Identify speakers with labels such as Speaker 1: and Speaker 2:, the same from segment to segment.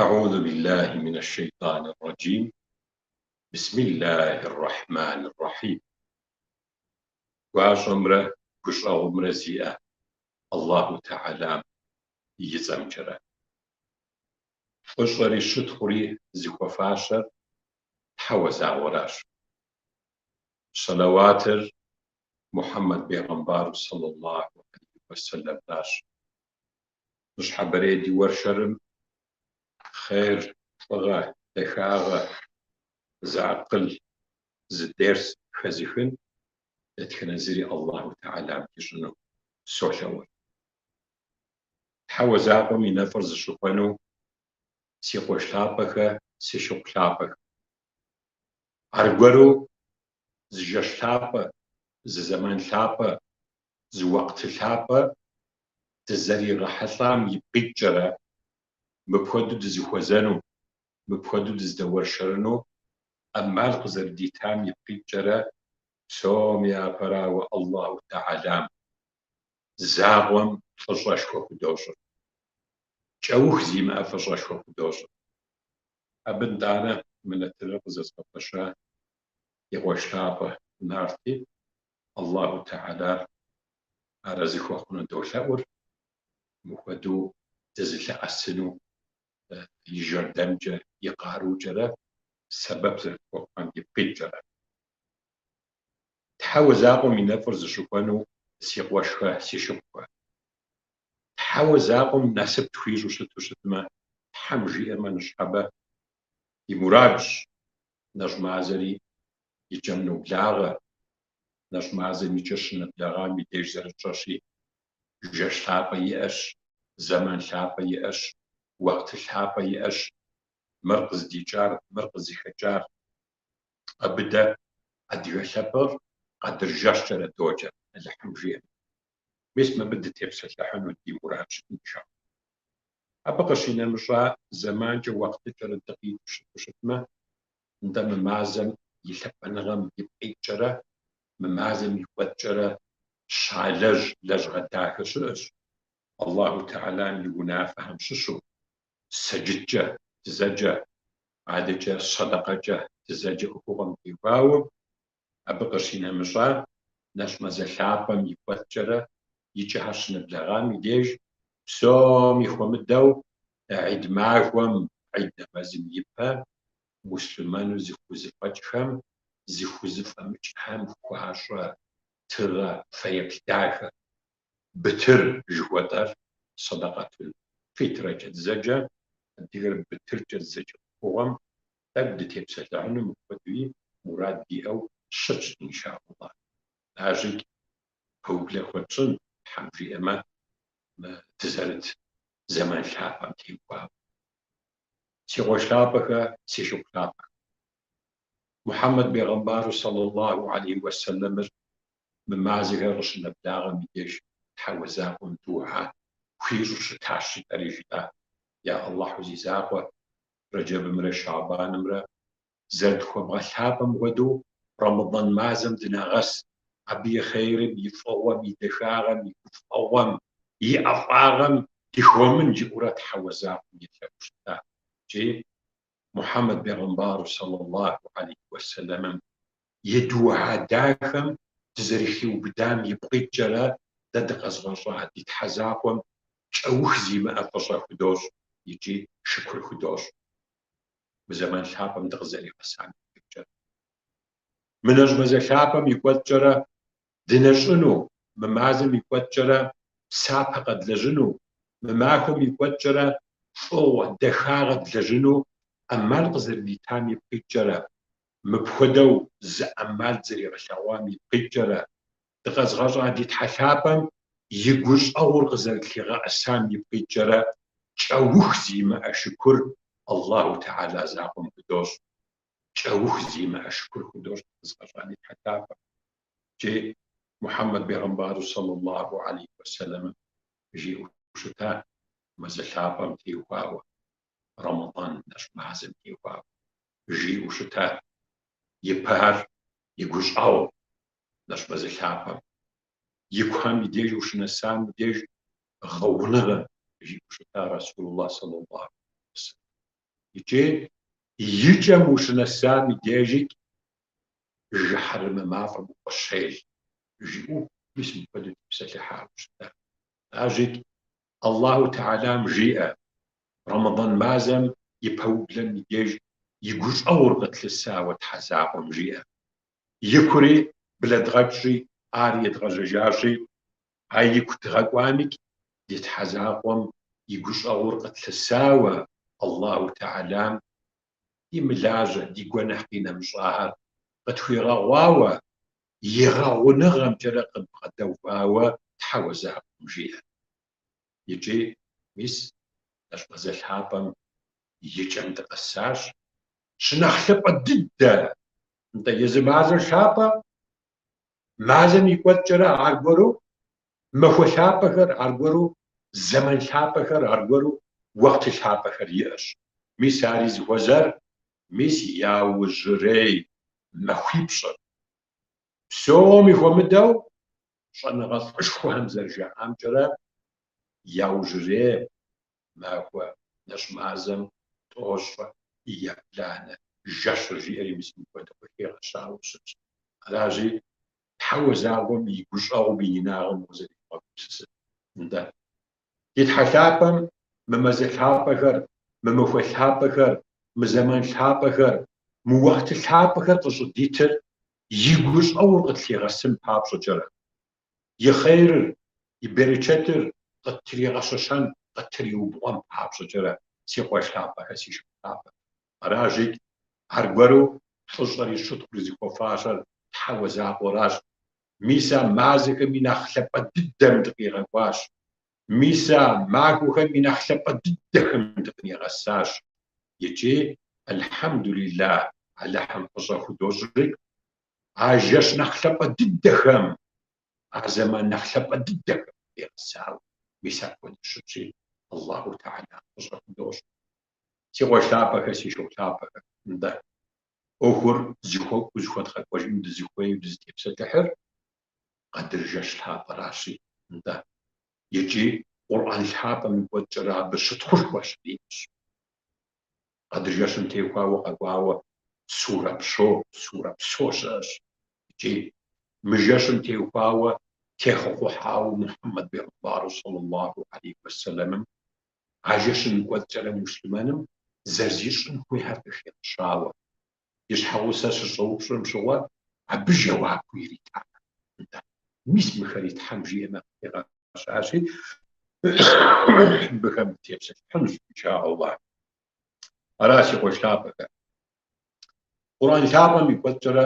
Speaker 1: أعوذ بالله من الشيطان الرجيم بسم الله الرحمن الرحيم. Гуащӏэмрэ гущӏэгъумрэ зиӏэ Аллаху Тэхьэлам и цӏэмкӏэрэ. Фӏыщӏэри щытхъури зыхуэфащэр Тхьэуэ закъуэращ. Щэлэуатыр Мухьэммэд бегъымбару сэллаллаху алейхи уэсэлэмращ. Ныщхьэбэрей ди уэршэрым хъер, фӏыгъэ, дахагъэ, зы акъыл, зы дерс хэзыхын дэтхэнэ зыри Аллаху Тэхьэлам дищӏыну солъэӏур. Тхьэуэ закъуэм и нэфӏыр зыщыхуэну си къуэш лъапӏэхэ, си шыпхъу лъапӏэхэ. Аргуэру зы жэщ лъапӏэ, зы зэман лъапӏэ, зы уэкъты лъапӏэ дызэригъэхьэлӏам ипкъ иткӏэрэ, мыпхуэдэу дызэхуэзэну, мыпхуэдэу дыздэуэршэрыну ӏэмал къызэрыдитам ипкъ иткӏэрэ, псом япэрауэ Аллаху Тэхьэлам закъуэм фӏыщӏэшхуэ худощӏыр. Кӏэух зимыӏэ фӏыщӏэшхуэ худощӏыр. Абы нтӏанэ мы нэтыныр къызэзгъэпэща ди къуэш лъапӏэ Нарти Аллаху Тэхьэлар арэзы хуэхъуну долъэӏур, мыхуэдэу дызылъэӏэсыну и жэрдэмкӏэ, и къарукӏэрэ сэбэп зэрытхуэхъуам ипкъ иткӏэрэ. Тхьэуэ закъуэм и нэфӏыр зыщыхуэну си къуэшхэ, си шыпхъухэ. Тхьэуэ закъуэм насып тхуищӏу щыту щытмэ, Тхьэм жиӏэмэ ныщхьэбэ ди мурадщ, нэщӏ мазэри и кӏэм ноблагъэ, нэщӏ мазэм и кӏэ щынэблэгъам и деж зэрытщӏэщи, жэщ лъапӏэ иӏэщ, зэман лъапӏэ иӏэщ, уэкъты лъапӏэ иӏэщ, мыр къыздикӏар, мыр къызыхэкӏар. Абы дэ адыгэ лъэпкъыр Къэдыр жэщкӏэрэ доджэ, Алыхьым жиӏэмэ. Мис мыбы дытепсэлъыхьыну ди мурадщ, иншаллах. Абы къыщинэмыщӏа зэманкӏэ уэкътыкӏэрэ дыкъиту щыту щытмэ, нтӏэ мы мазэм и лъапӏэныгъэм ипкъ иткӏэрэ, мы мазэм и кӏуэцӏкӏэрэ щалэжь лэжьыгъэ дахэ щыӏэщ, Аллаху Тэхьэлам и унафэхэм щыщу, сэджыткӏэ дызэджэ, адэкӏэ сэдэкъэкӏэ дызэджэ ӏуэхугъуэм теухуауэ, абы къыщинэмыщӏа нэщӏ мазэ лъапӏэм и кӏуэцӏкӏэрэ и кӏэхэр щынэблэгъам и деж, псоми хуэмыдэу гьид махуэм, гьид нэмэзым ипэ муслъымэну зыхузэфӏэкӏхэм, зыхузэфӏэмыкӏхэм хуащӏэ тыгъэ фэеплъ дахэ. Бытыр жыхуэтӏэр сэдэкъэтул фитрэкӏэ дызэджэ, адыгэр бытыркӏэ зэджэ ӏуэхугъуэм тӏэкӏу дытепсэлъыхьыну мыпхуэдэуи мурад диӏэу щытщ, иншааллах. Арщикӏ пэублэ хуэтщӏын, Тхьэм жиӏэмэ, мы дызэрыт зэман лъапӏэм теухуауэ. Си къуэш лъапӏэхэ, си шыпхъу лъапӏэхэ. Мухьэммэд бегъымбару сэллаллаху алейхи уэсэлэмыр мы мазэхэр къыщынэблагъэм и деж Тхьэуэ закъуэм дугьэ хуищӏу щытащ, жытӏэри жытӏа. Я Аллахьу зи закъуэ, Рэджэбымрэ Шабанымрэ зэрытхуэбгъэлъапӏэм хуэдэу Рэмэдан мазэм дынэгъэс, абы и хъейрым, и фӏыгъуэм, и дахагъэм, и гуфӏэгъуэм, и ӏэфӏагъэм дыхомын, жиӏэурэ Тхьэуэ закъуэм елъэӏуу щыта. Икӏи Мухьэммэд бегъымбару сэллаллаху алейхи уэсэлэмым и дугьэ дахэм дызэрыхиубыдам ипкъ иткӏэрэ дэ дыкъэзыгъэщӏа ди Тхьэ закъуэм кӏэух зимыӏэ фӏыщӏэ худощӏ икӏи шыкур худощӏ. Мы зэман лъапӏэм дыкъызэригъэсам ипкъ иткӏэрэ. Мы нэщӏ мазэ лъапӏэм и кӏуэцӏкӏэрэ дынэщӏыну, мы мазэм и кӏуэцӏкӏэрэ псапэ къэдлэжьыну, мы махуэм и кӏуэцӏкӏэрэ фӏыгъуэ, дахагъэ длэжьыну ӏэмал къызэрыдитам ипкъ иткӏэрэ, мыпхуэдэу зы ӏэмал зэригъэлъэгъуам ипкъ иткӏэрэ, дыкъэзыгъэщӏа ди Тхьэ лъапӏэм и гущӏэгъур къызэрытлъигъэӏэсам ипкъ иткӏэрэ, кӏэух зимыӏэ шыкур Аллаху Тэхьэла закъуэм худощӏ. Кӏэух зимыӏэ шыкур худощӏ дыкъэзыгъэщӏа ди Тхьэ лъапӏэм. Икӏи Мухьэммэд бегъымбару сэллаллаху алейхи уэсэлэмым жиӏэу щыта мазэ лъапӏэм теухуауэ, Рэмэдан нэщӏ мазэм теухуауэ жиӏэу щыта ипэхэр и гущӏэгъу нэщӏ мазэ лъапӏэм. Икухэм и деж ущынэсам и деж гъэгъуныгъэ жиӏэу щыта Расулуллах сэллаллаху алейхи уэсэлэм. Икӏи и кӏэм ущынэсам и дежикӏ жыхьэрмэ мафӏэм укъыщел, жиӏэу мис мыпхуэдэу тепсэлъыхьауэ щыта. Аращикӏ Аллаху Тэхьэлам жиӏэ, Рэмэдан мазэм и пэублэм и деж и гущӏэгъур къытлъысауэ Тхьэ закъуэм жиӏэ. Икури блэдгъэкӏщи, ар едгъэжьэжащи, а ику дгъэкӏуамикӏ ди Тхьэ закъуэм и гущӏэгъур къытлъысауэ Аллаху Тэхьэлам ди мылажьэ, ди гуэныхь къинэмыщӏахэр къытхуигъэгъуауэ, и гъэгъуныгъэмкӏэрэ къыдбгъэдэувауэ Тхьэуэ закъуэм жиӏэ. Икӏи, мис, нэщӏ мазэ лъапӏэм и кӏэм дыкъэсащ. Щынэхъ лъапӏэ дыдэ, нтӏэ, езы мазэр лъапӏэ, мазэм и кӏуэцӏкӏэрэ аргуэру махуэ лъапӏэхэр, аргуэру зэман лъапӏэхэр, аргуэру уэхъты лъапӏэхэр иӏэщ. Мис ари зыхуэзэр, мис яужьрей махуипщӏыр. Псоми хуэмыдэу щӏэныгъэлӏышхуэхэм зэрыжаӏамкӏэрэ, яужьрей махуэ нэщӏ мазэм тӏощӏрэ ебланэ жэщыр жиӏэри мис мыпхуэдэу къыхигъэщауэ щытщ. Аращи, Тхьэуэ закъуэм и гущӏэгъум и инагъым укъызэригъэгупсысыр. Нтӏэ. Ди Тхьэ лъапӏэм мы мазэ лъапӏэхэр, мы махуэ лъапӏэхэр, мы зэман лъапӏэхэр, мы уэхъты лъапӏэхэр къыщӏыдитыр и гущӏэгъур къытлъигъэсын папщӏэкӏэрэ, и хъерыр, и берычэтыр къыттригъэщэщэн, къыттриубгъуэн папщӏэкӏэрэ, си къуэш лъапӏэхэр, си шыпхъу лъапӏэхэр. Аращи, аргуэру фӏыщӏэри щытхъури зыхуэфащэр Тхьэуэ закъуэращ. Мис а мазэхэм и нэхъ лъапӏэ дыдэм дыкъигъэкӏуащ. Мис а махуэхэм и нэхъ лъапӏэ дыдэхэм дыкъынигъэсащ. Икӏи, альхьэмдулиллах, Алыхьым фӏыщӏэ худощӏри, а жэщ нэхъ лъапӏэ дыдэхэм, а зэман нэхъ лъапӏэ дыдэхэм дыкъигъэсауэ, мис апхуэдэу щытщи, Аллаху Тэхьэлам фӏыщӏэ худощӏ. Си къуэш лъапӏэхэр, си шыпхъу лъапӏэхэр, нтӏэ. ӏуэхур зыхуэкӏуэу зыхуэдгъэкӏуэжыну дызыхуейу дызытепсэлъыхьыр Къэдыр жэщ лъапӏэращи, нтӏэ. Икӏи Къурӏэн лъапӏэм и кӏуэцӏкӏэрэ абы щытхъушхуэ щриӏэщ. Къэдыр жэщым теухуауэ къэкӏуауэ сурэ псо, сурэ псо щыӏэщ. Икӏи мы жэщым теухуауэ техъухьауэ Мухьэммэд бегъымбару саллаллаху алейхи уэсэлэмым а жэщым и кӏуэцӏкӏэрэ муслъымэным зэрызищӏын хуейхэр къыхигъэщауэ, и щхьэгъусэр щыщӏэупщӏым щыгъуэ абы жэуапу иритар. Нтӏэ, мис мыхэри Тхьэм жиӏэмэ къыхигъэщащи, мыбыхэм дытепсэлъыхьынущ, инша Аллах. Ара си къуэш лъапӏэхэр. Къурӏэн лъапӏэм и кӏуэцӏкӏэрэ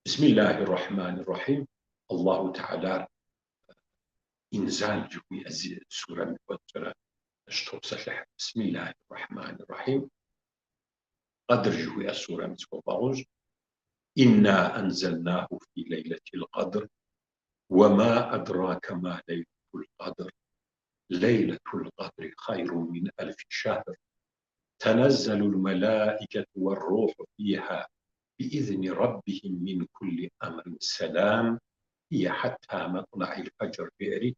Speaker 1: Бисмиллахи ррахьмани ррахьим Аллаху Тэхьэлар Инзал жыхуиӏэ сурэм и кӏуэцӏкӏэрэ щытопсэлъыхь. Бисмиллахи ррахьмани ррахьим. Къэдр жыхуиӏэ сурэм зыхуэфӏэгъунщ. Инна анзалнаху фи лейлатил къэдр, уэ ма адрака ма лейлатул къэдр. Лейлатул къэдри хъайрун мин альфи шахр. Тэнэззалул мэлаикэту уэр-рухьу фиха биизни раббихим мин кулли амрин сэлам хия хьэтта мэтлаил фэджр жеӏэри,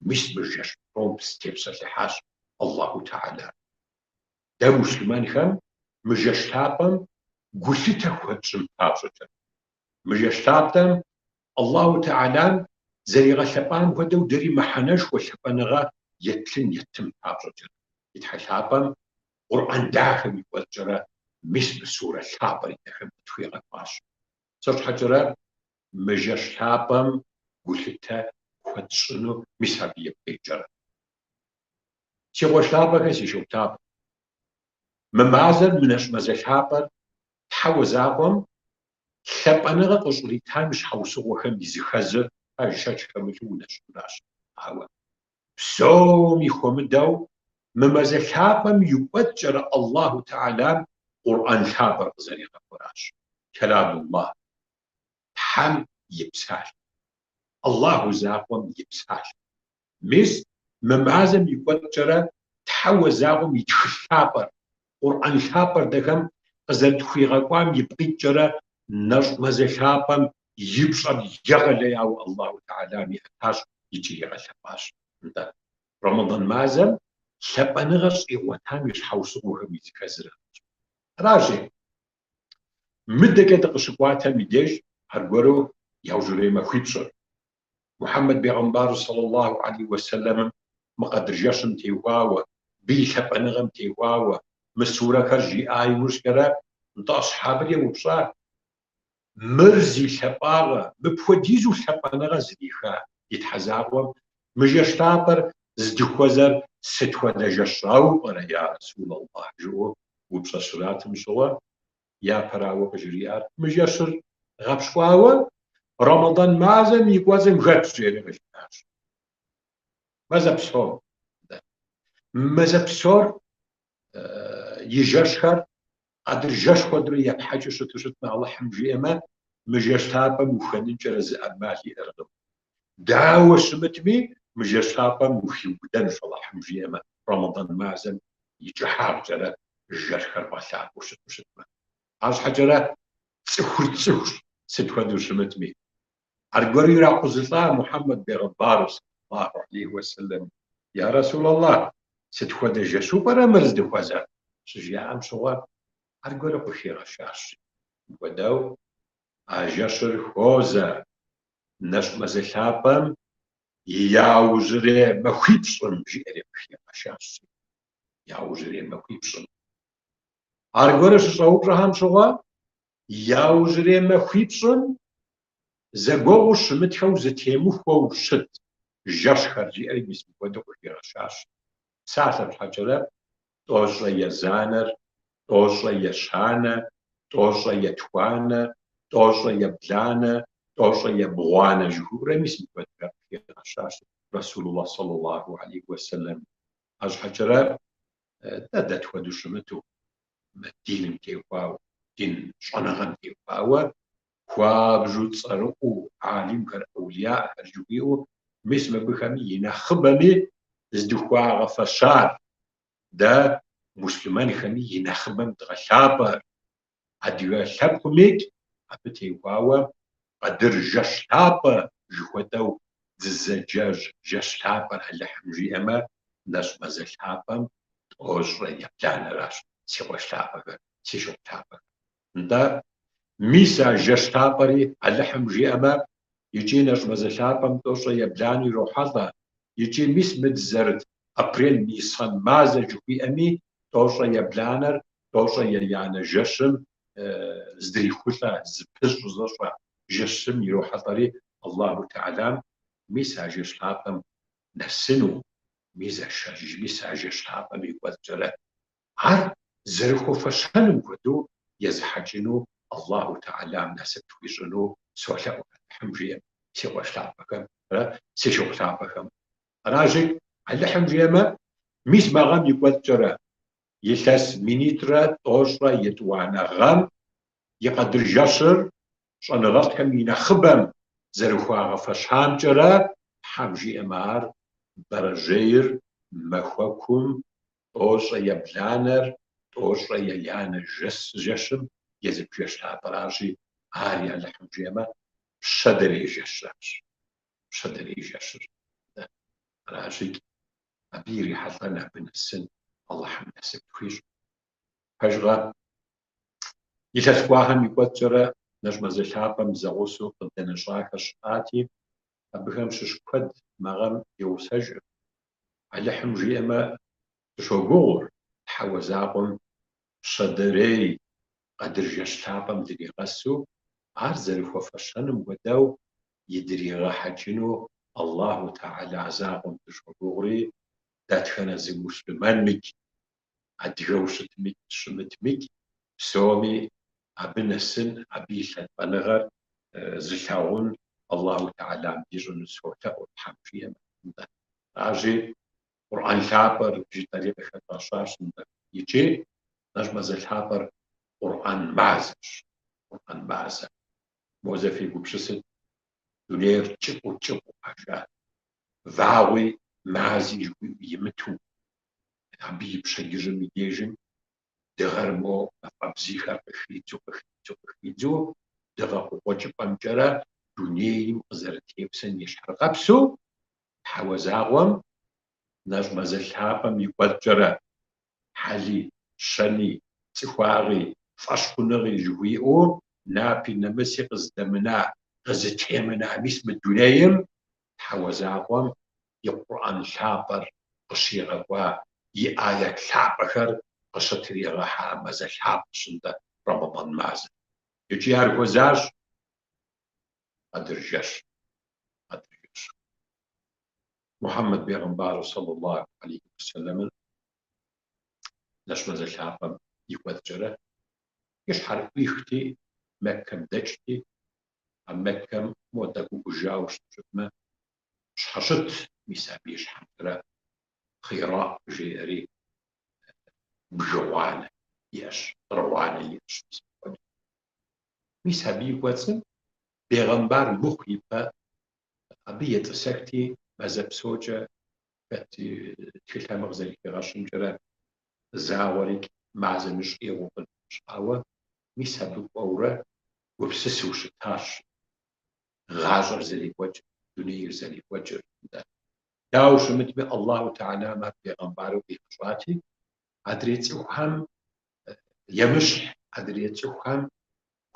Speaker 1: мис мы жэщ псом тепсэлъыхьащ Аллаху Тэхьэлар. Дэ муслъымэнхэм мы жэщ лъапӏэм гулъытэ хуэтщӏын папщӏэкӏэ. Мы жэщ лъапӏэм Аллаху Тэхьэлам зэригъэлъэпӏам хуэдэу дэри мыхьэнэшхуэ лъапӏэныгъэ етлын еттын папщӏэкӏэ. Ди Тхьэ лъапӏэм Къурӏэн дахэм и кӏуэцӏкӏэрэ мис мы сурэ лъапӏэри дэхэм къытхуигъэкӏуащ. Сыт щхьэкӏэрэ мы жэщ лъапӏэм гулъытэ хуэтщӏыну мис абы ипкъ иткӏэрэ. Си къуэш лъапӏэхэр, си шыпхъу лъапӏэ. Мы мазэр, мы нэщӏ мазэ лъапӏэр Тхьэуэ закъуэм лъапӏэныгъэ къыщӏритам и щхьэусыгъуэхэм языхэзыр пэж шэч хэмылъу унэщӏынращ. Ауэ псоми хуэмыдэу мы мазэ лъапӏэм и кӏуэцӏкӏэрэ Аллаху Тэхьэлам Къурӏэн лъапӏэр къызэригъэкӏуэращ. Кэламуллах, Тхьэм и псалъэ. Аллаху закъуэм и псалъэ. Мис мы мазэм и кӏуэцӏкӏэрэ Тхьэуэ закъуэм и тхылъ лъапӏэр, Къурӏэн лъапӏэр дэхэм къызэрытхуигъэкӏуам ипкъ иткӏэрэ нэщӏ мазэ лъапӏэм и пщӏэр егъэлеяуэ Аллаху Тэхьэлам иӏэтащ икӏи игъэлъэпӏащ. Нтӏэ, Рэмэдан мазэм лъапӏэныгъэ щӏигъуэтам и щхьэусыгъуэхэм языхэзыращ. Аращи, мыдэкӏэ дыкъыщыкӏуатэм и деж аргуэру яужьрей махуипщӏыр. Мухьэммэд бегъымбар саллаллаху алейхи уэсэлэмым мы къэдр жэщым теухуауэ, абы и лъапӏэныгъэм теухуауэ мы сурэхэр жиӏа иужькӏэрэ, нтӏэ асхьабыр еупщӏа, Мыр зи лъапӏагъэ, мыпхуэдизу лъапӏэныгъэ зриха ди Тхьэ закъуэм мы жэщ лъапӏэр здыхуэзэр сыт хуэдэ жэщрауэ пӏэрэ, я Расул Аллах, жыӏэу упщӏэ щратым щыгъуэ, япэрауэ къыжриӏар, мы жэщыр гъэпщкӏуауэ Рэмэдан мазэм и кӏуэцӏым хэтщ, жери къыжриӏащ. Мазэ псом. Мазэ псор и жэщхэр Къэдыр жэщ хуэдэурэ епхьэкӏыу щыту щытмэ, Алыхьым жиӏэмэ, мы жэщ лъапӏэм ухэнынкӏэрэ зы ӏэмал иӏэркъым. Дауэ щымытми, мы жэщ лъапӏэм ухиубыдэнущ, Алыхьым жиӏэмэ, Рэмэдан мазэм и кӏыхьагъкӏэрэ жэщхэр бгъэлъапӏэу щыту щытмэ. Арщхьэкӏэрэ цӏыхур цӏыхущ, сыт хуэдэу щымытми. Аргуэру иракъузылӏа Мухьэммэд бегъымбарыр, саллаллаху алейхи уэсэлэм, Я Расул Аллах, сыт хуэдэ жэщу пӏэрэ мыр здыхуэзэр? щыжаӏэм щыгъуэ, аргуэру къыхигъэщащ. Мыпхуэдэу а жэщыр хуозэ нэщӏ мазэ лъапӏэм и яужьрей махуипщӏым, жиӏэри къыхигъэщащ. Яужьрей махуипщӏым. Аргуэру щыщӏэупщӏэхэм щыгъуэ, Яужьрей махуипщӏым зэгуэгъуу щымытхэу зэтемыхуэу щыт жэщхэр, жиӏэри мис мыпхуэдэу къыхигъэщащ. Псалъэм щхьэкӏэрэ, тӏощӏрэ езанэр, тӏощӏрэ ещанэ, тӏощӏрэ етхуанэ, тӏощӏрэ ебланэ, тӏощӏрэ ебгъуанэ жыхуиӏэурэ мис мыпхуэдэхэр къыхигъэщащ Расулуллах саллаллаху алейхи уэсэлэм. Арщхьэкӏэрэ дэ дэ тхуэдэу щымыту, мы диным теухуауэ, дин щӏэныгъэм теухуауэ хуабжьу цӏэрыӏуэу алимхэр, аулияхэр жыхуиӏэу, мис мыбыхэми и нэхъыбэми здыхуагъэфэщар, дэ муслъымэнхэми и нэхъыбэм дгъэлъапӏэр, адыгэ лъэпкъмикӏ абы теухуауэ Къэдыр жэщ лъапӏэ жыхуэтӏэу дызэджэ жэщ лъапӏэр Алыхьым жиӏэмэ, нэщӏ мазэ лъапӏэм тӏощӏрэ ебланэращ, си къуэш лъапӏэхэр, си шыпхъу лъапӏэхэр. Нтӏэ, мис а жэщ лъапӏэри Алыхьым жиӏэмэ, икӏи нэщӏ мазэ лъапӏэм тӏощӏрэ ебланэу ирохьэлӏэ, икӏи мис мы дызэрыт апрель нисан мазэ жыхуиӏэми тӏощӏрэ ебланэр тӏощӏрэ еянэ жэщым здрихулӏэ, зыпыщӏ-зыщӏэ жэщым ирохьэлӏэри, Аллаху Тэхьэлам мис а жэщ лъапӏэм нэсыну, мис а жэщ лъапӏэм и кӏуэцӏкӏэрэ ар зэрыхуэфэщэным хуэдэу езыхьэкӏыну Аллаху Тэхьэлам насып тхуищӏыну солъэӏу Алыхьым жиӏэм, си къуэш лъапӏэхэмрэ си шыпхъу лъапӏэхэм. Аращи, Алыхьым жиӏэмэ, мис мы гъэм и кӏуэцӏкӏэрэ Илъэс минитӏрэ тӏощӏрэ етӏуанэ гъэм и къэдыр жэщыр щӏэныгъэлӏхэм и нэхъыбэм зэрыхуагъэфэщамкӏэрэ, Тхьэм жиӏэмэ, ар бэрэжьейр махуэкум тӏощӏрэ ебланэр, тӏощӏрэ еянэ жэщым езыпх жэщ лъапӏэращи, ари Алыхьым жиӏэмэ, пщэдэрей жэщращ, пщэдэрей жэщыр. Аращи, абы ирихьэлӏэн, абы нэсын Алыхьым насып тхуищӏ. Пэжкъэ? Илъэс кӏуахэм и кӏуэцӏкӏэрэ нэщӏ мазэ лъапӏэм зэгъусэу къыддэнэщӏахэр щыӏати, абыхэм щыщ куэд мы гъэм дигъусэжыркъым. Алыхьым жиӏэмэ, дыщогугъур Тхьэуэ закъуэм пщэдэрей Къэдыр жэщ лъапӏэм дригъэсу, ар зэрыхуэфэщэным хуэдэу идригъэхьэкӏыну Аллаху Тэхьэла закъуэм дыщогугъри, дэтхэнэ зы муслъымэнмикӏ, адыгэу щытмикӏ, щымытмикӏ, псоми абы нэсын, абы и лъапӏэныгъэр зылъагъун Аллаху Тэхьэлам дищӏыну солъэӏур, Тхьэм жиӏэмэ. Нтӏэ. Аращи, Къурӏэн лъапӏэр жытӏэри къыхэдгъэщащ, нтӏэ. Икӏи нэщӏ мазэ лъапӏэр Къурӏэн мазэщ. Къурӏэн мазэ. Мо зэ фегупсысыт, дунейр кӏыфӏу кӏыфӏу къэжа, вагъуи мази жыхуиӏэу имыту, абы и пщэдджыжьым и дежым дыгъэр мо мафӏэбзийхэр къыхидзу, къыхидзу, къыхидзу, дыгъэ къыкъуэкӏыпӏэмкӏэрэ дунейм къызэрытепсэм ещхьыркъэпсу, Тхьэуэ закъуэм. Нэщӏ мазэ лъапӏэм и кӏуэцӏкӏэрэ хьэли, щэни, цӏыхуагъи, фӏэщхъуныгъи жыхуиӏэу напи нэмыси къыздэмына, къызытемына мис мы дунейм Тхьэуэ закъуэм и Къурӏэн лъапӏэр къыщигъэкӏуа, и аят лъапӏэхэр къыщытригъэхьа мазэ лъапӏэщ нтӏэ Рэмэдан мазэр. Икӏи ар хуэзащ Къэдыр жэщ, Къэдыр жэщ. Мухьэммэд бегъымбару сэллаллаху алейхи уэсэлэмыр нэщӏ мазэ лъапӏэм и кӏуэцӏкӏэрэ и щхьэр ӏуихти, Меккэм дэкӏти, а Меккэм мо тӏэкӏу ӏужауэ щытмэ, щхьэщыт, мис абы и щхьэмкӏэрэ Хъира жеӏэри бгы гъуанэ иӏэщ, къыр гъуанэ иӏэщ, мис апхуэдэу. Мис абы и кӏуэцӏым бегъымбар мыхъу ипэ абы етӏысэхти, мазэ псокӏэ хэт тхылъхэм къызэрыхигъэщымкӏэрэ загъуэрикӏ мазэми щӏигъуу къыщӏауэ, мис абы кӏуэурэ гупсысэу щытащ гъащӏэр зэрекӏуэкӏыр, дунейр зэрекӏуэкӏыр. Дауэ щымытми, Аллаху Тэхьэлам ар бегъымбару къигъэщӏати, адрей цӏыхухэм емыщхь, адрей цӏыхухэм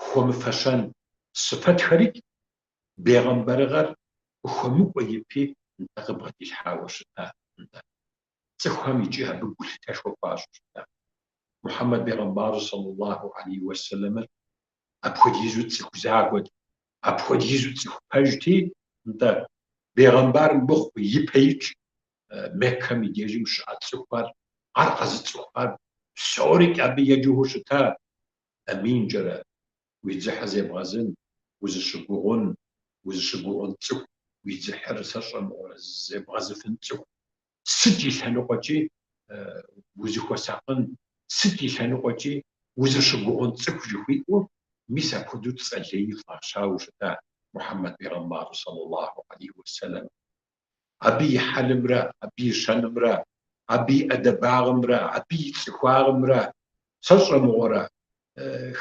Speaker 1: хуэмыфэщэн сыфэтхэрикӏ бегъымбарыгъэр къыхуэмыкӏуэ ипи нтӏэ къыбгъэдилъхьауэ щыта нтӏэ. Цӏыхухэм икӏи абы гулъытэшхуэ хуащӏу щыта. Мухьэммэд бегъымбарыр сэллаллаху алейхи уэсэлэмыр апхуэдизу цӏыху захуэт, апхуэдизу цӏыху пэжти, нтӏэ, бегъымбар мыхъу ипэикӏ Меккэм и дежым щыӏэ цӏыхухэр, ар къэзыцӏыхухэр псорикӏ абы еджэхэу щыта, Аминкӏэрэ, уи дзыхьыр зебгъэзын, узыщыгугъун, узыщыгугъун цӏыху, уи дзыхьыр сэ сщӏэ мыгъуэрэ зебгъэзыфын цӏыху, сыт и лъэныкъуэкӏи узыхуэсакъын, сыт и лъэныкъуэкӏи узыщыгугъун цӏыху жыхуиӏэу, мис апхуэдэу цӏэ леи фӏащауэ щыта Мухьэммэд бегъымбару сэллаллаху алейхи уэсэлэм. Абы и хьэлымрэ, абы и щэнымрэ, абы и ӏэдэбагъымрэ, абы и цӏыхуагъымрэ сэ сщӏэ мыгъуэрэ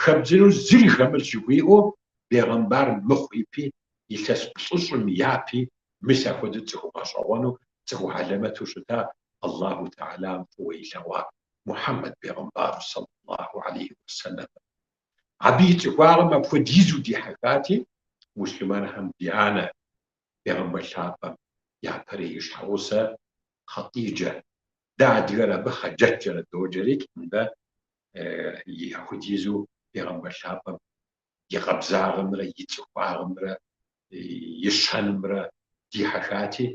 Speaker 1: хэбдзыну зыри хэмылъ жыхуиӏэу бегъымбар мыхъу ипи, илъэс плӏыщӏым япи мис апхуэдэу цӏыху гъэщӏэгъуэну, цӏыху хьэлэмэту щыта Аллаху Тэхьэлам фӏыуэ илъэгъуа Мухьэммэд бегъымбару сэллаллаху алейхи уэсэлэм. Абы и цӏыхуагъым апхуэдизу дихьэхати, муслъымэнхэм ди анэ бегъымбар лъапӏэм япэрей и щхьэгъусэ Хъэтиджэ. Дэ адыгэр абы Хъаджэткӏэрэ доджэрикӏ, нтӏэ, апхуэдизу бегъымбар лъапӏэм и къабзагъымрэ и цӏыхуагъымрэ и щэнымрэ дихьэхати,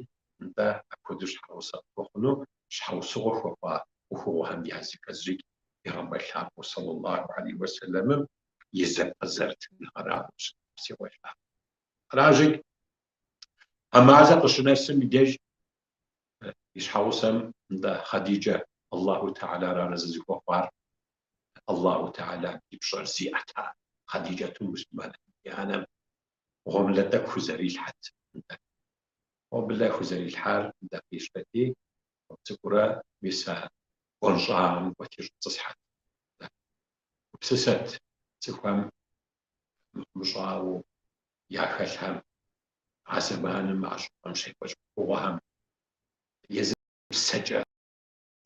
Speaker 1: нтӏэ, апхуэдэу щхьэгъусэ къыхуэхъуну щхьэусыгъуэ хуэхъуа ӏуэхугъуэхэм языхэзрикӏ бегъымбар лъапӏэу сэллаллаху алейхи уэсэлэмым и зэпӏэзэрытыныгъэрауэ щытащ, си къуэш лъапӏэ. Аращи, а мазэ къыщынэсым и деж и щхьэгъусэм, нтӏэ, Хъадиджэ, Аллаху Тэхьэлар арэзы зыхуэхъуар, Аллаху Тэхьэлам и пщӏэр зиӏэта Хъадиджэту муслъымэнхэм и анэм гъуэмылэ тӏэкӏу хузэрилъхьэт, нтӏэ. Гъуэмылэ хузэрилъхьар, нтӏэ, къищтэти, цӏыкӏурэ мис а бгъуэнщӏагъым кӏуэти щӏэтӏысхьэт. Гупсысэт цӏыхухэм мыхъумыщӏауэ яхэлъхэм а зэманым а щӏыпӏэм щекӏуэкӏ ӏуэхугъуэхэм езым псэкӏэ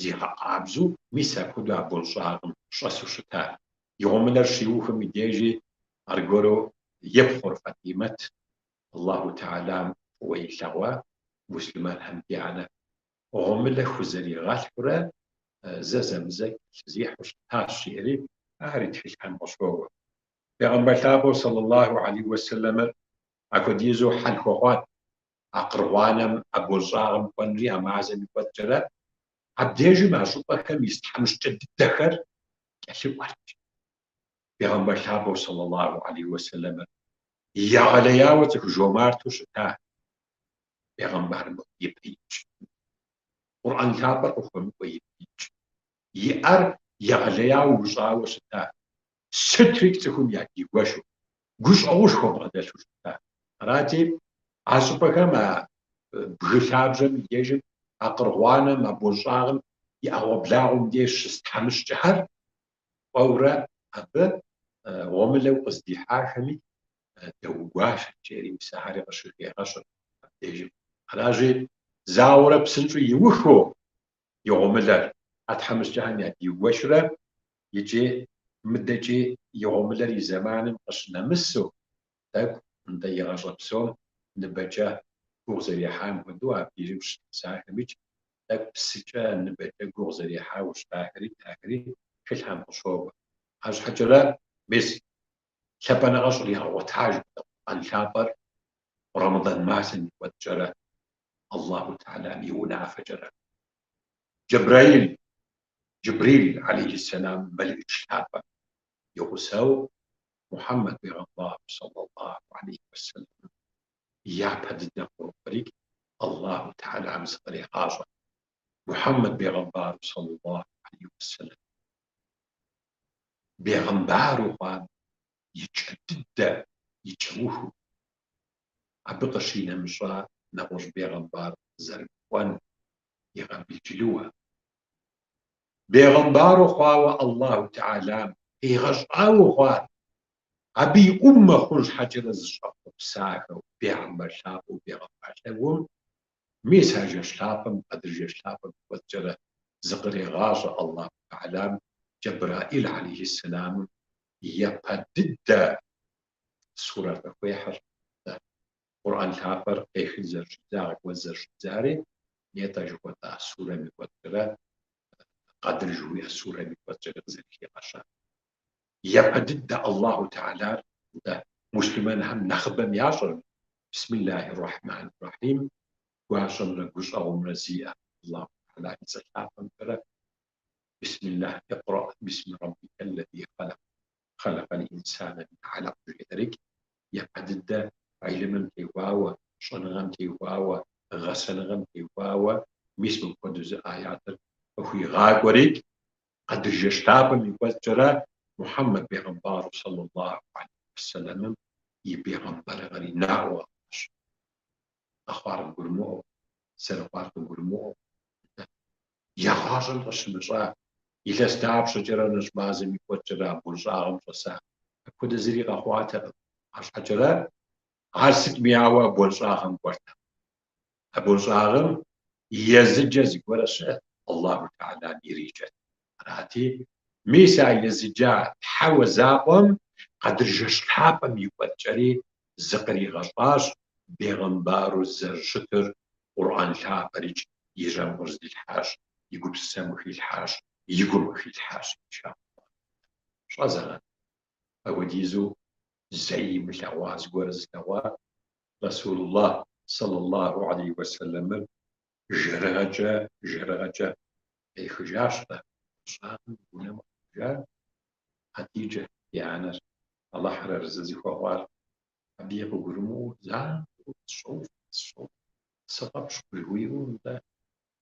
Speaker 1: зигъэкъабзэу, мис апхуэдэу а бгъуэнщӏагъым щӏэсу щыта. И гъуэмылэр щиухым и дежи аргуэру и пхъур Фатимэт, Аллаху Тэхьэлам фӏыуэ илъэгъуа муслъымэнхэм ди анэ гъуэмылэ хузэригъэлъхьурэ зэзэмызэ кӏэлъызихьэу щытащ, жиӏэри ари тхылъхэм къыщоуэ. Бегъымбар лъапӏэу сэллаллаху алейхи уэсэлэмыр апхуэдизу хьэл хуэхъуат а къыр гъуанэм, а бгъуэнщӏагъым кӏуэнри а мазэм и кӏуэцӏкӏэрэ абдежым а щӏыпӏэхэм ис тхьэмыщкӏэ дыдэхэр кӏэлъыкӏуэрт. Бегъымбар лъапӏэу сэллаллаху алейхи уэсэлэмыр егъэлеяуэ цӏыху жумарту щыта бегъымбар мыхъу ипэ икӏ. Къурӏэн лъапӏэр къыхуэмыкӏуэ ипэ икӏ. И ӏэр егъэлеяуэ ущӏауэ щыта. Сытри цӏыхум ядигуэшу, гущӏэгъушхуэ бгъэдэлъу щыта. Арати, а щӏыпӏэхэм а бгы лъабжьэм и дежым, а къыр гъуанэм, а бгъуэнщӏагъым и ӏэгъуэблагъуэм деж щыс тхьэмыщкӏэхэр кӏуэурэ абы гъуэмылэу къыздихьахэми дэугуашэт, жери мис ахэри къыщыхегъэщыр абдежым. Аращи, зауэрэ псынщӏэу иухыу. и гъуэмылэр а тхьэмыщкӏэхэм ядиуэшрэ икӏи мыдэкӏи и гъуэмылэр и зэманым къыщынэмысу, тӏэкӏу нтӏэ и гъащӏэ псом ныбэкӏэ гугъу зэрехьам хуэдэу абдежым щытесахэмикӏ, тӏэкӏу псыкӏэ, ныбэкӏэ гугъу зэрехьауэ щытахэри, ахэри тхылъхэм къыщокӏуэ. Арщхьэкӏэрэ, мис, лъапӏэныгъэ щӏригъэгъуэта жыхуэтӏэ Къурӏэн лъапӏэр Рэмэдан мазэм и кӏуэцӏкӏэрэ, Аллаху Тэхьэлам и унафэкӏэрэ. Джэбраил, Джибрил алейхи сэлам мэлыӏыч лъапӏэм и гъусэу Мухьэммэд бегъымбар саллаллаху алейхи уэсэлэмым япэ дыдэ къокӏуэрикӏ Аллаху Тэхьэлам зыкърегъащӏэ. Мухьэммэд бегъымбар саллаллаху алейхи уэсэлэм бегъымбару хъуам и кӏэ дыдэ, и кӏэухыу, абы къыщинэмыщӏа нэгъуэщӏ бегъымбар зэрымыкӏуэнур игъэбелджылыуэ. Бегъымбару хъуауэ Аллаху Тэхьэлам къигъэщӏауэ хъуар, абы и ӏуммэ хъун щхьэкӏэрэ зыщӏэхъуэпсахэу бегъымбар лъапӏэу бегъымбар лъэгум, мис а жэщ лъапӏэм, Къэдыр жэщ лъапӏэм и кӏуэцӏкӏэрэ зыкърегъащӏэ Аллаху Тэхьэлам Джэбраӏил алейхьиссэламым япэ дыдэ сурэр къыхуехьыр. Къурӏэн лъапӏэр къехын зэрыщӏидза, къэкӏуэн зэрыщӏидзари, нетӏэ жыхуэтӏа сурэм и кӏуэцӏкӏэрэ, Къэдыр жыхуиӏэ сурэм и кӏуэцӏкӏэрэ къызэрыхигъэщар. Япэ дыдэ Аллаху Тэхьэлар, нтӏэ, муслъымэнхэм нэхъыбэм ящӏэр, Бисмиллахи ррахьмани ррахьим, гуащӏэмрэ гущӏэгъумрэ зиӏэ Аллаху Тэхьэла и цӏэ лъапӏэмкӏэрэ, Бисмиллах, Икъра бисми раббика ллази халак, халакал инсана мин алак жеӏэрикӏ, япэ дыдэ гьилмым теухуауэ, щӏэныгъэм теухуауэ, гъэсэныгъэм теухуауэ, мис мыпхуэдэу зы аятыр къыхуигъакӏуэрикӏ, Къэдыр жэщ лъапӏэм и кӏуэцӏкӏэрэ Мухьэммэд бегъымбару сэллаллаху алейхи уэсэлэмым и бегъымбарыгъэри наӏуэ къэхъуащ. Къэхъуар къыгурымыӏуэу, зэрыхъуар къыгурымыӏуэу, игъащӏэм къыщымыщӏа, илъэс дапщэкӏэрэ нэщӏ мазэм и кӏуэцӏкӏэрэ а бгъуэнщӏагъым щӏэса, апхуэдэ зыри къэхъуатэкъым. Арщхьэкӏэрэ ар сытми ауэ а бгъуэнщӏагъым кӏуэртэкъым. А бгъуэнщӏагъым езыджэ зыгуэрэ щыӏэт, Аллаху Тэхьэлам ириджэт. Арати, мис а езыджа Тхьэуэ закъуэм Къэдыр жэщ лъапӏэм и кӏуэцӏкӏэри зыкъригъэщӏащ, бегъымбару зэрыщытыр Къурӏэн лъапӏэрикӏ и жьэм къыжьэдилъхьащ, и гупсысэм къыхилъхьащ, и гум къыхилъхьащ, иншаллах. Щӏэзэгъэн. Апхуэдизу зэи имылъэгъуа зыгуэр зылъэгъуа Расулуллах сэллаллаху алейхи уэсэлэмыр жэрыгъэкӏэ, жэрыгъэкӏэ къехыжащ-тӏэ. Щӏагъым и унэм къэкӏуэжа Хъадиджэ и анэр, Алыхьыр арэзы зыхуэхъуар, абыи къыгурымыӏуэу занщӏэу сщӏэуф, сщӏэуф, сыгъэпщкӏу жыхуиӏэу, нтӏэ,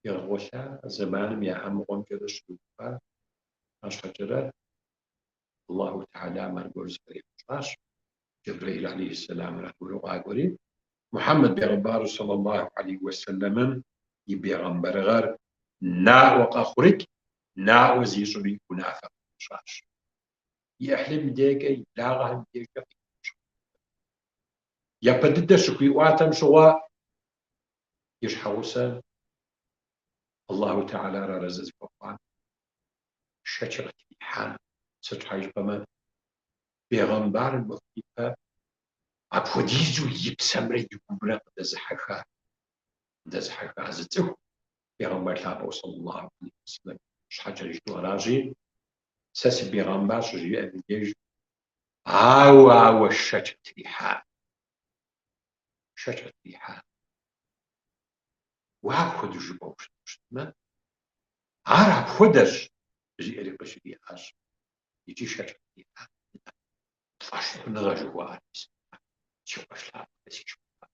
Speaker 1: игъэгъуэлъа зэманым яӏэ мыгъуэмкӏэрэ щриуфа, арщхьэкӏэрэ Аллаху Тэхьэлам аргуэру зыкъригъэщӏащ. Джэбрэӏил алейхьиссэламыр аргуэру къакӏуэри, Мухьэммэд бегъымбару сэллаллаху алейхи уэсэлэмым и бегъымбарыгъэр наӏуэ къэхъурикӏ, наӏуэ зищӏри унафэ къыхуищӏащ. И ӏыхьлым и дежкӏэ, и благъэхэм и дежкӏэ къихуищӏащ. Япэ дыдэ щыхуиӏуатэм щыгъуэ и щхьэгъусэм Аллаху Тэхьэлар арэзы зыхуэхъуам шэч къытрихьам, сыт щхьэ жыпӏэмэ, бегъымбар мыхъу ипэ апхуэдизу и псэмрэ и гумрэ къыдэзыхьэха, къыдэзыхьэха зы цӏыху бегъымбар лъапӏэу сэллаллаху алейхи уэсэлэм щхьэкӏэ жытӏэу аращи, сэ сыбегъымбар щыжиӏэм и деж ауэ, ауэ шэч къытрихьа. Шэч къытрихьа. Уэ апхуэдэу жыпӏэу щыту щытмэ, ар апхуэдэщ, жиӏэри къыжриӏащ. Икӏи шэч къытрихьа. Фӏэщхъуныгъэ жыхуаӏэр мис мыра, си къуэш лъапӏэхэ, си шыпхъухэ.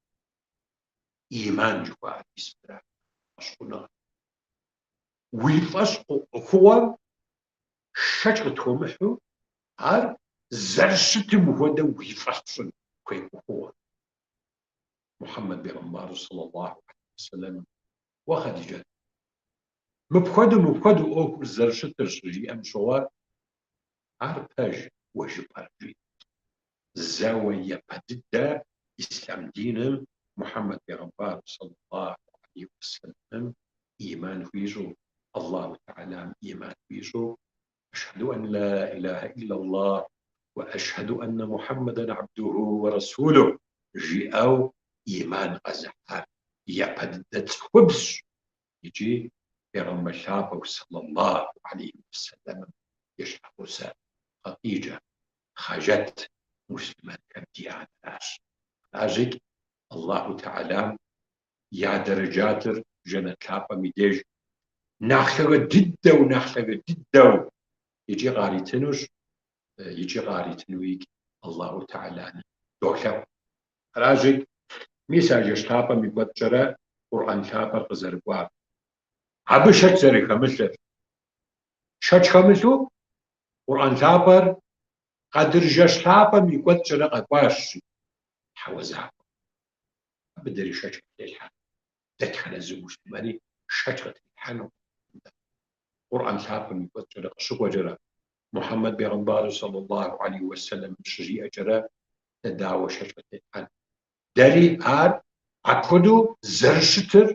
Speaker 1: Иман жыхуаӏэр мис мыра, фӏэщхъуныгъэ. Уи фӏэщ хъу ӏуэхугъуэм шэч къытомыхьу, ар зэрыщытым хуэдэу уи фӏэщ пщӏын хуей ӏуэхугъуэ. Мухьэммэд бегъымбару сэллаллаху алейхи уэсэлэм, уэ Хъадиджэт, мыпхуэдэу, мыпхуэдэу ӏуэхур зэрыщытыр щыжиӏэм щыгъуэ, ар пэж уэ жыпӏэр, жиӏэрт. Зэуэ япэ дыдэ ислъам диным Мухьэммэд бегъымбару сэллаллаху алейхи уэсэлэмым иман хуищӏу. Аллаху Тэхьэлам ӏиман хуищӏу, Ашхьэду ан ла илахьэ иллаллах уэ ашхьэду аннэ Мухьэммэдэн абдуху уэ расулух жиӏэу ӏиман къэзыхьар япэ дыдэ цӏыхубзщ икӏи Пегъэмбэр лъапӏэу сэллаллаху алейхи уэсэлэмым и щхьэгъусэ Хъэдиджэ Хъэжэт муслъымэнхэм ди анэращ. Аращикӏ Аллаху Тэхьэлам я дэрэджатыр жэнэт лъапӏэм и деж нэхъ лъагэ дыдэу, нэхъ лъагэ дыдэу икӏи къаритынущ, икӏи къаритыну икӏ Аллаху Тэхьэлами долъэӏу. Аращи, мис а жэщ лъапӏэм и кӏуэцӏкӏэрэ Къурӏэн лъапӏэр къызэрыкӏуар. Абы шэч зэрыхэмылъыр. Шэч хэмылъу Къурӏэн лъапӏэр Къэдыр жэщ лъапӏэм и кӏуэцӏкӏэрэ къэкӏуащ, жи Тхьэуэ закъуэм. Абы дэри шэч къытелъхьэ. Дэтхэнэ зы муслъымэни шэч къытрихьэнукъым. Къурӏэн лъапӏэм и кӏуэцӏкӏэрэ къыщыкӏуэкӏэрэ, Мухьэммэд бегъымбару сэллаллаху алейхи уэсэлэмым щыжиӏэкӏэрэ, дэ дауэ шэч къытетхьэн? Дэри ар апхуэдэу зэрыщытыр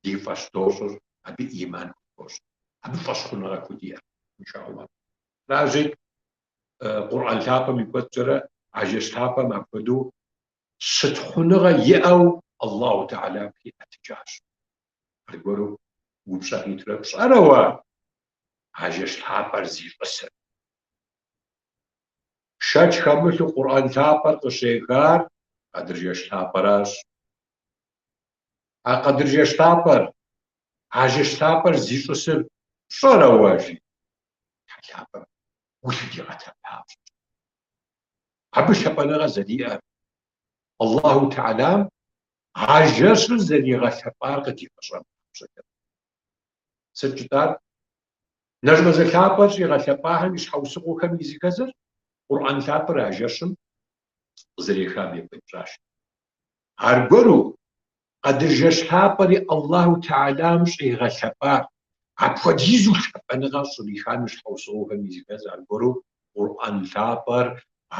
Speaker 1: ди фӏэщ дощӏыр, абы ӏиман худощӏ, абы фӏэщхъуныгъэ худиӏэ, иншаллах. Аращи, Къурӏэн лъапӏэм и кӏуэцӏкӏэрэ а жэщ лъапӏэм апхуэдэу щытхъуныгъэ иӏэу Аллаху Тэхьэлам хиӏэтыкӏащ. Аргуэру упщӏэ къитурэ пщӏэрэ уэ а жэщ лъапӏэр зищӏысыр? Шэч хэмылъу Къурӏэн лъапӏэр къыщехар Къэдыр жэщ лъапӏэращ. А Къэдыр жэщ лъапӏэр, а жэщ лъапӏэр зищӏысыр пщӏэрэ уэ, жи Тхьэ лъапӏэм гу лъыдигъэтэн папщӏэ. Абы лъапӏэныгъэ зэриӏэр, Аллаху Тэхьэлам а жэщыр зэригъэлъэпӏар къыдигъэщӏэн папщӏэкӏэ. Сыт жытӏар? Нэщӏ мазэ лъапӏэр щӏигъэлъэпӏахэм и щхьэусыгъуэхэм языхэзыр Къурӏэн лъапӏэр а жэщым къызэрехам и гугъу тщӏащ. Аргуэру Къэдыр жэщ лъапӏэри Аллаху Тэхьэлам щӏигъэлъэпӏар, апхуэдизу лъапӏэныгъэ щӏрихам и щхьэусыгъуэхэм языхэз аргуэру Къурӏэн лъапӏэр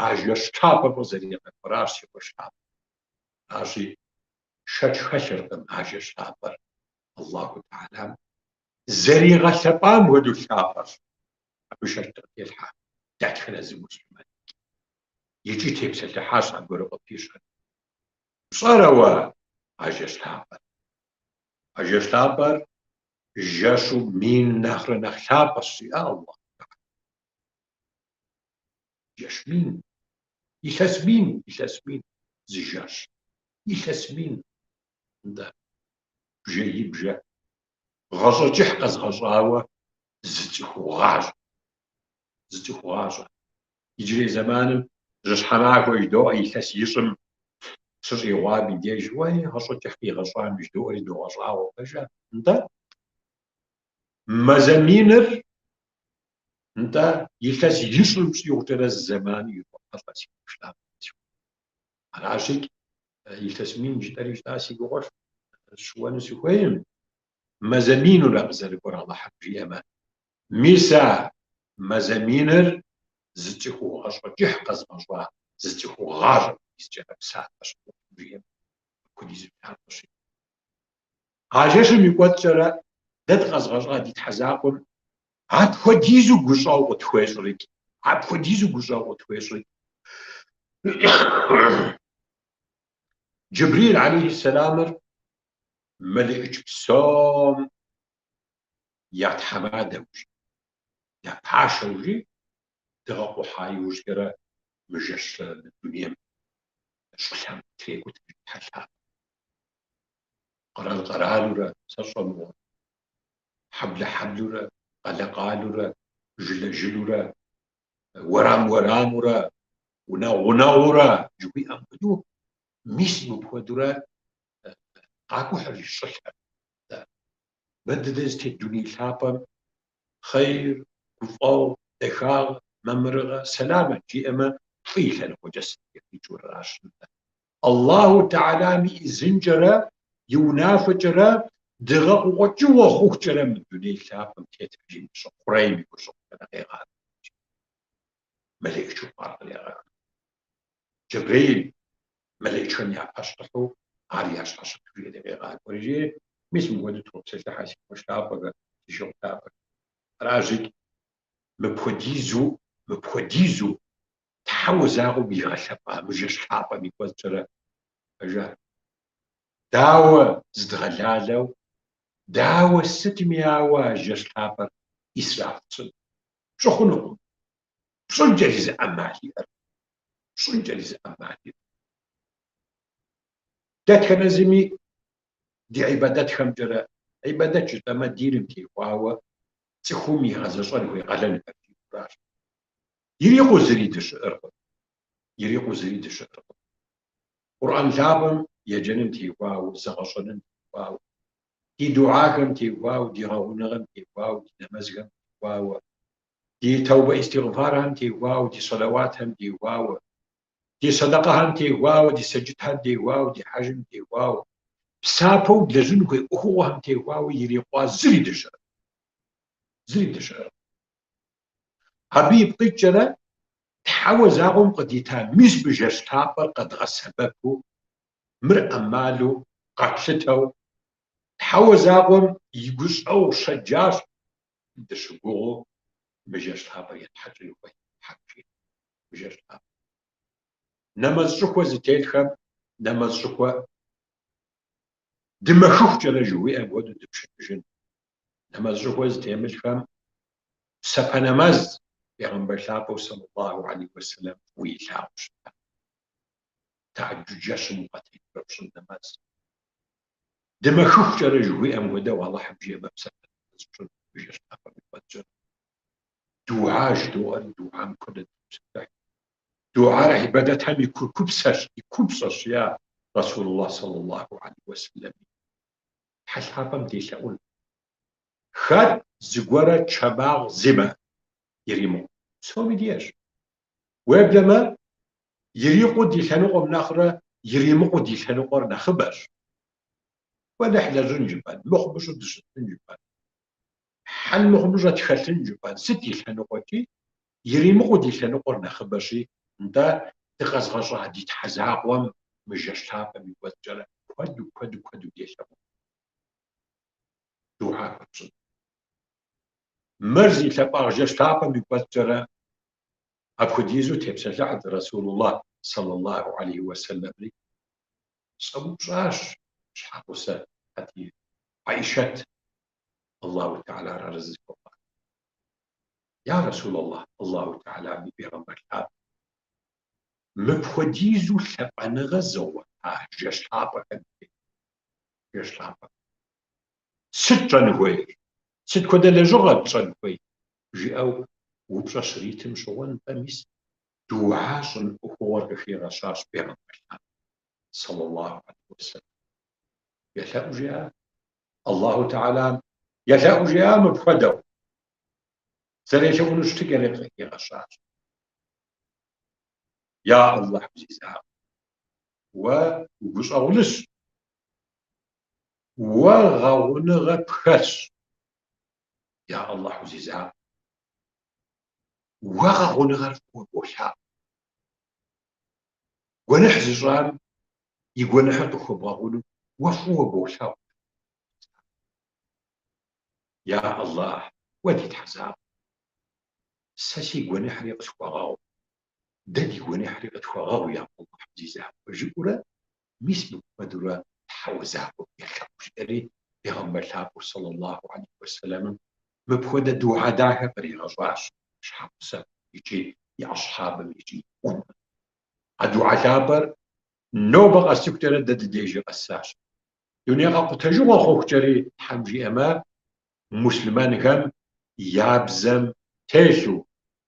Speaker 1: а жэщ лъапӏэм къызэригъэкӏуэращ, си къуэш лъапӏэ. Аращи, шэч хэлъыркъым а жэщ лъапӏэр Аллаху Тэхьэлам зэригъэлъэпӏам хуэдэу лъапӏэщ. Абы шэч къытелъхьэ дэтхэнэ зы муслъымэн. Икӏи тепсэлъыхьащ аргуэру къыпищэр. Пщӏэрэ уэ а жэщ лъапӏэр? А жэщ лъапӏэр жэщу мин нэхърэ нэхъ лъапӏэщ, жиӏа Аллаху Тэхьэлам. Жэщ мин, илъэс мин, илъэс мин, зы жэщ, илъэс мин. Нтӏэ, бжэи бжэ, гъащӏэ кӏыхь къэзгъэщӏауэ зы цӏыху гъащӏэ, зы цӏыху гъащӏэ. Иджырей зэманым жьыщхьэ махуэ жыдоӏэ илъэс ищӏым щыщӏигъуам и деж, уей, гъащӏэ кӏыхь къигъэщӏам жыдоӏэри догъэщӏагъуэ, пэжа? Нтӏэ, мазэ миныр, нтӏэ, илъэс ищӏым щӏигъукӏэрэ зы зэману ирохьэлӏэ си къуэш лъапӏэ. Аращи, илъэс мин жытӏэри жытӏа си гугъэщ, сщыуэну сыхуейм, мазэ минурэ къызэрыкӏуэр Алыхьым жиӏэмэ. Мис а мазэ миныр зы цӏыху гъащӏэ кӏыхь къэзгъэщӏа, зы цӏыху гъащӏэ хуэдизкӏэрэ псапэщ, Алыхьым жиӏэмэ, апхуэдизу лъапӏэщи. А жэщым и кӏуэцӏкӏэрэ дэ дыкъэзгъэщӏа ди Тхьэ закъуэм апхуэдизу гущӏэгъу къытхуещӏрикӏ, апхуэдизу гущӏэгъу къытхуещӏрикӏ. Джибрил алейхи сэламыр мэлэӏич псом я тхьэмадэу жи, я пашэу жи, дыгъэ къухьа иужькӏэрэ мы жэщ дунейм щӏылъэм трекӏутэ Тхьэ лъапӏэм. Къэрал-къэралурэ, сэ сщӏэ мыгъуэ, хьэблэ-хьэблурэ, къалэ-къалэурэ, жылэ-жылурэ, уэрам-уэрамурэ, унагъуэ-унагъуэурэ жыхуиӏэм хуэдэу, мис мыпхуэдэурэ къакӏухьыр щӏылъэр. Мы дэ дызытет дуней лъапӏэм хъейр, гуфӏэгъу, дахагъэ, мамырыгъэ, сэламэт жиӏэмэ, фӏы и лъэныкъуэкӏэ сыт къикӏыу аращ. Аллаху Тэхьэлам и ӏизынкӏэрэ, и унафэкӏэрэ дыгъэ къыкъуэкӏыгъуэ хъухукӏэрэ мы дуней лъапӏэм тет жи мы щӏы хъурейм и гущӏыӏукӏэрэ къегъакӏуэ. Мэлэӏичу хъуар кърегъэх. Джэбрэил мэлэӏичхэм я пащтыхьу ар ящхьэщыту жиӏэри къегъакӏуэри жиӏэри, мис мыпхуэдэу топсэлъыхьэ си къуэш лъапӏэхэр. си шыпхъу лъапӏэхэ. Аращи, мыпхуэдизу, мыпхуэдизу Тхьэуэ закъуэм игъэлъэпӏа мы жэщ лъапӏэм и кӏуэцӏкӏэрэ, пэжа? Дауэ зыдгъэлалэу, дауэ сытми ауэ а жэщ лъапӏэр ӏисраф тщӏын? Пщӏы хъунукъым. Пщӏынкӏэри зы ӏэмал иӏэр. Пщӏынкӏэри зы ӏэмал иӏэр. Дэтхэнэ зыми ди гьибадэтхэмкӏэрэ, гьибадэт жытӏэмэ, диным теухуауэ цӏыхум игъэзэщӏэн хуей къалэнхэр жиӏэуращ. Ирикъуу зыри дыщыӏэркъым. Ирикъуу зыри дыщыӏэркъым. Къурӏэн лъапӏэм еджэным теухуауэ, зэгъэщӏэным теухуауэ, ди дугьахэм теухуауэ, ди гъэгъуныгъэм теухуауэ, ди нэмэзхэм теухуауэ, ди тэубэ истигъфархэм теухуауэ, ди сэлэуатхэм теухуауэ, ди сэдэкъэхэм теухуауэ, ди сэджытхэм теухуауэ, ди хьэжым теухуауэ, псапэу длэжьын хуей ӏуэхугъуэхэм теухуауэ ирикъуа зыри дыщыӏэр. Зыри дыщыӏэр. Абы ипкъ иткӏэрэ Тхьэуэ закъуэм къыдита мис мы жэщ лъапӏэр къэдгъэсэбэпу, мыр ӏэмалу къэтлъытэу, Тхьэуэ закъуэм и гущӏэгъу щэджащ дыщыгугъыу мы жэщ лъапӏэр етхьэкӏын хуей, Тхьэм жиӏэ, мы жэщ лъапӏэр. Нэмэз щӏыхуэ зытелъхэм нэмэз щӏыхуэ дымэхыхукӏэрэ жыхуиӏэм хуэдэу дыпшыныжын. Нэмэз щӏыхуэ зытемылъхэм псапэ нэмэз Пегъэмбэр лъапӏэу сэллаллаху алейхи уэсэлэм фӏыуэ илъагъуу щыта. Тэхьэджуд жэщым укъэтэджурэ пщӏын нэмэз. Дымэхыхукӏэрэ жыхуиӏэм хуэдэу Алыхьым жиӏэмэ псапэ нэмэз пщӏын мы жэщ лъапӏэм и кӏуэцӏкӏэрэ. Дугьа жыдоӏэри дугьам куэдэ дытопсэлъыхь. Дугьар гьибадэтхэм и куркупсэщ, и купщӏэщ, жиӏа Расулуллах сэллаллаху алейхи уэсэлэм. Тхьэ лъапӏэм делъэӏун. Хэт зыгуэрэ чэмагъ зимыӏэ иримыкъу. Псоми диӏэщ. Уеблэмэ, ирикъуу ди лъэныкъуэм нэхърэ иримыкъуу ди лъэныкъуэр нэхъыбэщ. Гуэныхь лэжьын жыпӏэн, мыхъумыщӏэу дыщытын жыпӏэн, хьэл мыхъумыщӏэ тхэлъын жыпӏэн, сыт и лъэныкъуэкӏи иримыкъуу ди лъэныкъуэр нэхъыбэщи, нтӏэ, дыкъэзгъэщӏа ди Тхьэ закъуэм мы жэщ лъапӏэм и кӏуэцӏкӏэрэ куэду, куэду, куэду делъэӏун. Дугьэ хуэтщӏын. Мыр зи лъапӏагъ жэщ лъапӏэм и кӏуэцӏкӏэрэ апхуэдизу тепсэлъыхьырт Расулуллах сэллаллаху алейхи уэсэлэмри. Щӏэупщӏащ щхьэгъусэ Хьэти Аишэт, Аллаху Тэхьэлар арэзы зыхуэхъуа. Я Расулаллах, Аллаху Тэхьэлам и пегъэмбэр лъапӏэ, мыпхуэдизу лъапӏэныгъэ зыгъуэта жэщ лъапӏэхэм деж, жэщ лъапӏэхэм. Сыт тщӏэн хуейр? Сыт хуэдэ лэжьыгъэ тщӏэн хуей? Жиӏэу упщӏэ щритым щыгъуэ, нтӏэ, мис, дугьэ щӏын ӏуэхугъуэр къыхигъэщащ пегъэмбэр лъапӏэм, сэллаллаху алейхи уэсэлэм. Елъэӏу жиӏа? Аллаху Тэхьэлам елъэӏу жиӏа мыпхуэдэу? Зэрелъэӏуну щытыкӏэри къыхигъэщащ. Я Аллахьу зи закъуэ, уэ угущӏэгъулыщ. Уэ гъэгъуныгъэ пхэлъщ, я Аллахьу зи закъуэ. Уэ гъэгъуныгъэр фӏыуэ болъагъу. Гуэныхь зыщӏам и гуэныхьыр къыхуэбгъэгъуну уэ фӏыуэ болъагъу. Я Аллахь, уэ ди Тхьэ закъуэ, сэ си гуэныхьри къысхуэгъэгъу, дэ ди гуэныхьри къытхуэгъэгъу, я Аллахьу зи закъуэ, жиӏэурэ Мис мыпхуэдэурэ Тхьэуэ закъуэм елъэӏу, жиӏэри Пегъэмбэр лъапӏэу сэллаллаху алейхи уэсэлэмым мыпхуэдэ дугьэ дахэ къригъэщӏащ щхьэгъусэм икӏи и асхьабым икӏи и ӏуммэм. А дугьэ лъапӏэр нобэ къэсыхукӏэрэ дэ ди дежи къэсащ. Дуней къэкъутэжыгъуэ хъухукӏэри, Тхьэм жиӏэмэ, муслъымэнхэм я бзэм телъу,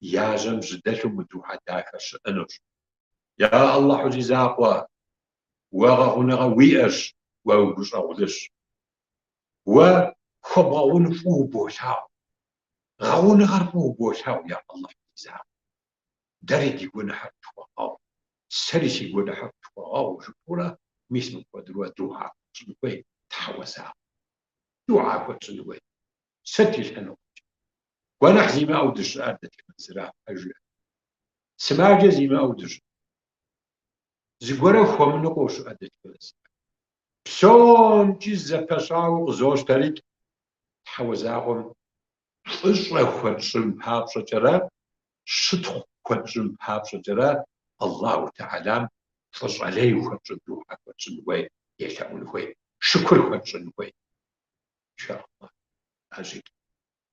Speaker 1: я жьэм жьэдэлъу мы дугьэ дахэр щыӏэнущ. Я Аллахьу зи закъуэ, уэ гъэгъуныгъэ уиӏэщ, уэ угущӏэгъулыщ. Уэ хуэбгъэгъуну фӏыуэ болъагъу. Гъэгъуныгъэр фӏыуэ болъагъу, я Аллахьу зи закъуэ. Дэри ди гуэныхьыр къытхуэгъэгъу, сэри си гуэныхьыр къытхуэгъэгъу, жыпӏэурэ мис мыпхуэдэурэ дугьэ хуэтщӏын хуей, Тхьэуэ закъуэ. Дугьэ хуэтщӏын хуей. Сыт и лъэныкъуэкӏэ? Гуэныхь зимыӏэу дыщыӏэр дэтхэнэ зыра, пэжыр? Сымаджэ зимыӏэу дыщыӏэ. Зыгуэрэ хуэмыныкъуэу щыӏэ дэтхэнэ зыра? Псомкӏи зэпэщауэ къызощтэрикӏ. Тхьэуэ закъуэм фӏыщӏэ хуэтщӏын папщӏэкӏэрэ, щытхъу хуэтщӏын папщӏэкӏэрэ Аллаху Тэхьэлам фӏыщӏэ лей хуэтщӏын, духьэ хуэтщӏын хуей, делъэӏун хуей, шыкур хуэтщӏын хуей. Иншааллах. Аращи,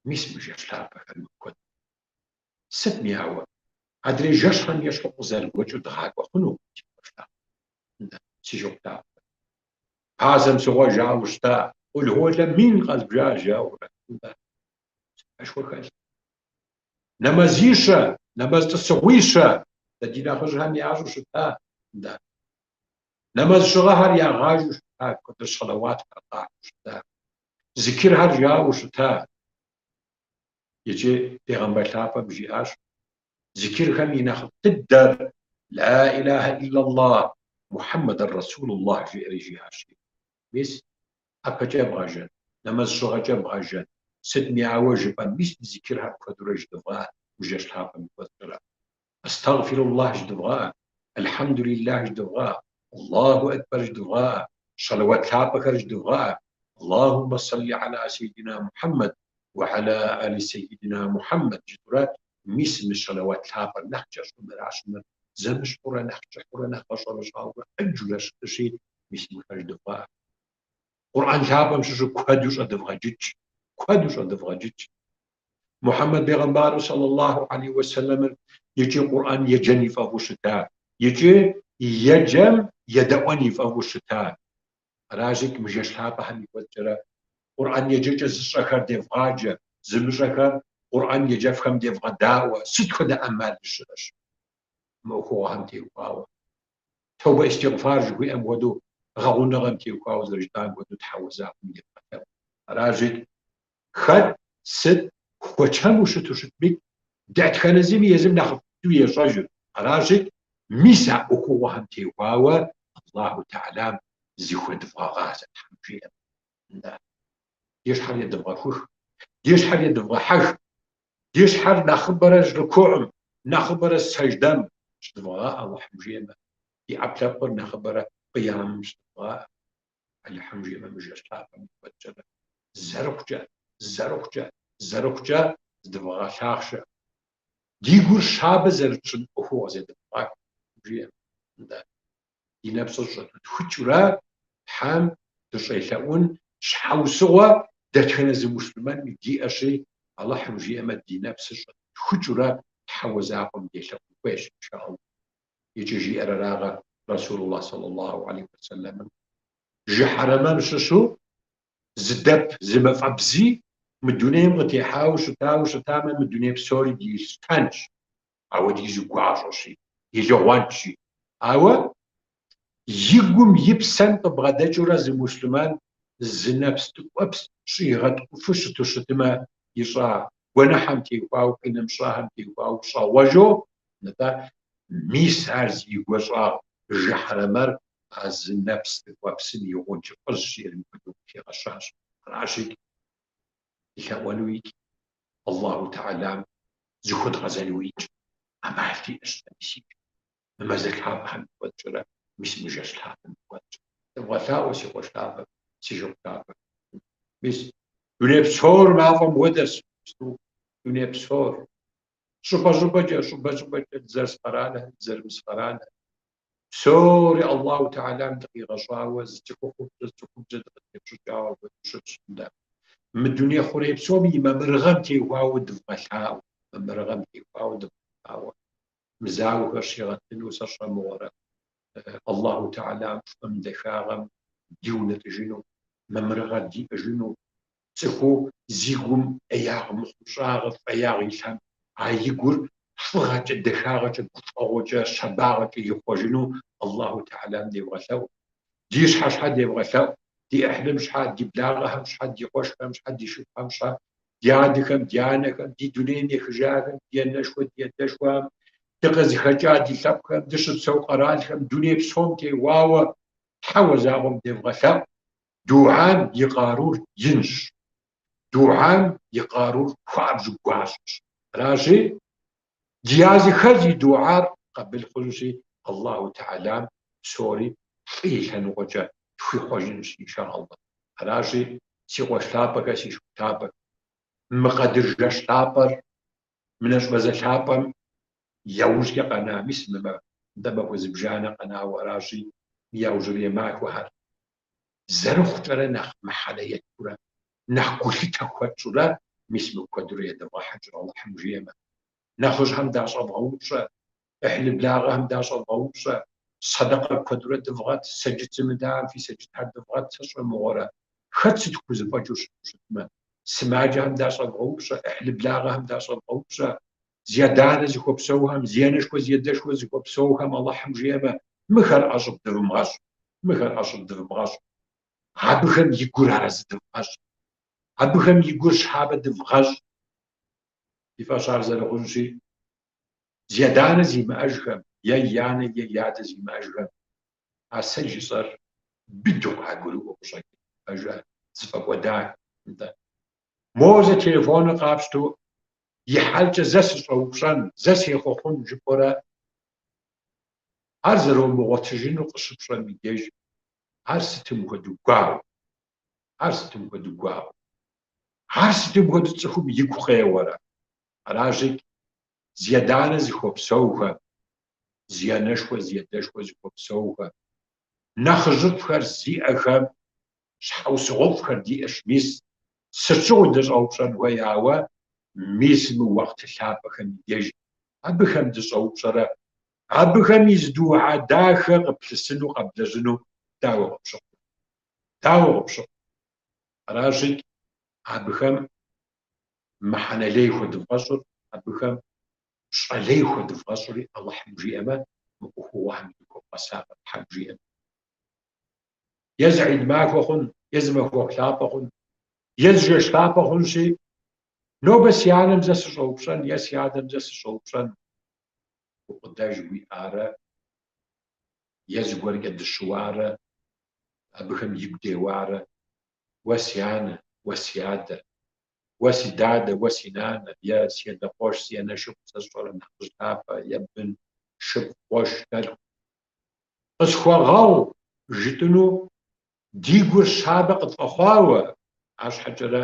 Speaker 1: мис мы жэщ лъапӏэхэр мыпхуэдэу. Сытми ауэ, адрей жэщхэм ещхьу къызэрыгуэкӏыу дгъакӏуэ хъунукъым, си къуэш лъапӏэ, си шыпхъу лъапӏэ. Пасэм щыгъуэ жаӏэу щыта, къулхуэлэ мин къэзбжа жаӏэурэ. Псапэшхуэ хэлъ. Нэмэзищэ, нэмэз тӏысыгъуищэ, дэ ди нэхъыжьхэм ящӏу щыта. Нэмэз щыгъэхэр ягъажэу щыта, куэдрэ щэлэуатхэр къахьу щыта, зикирхэр жаӏэу щыта. Икӏи Пейгъэмбэр лъапӏэм жиӏащ, зикирхэм и нэхъыфӏ дыдэр Ла илахэ иллаллах, Мухьэммэдэр Расулуллах жиӏэри жиӏащ. Мис ӏэпэкӏэ бгъэжэн, нэмэз щыгъэкӏэ бгъэжэн, сытми ауэ жыпӏэн, мис мы зикирхэр куэдурэ жыдывгъэӏэ, мы жэщ лъапӏэм и кӏуэцӏкӏэрэ. Астагъфируллах жыдывгъэӏэ, Алхьэмдулиллах жыдывгъэӏэ, Аллаху акбэр жыдывгъэӏэ, щэлэуат лъапӏэхэр жыдывгъэӏэ, Аллахуммэ сэлли аля сейидина Мухьэммэд уэ аля али сейидина Мухьэммэд жытӏурэ, мис мы щэлэуат лъапӏэр нэхъ кӏэщӏу мыращ мыр, зэмыщхьурэ нэхъ кӏыхьурэ нэхъ гъэщӏэрэщӏауэрэ ӏэджэурэ щыӏэщи, мис мыхэр жыдывгъэӏэ. Къурӏэн лъапӏэм щыщу куэду щӏэдывгъэджыкӏ, куэду щӏэдывгъэджыкӏ. Мухьэммэд бегъымбару сэллаллаху алейхи уэсэлэмыр икӏи Къурӏэн еджэн ифӏэфӏу щыта, икӏи еджэм едэӏуэн ифӏэфӏу щыта. Аращи, мы жэщ лъапӏэхэм и кӏуэцӏкӏэрэ Къурӏэн еджэкӏэ зыщӏэхэр девгъаджэ, зымыщӏэхэр Къурӏэн еджэфхэм девгъэдаӏуэ, сыт хуэдэ ӏэмал щыӏэщ мы ӏуэхугъуэхэм теухуауэ. Тэубэ истигъфар жыхуиӏэм хуэдэу, гъэгъуныгъэм теухуауэ зэрыжытӏам хуэдэу Тхьэуэ закъуэм девгъэлъэӏу. Аращи, Хэт сыт хуэчэму щыту щытми, дэтхэнэ зыми езым нэхъыфӏ дыдэу ещӏэжыр. Аращи, мис а ӏуэхугъуэхэм теухуауэ Аллаху Тэхьэлам зыхуэдывгъэгъазэ, Тхьэм жиӏэмэ. Нтӏэ, ди щхьэр едывгъэхух, ди щхьэр едывгъэхьэх, ди щхьэр нэхъыбэрэ рукуӏым, нэхъыбэрэ сэждэм щыдывгъэгъэӏэ, Аллахьым жиӏэмэ, ди ӏэпкълъэпкъыр нэхъыбэрэ къиямым щыдывгъаӏэ. Алыхьым жиӏэмэ, мы жэщ лъапӏэм и кӏуэцӏкӏэрэ зэрыхъукӏэ, зэрыхъукӏэ, зэрыхъукӏэ зыдывгъэлъахъшэ. Ди гур щабэ зэрытщӏын ӏуэхугъуэ зедывгъэх, жиӏэмэ. Нтӏэ, ди нэпсыр щӏэдутхыкӏыурэ Тхьэм дыщӏелъэӏун щхьэусыгъуэ дэтхэнэ зы муслъымэнми диӏэщи, Алыхьым жиӏэмэ, ди нэпсыр щӏэдутхыкӏыурэ Тхьэуэ закъуэм делъэӏун хуейщ, иншаллах. Икӏи жиӏэр арагъэ Расулуллах саллаллаху алейхи уэсэлэмым, Жыхьэрэмэм щыщу зы дэп, зы мафӏэбзий мы дунейм къытехьауэ щытауэ щытамэ, мы дуней псори дилътэнщ, ауэдизу гуащӏэщи, илыгъуэнщи. Ауэ и гум, и псэм къыбгъэдэкӏыурэ зы муслъымэн зы нэпс ткӏуэпс щӏигъэткӏуфу щыту щытмэ, ищӏа гуэныхьэм теухуауэ, къинэмыщӏахэм теухуауэ щӏэгъуэжу, нтӏэ, мис ар зи гуащӏагъ жыхьэрэмэр а зы нэпс ткӏуэпсым и гъункӏыфӏыжь жиӏэри мыпхуэдэу къыхигъэщащ. Аращи, дылъэӏуэнуикӏ, Аллаху Тэхьэлам зыхуэдгъэзэнуикӏ ӏэмал диӏэщ дэ мис иджы. Мы мазэ лъапӏэхэм и кӏуэцӏкӏэрэ, мис мы жэщ лъапӏэм и кӏуэцӏкӏэ. Дывгъэлъаӏуэ, си къуэш лъапӏэ, си шыпхъу лъапӏэ. Мис дуней псор мафӏэм хуэдэщ, дуней псор. Щӏыпӏэ-щӏыпӏэкӏэ, щӏыпӏэ-щӏыпӏэкӏэ дызэрыс къэралхэр, дызэрымыс къэралхэр. Псори Аллаху Тэхьэлам дыкъигъэщӏауэ, зы цӏыхухъубзэ, цӏыхубзэ дыкъытепщӏыкӏауэ апхуэдэу щытщ. Нтӏэ, мы дуней хъурей псом и мамырыгъэм теухуауэ дывгъэлъаӏуэ, мамырыгъэм теухуауэ дывгъэлъаӏуэ. Мы зауэхэр щигъэтыну сэ сщӏэмыгъуэрэ Аллаху Тэхьэлам фӏым, дахагъэм диунэтӏыжыну, мамырыгъэр диӏэжыну, цӏыхуу зи гум ӏеягъ, мыхъумыщӏагъэ, фӏеягъ илъхэм а и гур фӏыгъэкӏэ, дахагъэкӏэ, гуфӏэгъуэкӏэ, щабагъэкӏэ ихъуэжыну Аллаху Тэхьэлам девгъэлъэӏу. Ди щхьэ щхьэ девгъэлъэӏу, ди ӏыхьлым щхьэ, ди благъэхэм щхьэ, ди къуэшхэм щхьэ, ди шыпхъухэм щхьэ, ди адэхэм, ди анэхэм, ди дунейм ехыжахэм, ди анэшхуэ, ди адэшхуэхэм, дыкъызыхэкӏа ди лъэпкъхэм, дыщыпсэу къэралхэм, дуней псом теухуауэ Тхьэуэ закъуэм девгъэлъэӏу. Дугьам и къарур инщ. Дугьам и къарур хуабжьу гуащӏэщ. Аращи, ди языхэз и дугьар къабыл хъунущи, Аллаху Тэхьэлам псори фӏы и лъэныкъуэкӏэ тхуихъуэжынущ, иншааллах. Аращи, Си къуэш лъапӏэхэ, си шыпхъу лъапӏэхэ, мы Къэдыр жэщ лъапӏэр, мы нэщӏ мазэ лъапӏэм яужькӏэ къэна, мис мы нтӏэ махуэ зыбжанэ къэнауэ аращи, мы яужьрей махуэхэр зэрыхъукӏэрэ нэхъ мыхьэнэ еттурэ, нэхъ гулъытэ хуэтщӏурэ, мис мы куэдурэ едывгъэхьэкӏыр Алыхьым жиӏэмэ. Нэхъыжьхэм дащӏэвгъэупщӏэ, ӏыхьлы благъэхэм дащӏэвгъэупщӏэ, сэдэкъэр куэдурэ дывгъэт, сэджыт зымыдахэм фи сэджытхэр дывгъэт, сэ сщӏэ мыгъуэрэ, хэт сыт хузэфӏэкӏыу щыту щытмэ. Сымаджэхэм дащӏэвгъэупщӏэ, ӏыхьлы благъэхэм дащӏэвгъэупщӏэ, зи адэ-анэ зыхуэпсэухэм, зи анэшхуэ, зи адэшхуэ зыхуэпсэухэм Алыхьым жиӏэмэ, мыхэр ӏэщӏыб дывмыгъэщӏ, мыхэр ӏэщӏыб дывмыгъэщӏ. Абыхэм и гур арэзы дывгъэщӏ, абыхэм и гур щабэ дывгъэщӏ. Фи фӏэщ ар зэрыхъунщи, зи адэ-анэ зимыӏэжхэм е и анэ е и адэ зимыӏэжхэм а сэ жысӏэр быдэу къагурыӏуэу къыщӏэкӏын, пэжа, зыфӏэкӏуэдахэм, нтӏэ. Моуэ зэ телефоныр къапщтэу и хьэлкӏэ зэ сыщӏэупщӏэн, зэ сехъуэхъун жыпӏэрэ, ар зэромыгъуэтыжынур къыщыпщӏэм и деж, ар сытым хуэдэу гуауэ, ар сытым хуэдэу гуауэ, ар сытым хуэдэу цӏыхум игу къеуэрэ. Аращи, зи адэ-анэ зыхуэпсэухэм, зи анэшхуэ, зи адэшхуэ зыхуэпсэухэм, нэхъыжьыфӏхэр зиӏэхэм щхьэусыгъуэфӏхэр диӏэщ, мис, сыт щыгъуи дыщӏэупщӏэн хуей, ауэ мис мы уэхъты лъапӏэхэм и деж абыхэм дыщӏэупщӏэрэ, абыхэм и зы дугьэ дахэ къыплъысыну, къэблэжьыну дауэ къыпщыхъурэ? Дауэ къыпщыхъурэ? Аращи, абыхэм мыхьэнэ лей хуэдывгъэщӏыр, абыхэм пщӏэ лей хуэдывгъэщӏри, Алыхьым жиӏэмэ, мы ӏуэхугъуэхэм дыхуэвгъэсакъ, Тхьэм жиӏэмэ. Е зы гьид махуэ хъун, е зы махуэху лъапӏэ хъун, е зы жэщ лъапӏэ хъунщи, нобэ си анэм зэ сыщӏэупщӏэн е си адэм зэ сыщӏэупщӏэн гукъыдэж уиӏарэ, е зыгуэркӏэ дыщыуарэ, абыхэм игу деуарэ, уэ си анэ, уэ си адэ, уэ си дадэ, уэ си нанэ, е си адэ къуэш, си анэ шыпхъу, сэ сщӏэрэ нэхъыжь лъапӏэ, е бын, шыпхъу, къуэш, дэлъху. Къысхуэгъэгъу жытӏэну ди гур щабэ къытфӏэхъуауэ, арщхьэкӏэрэ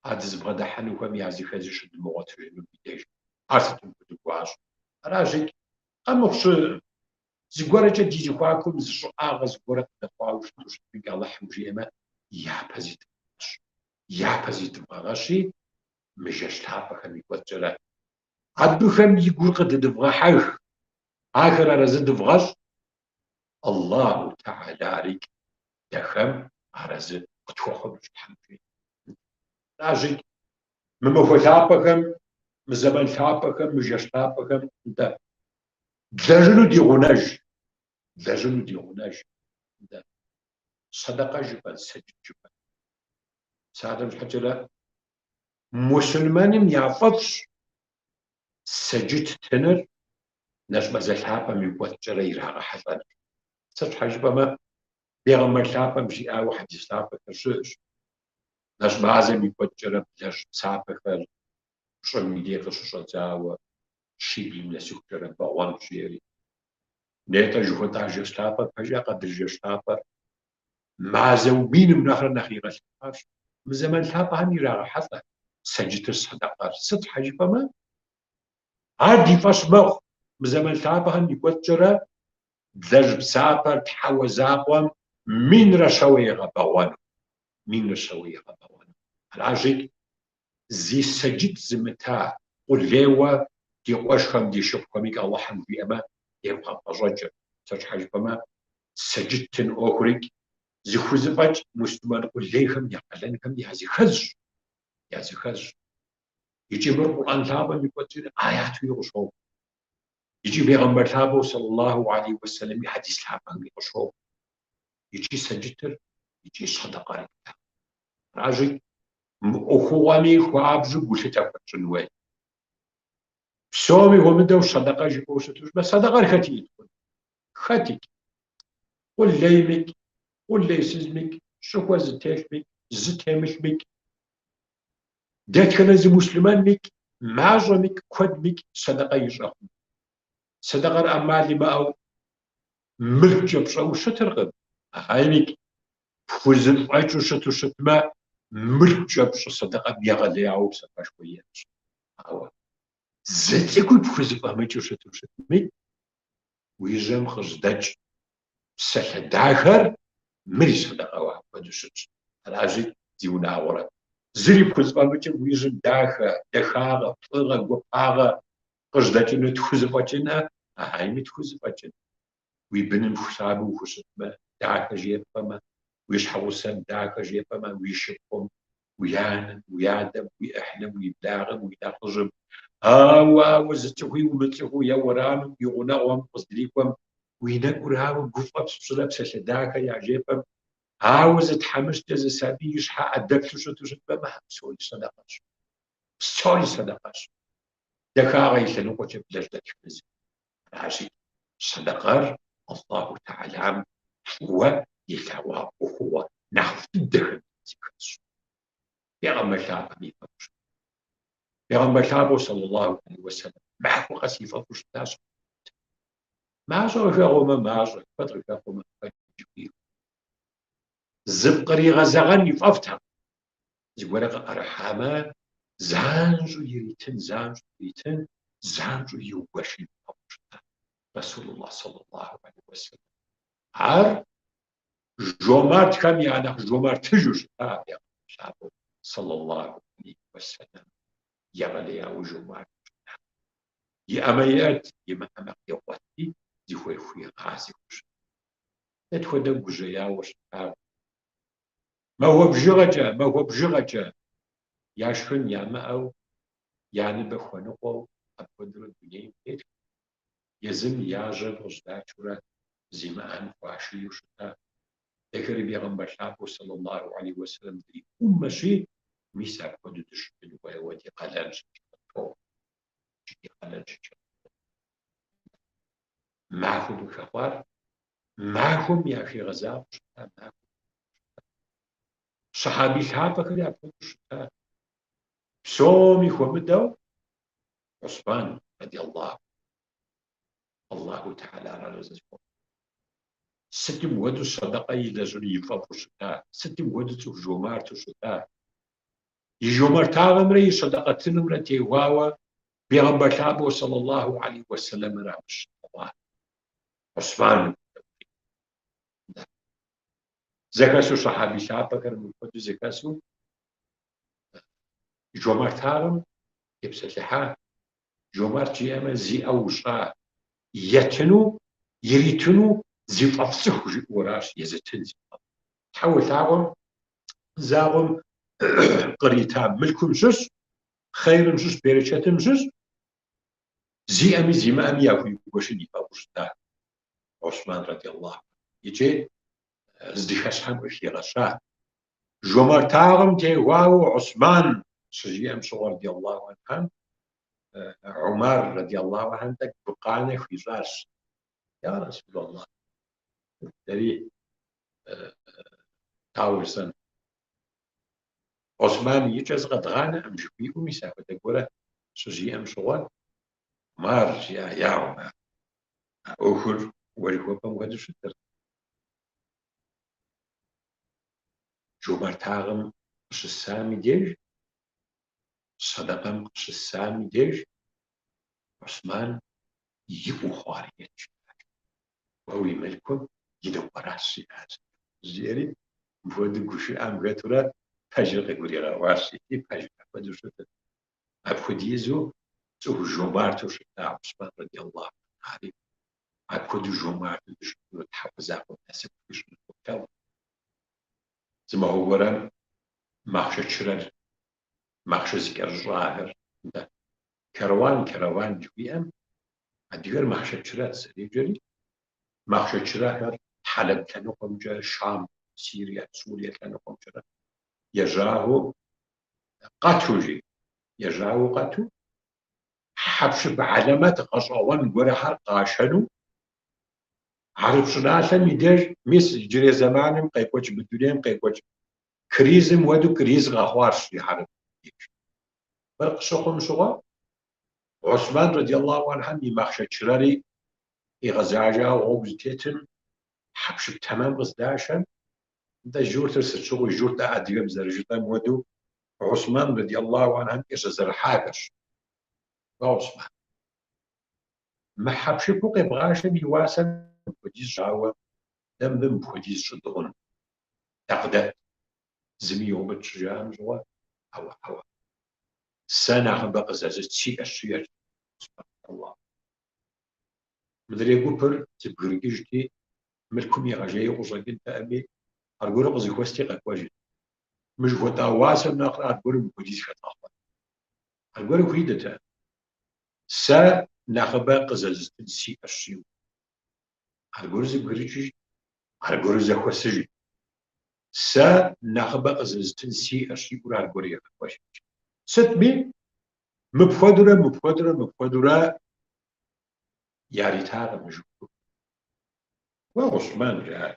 Speaker 1: а дызыбгъэдыхьэнухэм языхэзи щыдмыгъуэтыжынум и деж ар сытым хуэдэу гуащӏэ. Аращи, къэмыхъу зыгуэрэкӏэ ди зэхуакум зы щӏыӏагъэ зыгуэрэ къыдэхъуауэ щыту щытмикӏ Алыхьым жиӏэмэ, япэ зидывгъэгъэщ. Япэ зидывгъэгъэщи, мы жэщ лъапӏэхэм и кӏуэцӏкӏэрэ абыхэм и гур къыдэдывгъэхьэх, ахэр арэзы дывгъэщӏ, Аллаху Тэхьэларикӏ дэхэм арэзы къытхуэхъунущ Тхьэм жиӏэмэ. Аращи, мы махуэ лъапӏэхэм, мы зэман лъапӏэхэм, мы жэщ лъапӏэхэм, нтӏэ, длэжьыну ди гъунэж, длэжьыну ди гъунэж, нтӏэ, сэдэкъэ жыпӏэн, сэджыт жыпӏэн. Псалъэм щхьэкӏэрэ, мусульмэным яфӏэфӏщ сэджыт тыныр нэщӏ мазэ лъапӏэм и кӏуэцӏкӏэрэ ирагъэхьэлӏэныр. Сыт щхьэ жыпӏэмэ, бегъымбар лъапӏэм жиӏауэ хьэдис лъапӏэхэр щыӏэщ. Нэщӏ мазэм и кӏуэцӏкӏэрэ блэжь псапэхэр пщӏым и дей къыщыщӏэдзауэ щиблым нэсыхукӏэрэ бэгъуэнущ, жиӏэри. Нетӏэ жыхуэтӏа жэщ лъапӏэр пэжа Къэдыр жэщ лъапӏэр мазэу миным нэхърэ нэхъ игъэлъэпӏащ. Мы зэман лъапӏэхэм ирагъэхьэлӏэ сэджытыр сэдэкъэр. Сыт щхьэ жыпӏэмэ, ар ди фӏэщ мэхъу мы зэман лъапӏэхэм и кӏуэцӏкӏэрэ длэжь псапэр Тхьэуэ закъуэм минрэ щэуэ егъэбэгъуэну. Минрэ щэуэ егъэбэгъуэну. Аращи, зи сэджыт зымыта къулейуэ ди къуэшхэм, ди шыпхъухэмикӏ Алыхьым жиӏэмэ, девгъэпӏэщӏэкӏыр. Сыт щхьэ жыпӏэмэ, сэджыт тын ӏуэхурикӏ зыхузэфӏэкӏ муслъымэн къулейхэм я къалэнхэм языхэзщ, языхэзщ. Икӏи мыр Къурӏэн лъапӏэм и кӏуэцӏкӏи аятуи къыщокӏуэ. Икӏи бегъымбар лъапӏэу сэллаллаху алейхи уэсэлэм и хьэдис лъапӏэхэми къыщокӏуэ. Икӏи сэджытыр, икӏи сэдэкъэр. Аращи, мы ӏуэхугъуэми хуабжьу гулъытэ хуэтщӏын хуей. Псоми хуэмыдэу сэдэкъэ жыпӏэу щыту щытмэ, сэдэкъэр хэти ит хъун? Хэтикӏ. Къулеймикӏ, къулейсызмикӏ, щӏыхуэ зытелъмикӏ, зытемылъмикӏ. Дэтхэнэ зы муслъымэнмикӏ, мащӏэмикӏ, куэдмикӏ сэдэкъэ ищӏэ хъун. Сэдэкъэр ӏэмал имыӏэу мылъкукӏэ пщӏэу щытыркъым. Ахьеймикӏ. Пхузэфӏэкӏыу щыту щытмэ, мылъкукӏэ пщӏы сэдэкъэм егъэлеяуэ псапэшхуэ иӏэщ. Ауэ зы цӏыкӏуи пхузэфӏэмыкӏыу щыту щытми, уи жьэм къыжьэдэкӏ псалъэ дахэр мыри сэдэкъэуэ апхуэдэу щытщ. Аращи, зиунагъуэрэ, зыри пхузэфӏэмыкӏым уи жьэм дахэ, дахагъэ, фӏыгъэ, гуапагъэ къыжьэдэкӏыну тхузэфӏэкӏынӏэ, ахьэми тхузэфӏэкӏын. Уи быным щабэу ухущытмэ, дахэ жепӏэмэ, уи щхьэгъусэм дахэ жепӏэмэ, уи шыпхъум, уи анэм, уи адэм, уи ӏыхьлым, уи благъэм, уи нэхъыжьым. Ауэ, ауэ зы цӏыхуи умыцӏыхуу е уэрамым уи гъунэгъуэм къыздрикӏуэм уи нэкӏур ауэ гуфӏэпс пщӏырэ псалъэ дахэ яжепӏэм, ауэ зы тхьэмыщкӏэ, зы сабий и щхьэ ӏэ дэплъу щыту щытмэ, мыхьэр псори сэдэкъэщ. Псори сэдэкъэщ. Дахагъэ и лъэныкъуэкӏэ блэжь дэтхэнэ зыми. Аращи, сэдэкъэр Аллаху Тэхьэлам фӏыуэ илъэгъуа ӏуэхугъуэ нэхъыфӏ дыдэхэм зыхэтщ. Пегъэмбэр лъапӏэм и фӏэфӏщ. Пегъэмбэр лъапӏэу сэллаллаху алейхи уэсэлэм махуэ къэс и фӏэфӏу щытащ. Мащӏэ къыхэхъуэмэ мащӏэ, куэд къыхэхъуэмэ куэд жыхуиӏэу. Зыпкъригъэзэгъэн и фӏэфӏтэкъым. Зыгуэрэ къыӏэрыхьамэ, занщӏэу иритын, занщӏэу иритын, занщӏэу иугуэшын фӏэфӏу щыта Расулуллах саллаллаху алейхи уэсэлэм. Ар жомартхэм я нэхъ жомартыжу щыта пегъэмбэр лъапӏэу саллаллаху алейхи уэсэлэм егъэлеяуэ жомарту щыта. Иӏэмэ иӏэт, имыӏэмэ къигъуэтти, зыхуей хуигъазэу щыта. Дэ тхуэдэ гужьеяуэ щыта. Махуэ бжыгъэкӏэ, махуэ бжыгъэкӏэ яшхын ямыӏэу, я ныбэ хуэныкъуэу апхуэдэурэ дунейм тетт. Езым я жьэм къыжьэдачурэ зимыӏэм хуашийу щыта. Дэхэри бегъымбар лъапӏэу сэллаллаху алейхи уэсэлэм дриӏуммэщи, мис апхуэдэу дыщытын хуейуэ ди къалэнщ икӏи къытохуэ. Икӏи ди къалэнщ икӏи къытохуэ. Махуэм къыхэхъуар махуэм яхигъэзагъэу щыта, махуэм. Щэхьабий лъапӏэхэри апхуэдэу щыта. Псоми хуэмыдэу Усман, радиаллаху, Аллаху Тэхьэлар арэзы зыхуэхъу. Сытым хуэдэу сэдэкъэ илэжьыну и фӏэфӏу щыта, сытым хуэдэу цӏыху жомарту щыта. И жомартагъэмрэ и сэдэкъэ тынымрэ теухуауэ бегъымбар лъапӏэу сэллаллаху алейхи уэсэлэмыр абы щытхъуа. Усман зэхэсу щэхьабий лъапӏэхэр мыпхуэдэу зэхэсу жомартагъэм тепсэлъыхьа, жомарт жиӏэмэ, зи ӏэ ущӏа, етыну, иритыну зи фӏэфӏ цӏыху жиӏэу аращ, езытын зи фӏэфӏ. Тхьэуэ лъапӏэм закъуэм кърита мылъкум щыщ, хъейрым щыщ, берычэтым щыщ, зиӏэми зимыӏэми яхуигуэшын и фӏэфӏу щыта Усман радиаллаху икӏи здыхэсхэм къыхигъэща. Жомартагъым теухуауэ Усман щыжиӏэм щыгъуэ радиаллаху анхьэм Умар радиаллаху анхьэм тӏэкӏу гукъанэ хуищӏащ. Я Расулаллах, дэри дауэ жысӏэн? Усман и кӏэ зыкъэдгъанэкъым жыхуиӏэу мис апхуэдэ гуэрэ щыжиӏэм щыгъуэ, Умар жиӏа, я Умар, а ӏуэхур уэ жыхуэпӏэм хуэдэу щытыр. Жумартагъым къыщысам и деж, сэдэкъэм къыщысам и деж, Усман иӏэу хъуар ет жиӏащ. Уэ уи мылъкум и ныкъуэращ жиӏащ. Жиӏэри, мыпхуэдэу гушыӏэм хэтурэ пэжыр къыгуригъэӏуащ икӏи пэжыр апхуэдэу щытыр. Апхуэдизу цӏыху жомарту щыта Усман радиаллаху анхьари, апхуэдэу жомарту дыщытыну Тхьэуэ закъуэм насып тхуищӏыну долъэӏу. Зы махуэ гуэрэм махъшэ чырэр, махъшэ зыкӏэрыщӏахэр, нтӏэ, каруан, караван жыхуиӏэм адыгэр махъшэ чырэт зэреджэри, махъшэ чырэхэр Хьэлэб лъэныкъуэмкӏэ, Шам, Сирие, Сурие лъэныкъуэмкӏэрэ ежьауэ къэту жи, ежьауэ къэту, хьэпшып хьэлэмэт гъэщӏэгъуэн гуэрхэр къашэну хьэрып щӏыналъэм и деж, мис иджырей зэманым къекӏуэкӏ, мы дунейм къекӏуэкӏ кризым хуэдэу криз къэхъуащ жи хьэрып деж. Мыр къыщыхъум щыгъуэ, Усман радиаллаху анхьэм и махъшэ чырэри къигъэзэжауэ гъуэгу зытетым хьэпшып тэмэм къыздашэм. Нтӏэ, журтыр сыт щыгъуи журт адыгэм зэрыжытӏэм хуэдэу, Гьусман радий Аллаху анхьэм кӏэщӏэзэрыхьахэщ. Уэ, Гьусман, мы хьэпшыпу къебгъашэм и уасэр мыпхуэдизщ, ауэ дэ мыбы мыпхуэдиз щӏыдгъун. Дэ къыдэт, зыми йомыт щыжаӏэм щыгъуэ, хьэуэ, хьэуэ. Сэ нэхъыбэ къызэзыт сиӏэщ, жиӏэрт Гьусман радий Аллаху. Мыдрей гупыр зэбгрыкӏыжти, мылъкум игъэжейуэ къыщӏэкӏынтэӏыми, аргуэру къызэхуэсти къэкӏуэжырт. Мы жыхуэтӏа уасэм нэхърэ аргуэру мыпхуэдиз хэдгъэхъуэн. Аргуэру хуидэтэӏым. Сэ нэхъыбэ къызэзытын сиӏэщ, жиӏэу. Аргуэру зэбгрыкӏыжт, аргуэру зэхуэсыжт. Сэ нэхъыбэ къызэзытын сиӏэщ, жиӏэурэ аргуэру ягъэкӏуэжырт. Сытми, мыпхуэдурэ, мыпхуэдурэ, мыпхуэдурэ яритакъым журт гупым. Уэ, Гъусмэн, жаӏащ.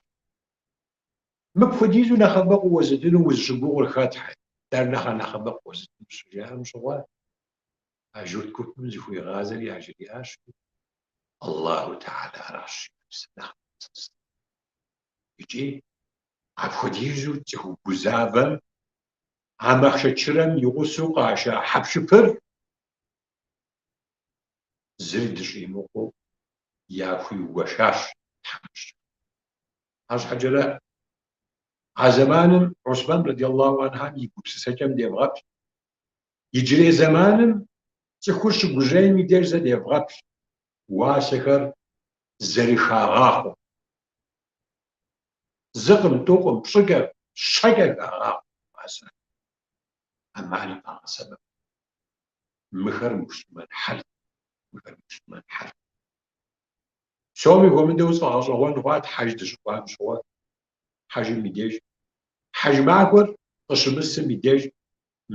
Speaker 1: Мыпхуэдизу нэхъыбэ къыуэзытыну узыщыгугъыр хэт, дэр нэхъэ нэхъыбэ къыуэзытыну щыжаӏэм щыгъуэ, а журт гупым зыхуигъазэри яжриӏащ, Аллаху Тэхьэлэ аращ сэ нэхъыбэ къызэзытынур. Икӏи апхуэдизу цӏыху гузавэм а махъшэ чырэм и гъусэу къаша хьэпшыпыр зыри дыщӏимыгъуу яхуиугуэшащ тхьэмыщкӏэм. Арщхьэкӏэрэ а зэманым Гьусман радий Аллаху анхьам и гупсысэкӏэм девгъэплъ. Иджырей зэманым цӏыхур щыгужьейм и деж зэ девгъэплъ уасэхэр зэрыхагъахъуэм. Зыкъым, тӏукъым, пщӏыкӏэ, щэкӏэ хагъахъуэ уасэр. ӏэмал къагъэсэбэп. Мыхэр муслъымэн хьэлкъым, мыхэр муслъымэн хьэлкъым. Псоми хуэмыдэу сфӏэгъэщӏэгъуэн хъуат хьэж дыщыкӏуам щыгъуэ, хьэжым и деж. Хьэж махуэр къыщымысым и деж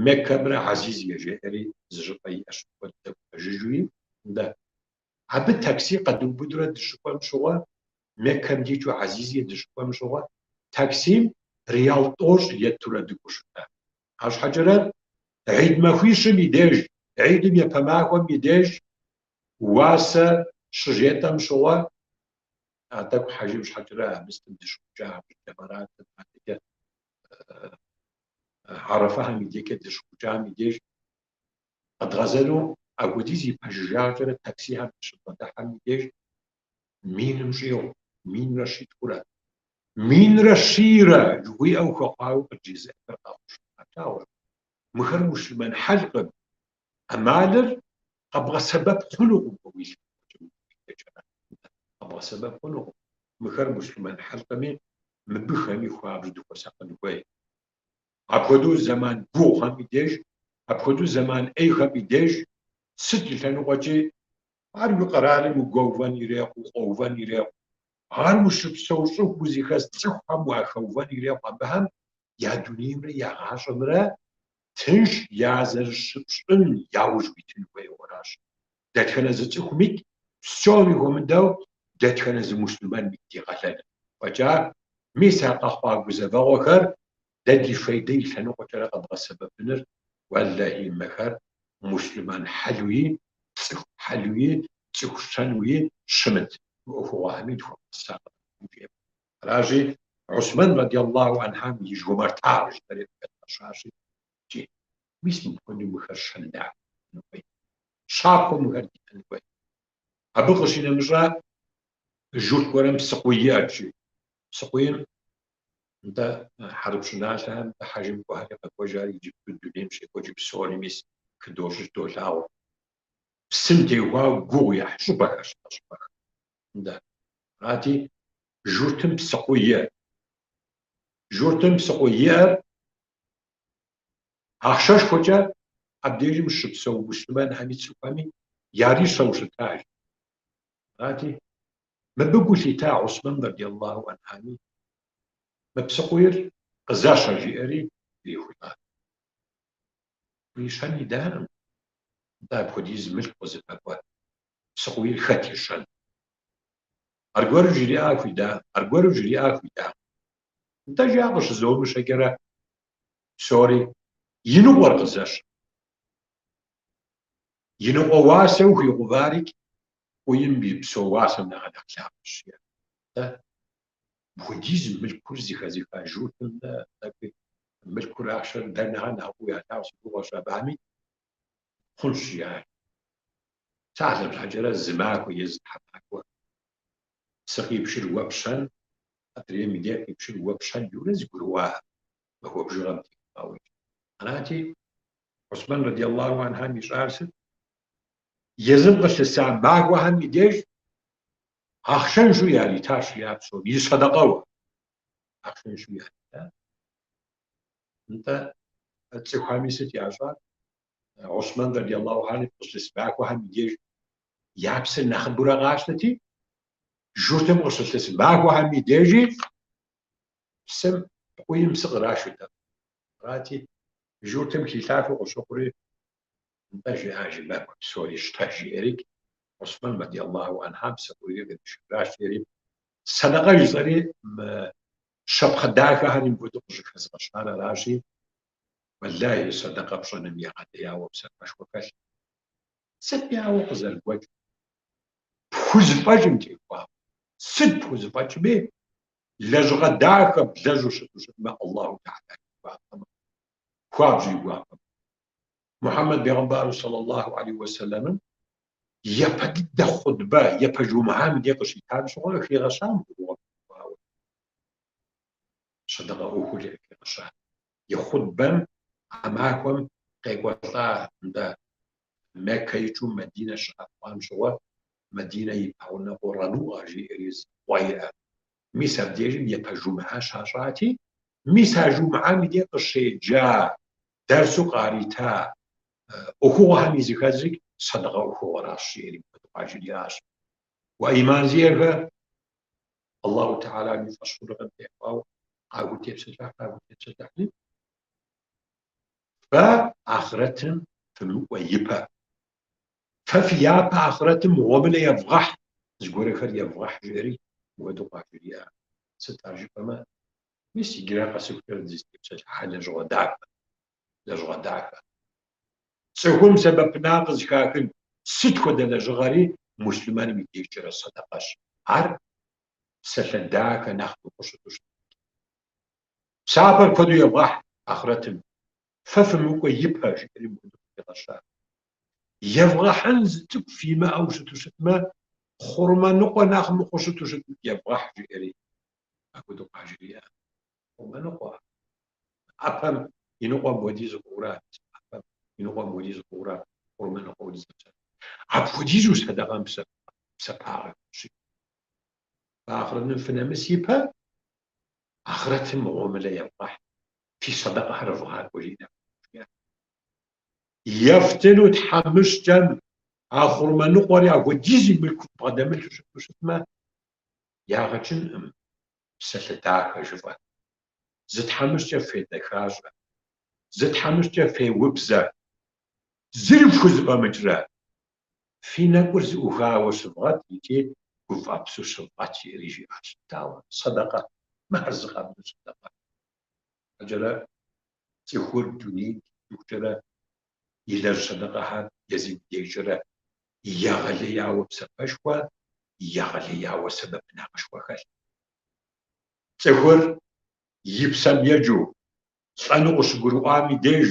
Speaker 1: Меккэмрэ Азизие жеӏэри зы щӏыпӏэ иӏэщ, мыпхуэдэ тӏэкӏу пэжыжуи. Нтӏэ, абы такси къэдубыдурэ дыщыкӏуэм щыгъуэ, Меккэм дикӏыу Азизие дыщыкӏуэм щыгъуэ, таксим риал тӏощӏ еттурэ дыкӏуэу щыта. Арщхьэкӏэрэ гьид махуищым и деж, гьидым япэ махуэм и деж уасэ щыжетӏэм щыгъуэ, а тӏэкӏу хьэжым щхьэкӏэрэ а мыстым дыщыӏукӏа, абы Джэмэратым адэкӏэ Арэфэхэм и декӏэ дыщыӏукӏам и деж къэдгъэзэну апхуэдиз и пэжыжагъкӏэрэ таксихэм дыщыбгъэдыхьэм и деж миным щӏигъу, минрэ щитхурэ, минрэ щийрэ жыхуиӏэу хэхъуауэ къыджезыӏэхэр къэхъуу щытащ. Плъагъурэ? Мыхэр муслъымэн хьэлкъым. ӏэмалыр къэбгъэсэбэп хъунукъым уэ уи лъэныкъуэкӏэ уи къэбгъэсэбэп хъунукъым. Мыхэр муслъымэн хьэлкъыми, мыбыхэми хуабжьу дыхуэсакъын хуей. Апхуэдэу зэман гугъухэм и деж, апхуэдэу зэман ӏейхэм и деж сыт и лъэныкъуэкӏи ар уи къэралым угуэувэн ирехъу, укъуэувэн ирехъу, ар ущыпсэу щӏыху узыхэс цӏыхухэм уахэувэн ирехъу, абыхэм я дунеймрэ я гъащӏэмрэ тынш язэрыщыпщӏын яужь уитын хуейуэ аращ. Дэтхэнэ зы цӏыхумикӏ, псоми хуэмыдэу, дэтхэнэ зы муслъымэнмикӏ ди къалэныр. Фӏэкӏа, мис а къэхъуа гузэвэгъуэхэр дэ ди фейдэ и лъэныкъуэкӏэрэ къэдгъэсэбэпыныр, уэлэхьи, мыхэр муслъымэн хьэлуи, цӏыху хьэлуи, цӏыху щэнуи щымыт мы ӏуэхугъуэхэми дыхуэсакъын хуейуэ. Аращи, Гьусмэн радий Аллаху анхьам и жумартагъ жытӏэри къыхэдгъэщащи, икӏи мис мыпхуэдэу мыхэр щэн дахэу диӏэн хуей, щапхъэу мыхэр диӏэн хуей. Абы къыщинэмыщӏа, журт гуэрым псыкъуий иӏэт, жи. Псыкъуийм, нтӏэ, хьэрып щӏыналъэхэм хьэжым кӏуэхэри къэкӏуэжари иджыпсту дунейм щекӏуэкӏыр псори мис хыдощӏыкӏ, долъагъу. Псым теухуауэ гугъу ехь щӏыпӏэхэщ а щӏыпӏэхэр. Нтӏэ, арати, журтым псыкъуий иӏэт. Журтым псыкъуий иӏэр ахъшэшхуэкӏэ абдежым щыпсэу муслъымэнхэми цӏыхухэми ярищэу щытащ. Арати, мыбы гу лъита Гьусмэн радий Аллаху анхьами, мы псыкъуийр къызэщэ жиӏэри ирихулӏат. Ищэн идакъым, нтӏэ апхуэдиз мылъку къызыпэкӏуэ псыкъуийр хэт ищэн? Аргуэру жриӏа хуида, аргуэру жриӏа хуида. Нтӏэ жа къыщызомыщэкӏэрэ псори и ныкъуэр къызэщэ. И ныкъуэ уасэу хуигъэуварикӏ къуийм и псо уасэм нэхъ нэхъ лъапӏэщ. Нтӏэ. Мыпхуэдиз мылъкур зыхэзыха журтым дэ тӏэкӏуи мылъкур ахъшэр дэр нэхъэ нэхъ фӏыуэ ялъагъу си гугъэщ абыхэми. Хъунщ, жиӏащ. Псалъэм щхьэкӏэрэ зы махуэ е зы тхьэмахуэ псы къипшыр уэ пщэн, адрейм и дей къипшыр уэ пщэн жиӏэурэ зэгурыӏуа махуэ бжыгъэм теухуауэ. Арати, Усмэн радий Аллаху анхьам ищӏар сыт? Езым къылъыса махуэхэм и деж ахъшэншэу яритащ жиӏа псоми, и сэдэкъэуэ ахъшэншэу ярита. Нтӏэ, цӏыхухэми сыт ящӏар? Усмэн радий Аллаху анхьам къыщылъыс махуэхэм и деж я псыр нэхъыбэурэ къащтэти, журтым къыщылъыс махуэхэм и дежи псым, къуийм псы кърашыртэкъым. Арати, журтым хилъафэу къыщыхъури, нтӏэ жиӏа жи, махуэ псори щтэ, жиӏэри, Усмэн радий Аллаху анхьам псы къуийр къришыжащ, жиӏэри, сэдэкъэ жысӏэри мы щапхъэ дахэхэри мыпхуэдэу къыщӏыхэзгъэщар аращи, уэлэхьи, сэдэкъэ пщӏэным егъэлеяуэ псапэшхуэ хэлъ. Сытми ауэ къызэрыгуэкӏ. Пхузэфӏэкӏым теухуауэ. Сыт пхузэфӏэкӏми, лэжьыгъэ дахэ блэжьу щыту щытмэ, Аллаху Тэхьэлам и гуапэ мэхъу. Хуабжьу и гуапэ мэхъу. Мухьэммэд бегъымбару саллаллаху алейхи уэсэлэмым япэ дыдэ хъутбэ, япэ жумыӏам и дей къыщитам щыгъуэ къыхигъэщам ӏуэхугъуэм теухуауэ. Сэдэкъэ ӏуэхур къыхигъэща. И хъутбэм а махуэм къекӏуэлӏа, нтӏэ, Меккэ икӏыу Мадинэ щыӏэпхъуам щыгъуэ, Мадинэ и пэгъунэгъуу Рануӏэ жиӏэри зы къуэ иӏэ. Мис абдежым япэ жумыӏэ щащӏати, мис а жумыӏэм и дей къыщеджа, дэрсу къарита ӏуэхугъуэхэм и зыхэзри сэдэкъэ ӏуэхугъуэращ, жиӏэри мыпхуэдэу къажриӏащ. Уэ ӏиман зиӏэхэ, Аллаху Тэхьэлам и фӏэщхъуныгъэм теухуауэ къахутепсэлъыхь, къахутепсэлъыхьри, фэ ахърэтым фымыкӏуэ ипэ. Фэ фи япэ ахърэтым гъуэмылэ евгъэхь, зыгуэрхэр евгъэхь, жиӏэри мыпхуэдэу къажриӏа. Сыт ар жыпӏэмэ, мис иджырэ къэсыхукӏэ дызытепсэлъыхьа лэжьыгъэ дахэ, лэжьыгъэ дахэ. Цӏыхум сэбэпынагъ къызыхахын сыт хуэдэ лэжьыгъэри муслъымэным и дежкӏэрэ сэдэкъэщ. Ар псалъэ дахэ нэхъ мыхъуу щыту щытт. Псапэр куэду евгъэхь ахърэтым, фэ фымыкӏуэ ипэ, жиӏэри мыпхуэдэу къыхигъэща. Евгъэхьын зы цӏыкӏу фимыӏэу щыту щытмэ, хъурмэ ныкъуэ нэхъ мыхъуу щыту щытмэ, евгъэхь, жиӏэри апхуэдэу къажриӏа. Хъурмэ ныкъуэ. ӏэпэм и ныкъуэм хуэдиз хъуура, ӏэпэм и ныкъуэм хуэдиз хъуура, хъурмэ ныкъуэ хуэдиз псэ. Апхуэдизу сэдэкъэм псапагъэ хэлъщи. Ахърэтым фынэмыс ипэ, ахърэтым гъуэмылэ евгъэхь, фи сэдэкъэхэр вгъакӏуэ, жиӏэ. Ефтыну тхьэмыщкӏэм а хъурмэ ныкъуэри апхуэдизи мылъку бгъэдэмылъу щыту щытмэ, ягъэ кӏынкъым псалъэ дахэ жыфӏэ. Зы тхьэмыщкӏэ федэхащӏэ, зы тхьэмыщкӏэ феубзэ, зыри фхузэфӏэмыкӏрэ, фи нэкӏур зэӏухауэ щывгъэт икӏи гуфӏэпсу щывгъэт, жиӏэри жиӏащ. Дауэ? Сэдэкъэ. Мыхэр зы къабзэу сэдэкъэ. Адэкӏэрэ цӏыхур дунейм тетыхукӏэрэ илэжь сэдэкъэхэр езым и дежкӏэрэ егъэлеяуэ псапэшхуэ, егъэлеяуэ сэбэпынагъышхуэ хэлъ. Цӏыхур и псэм еджэу, лӏэну къыщыгурыӏуам и деж,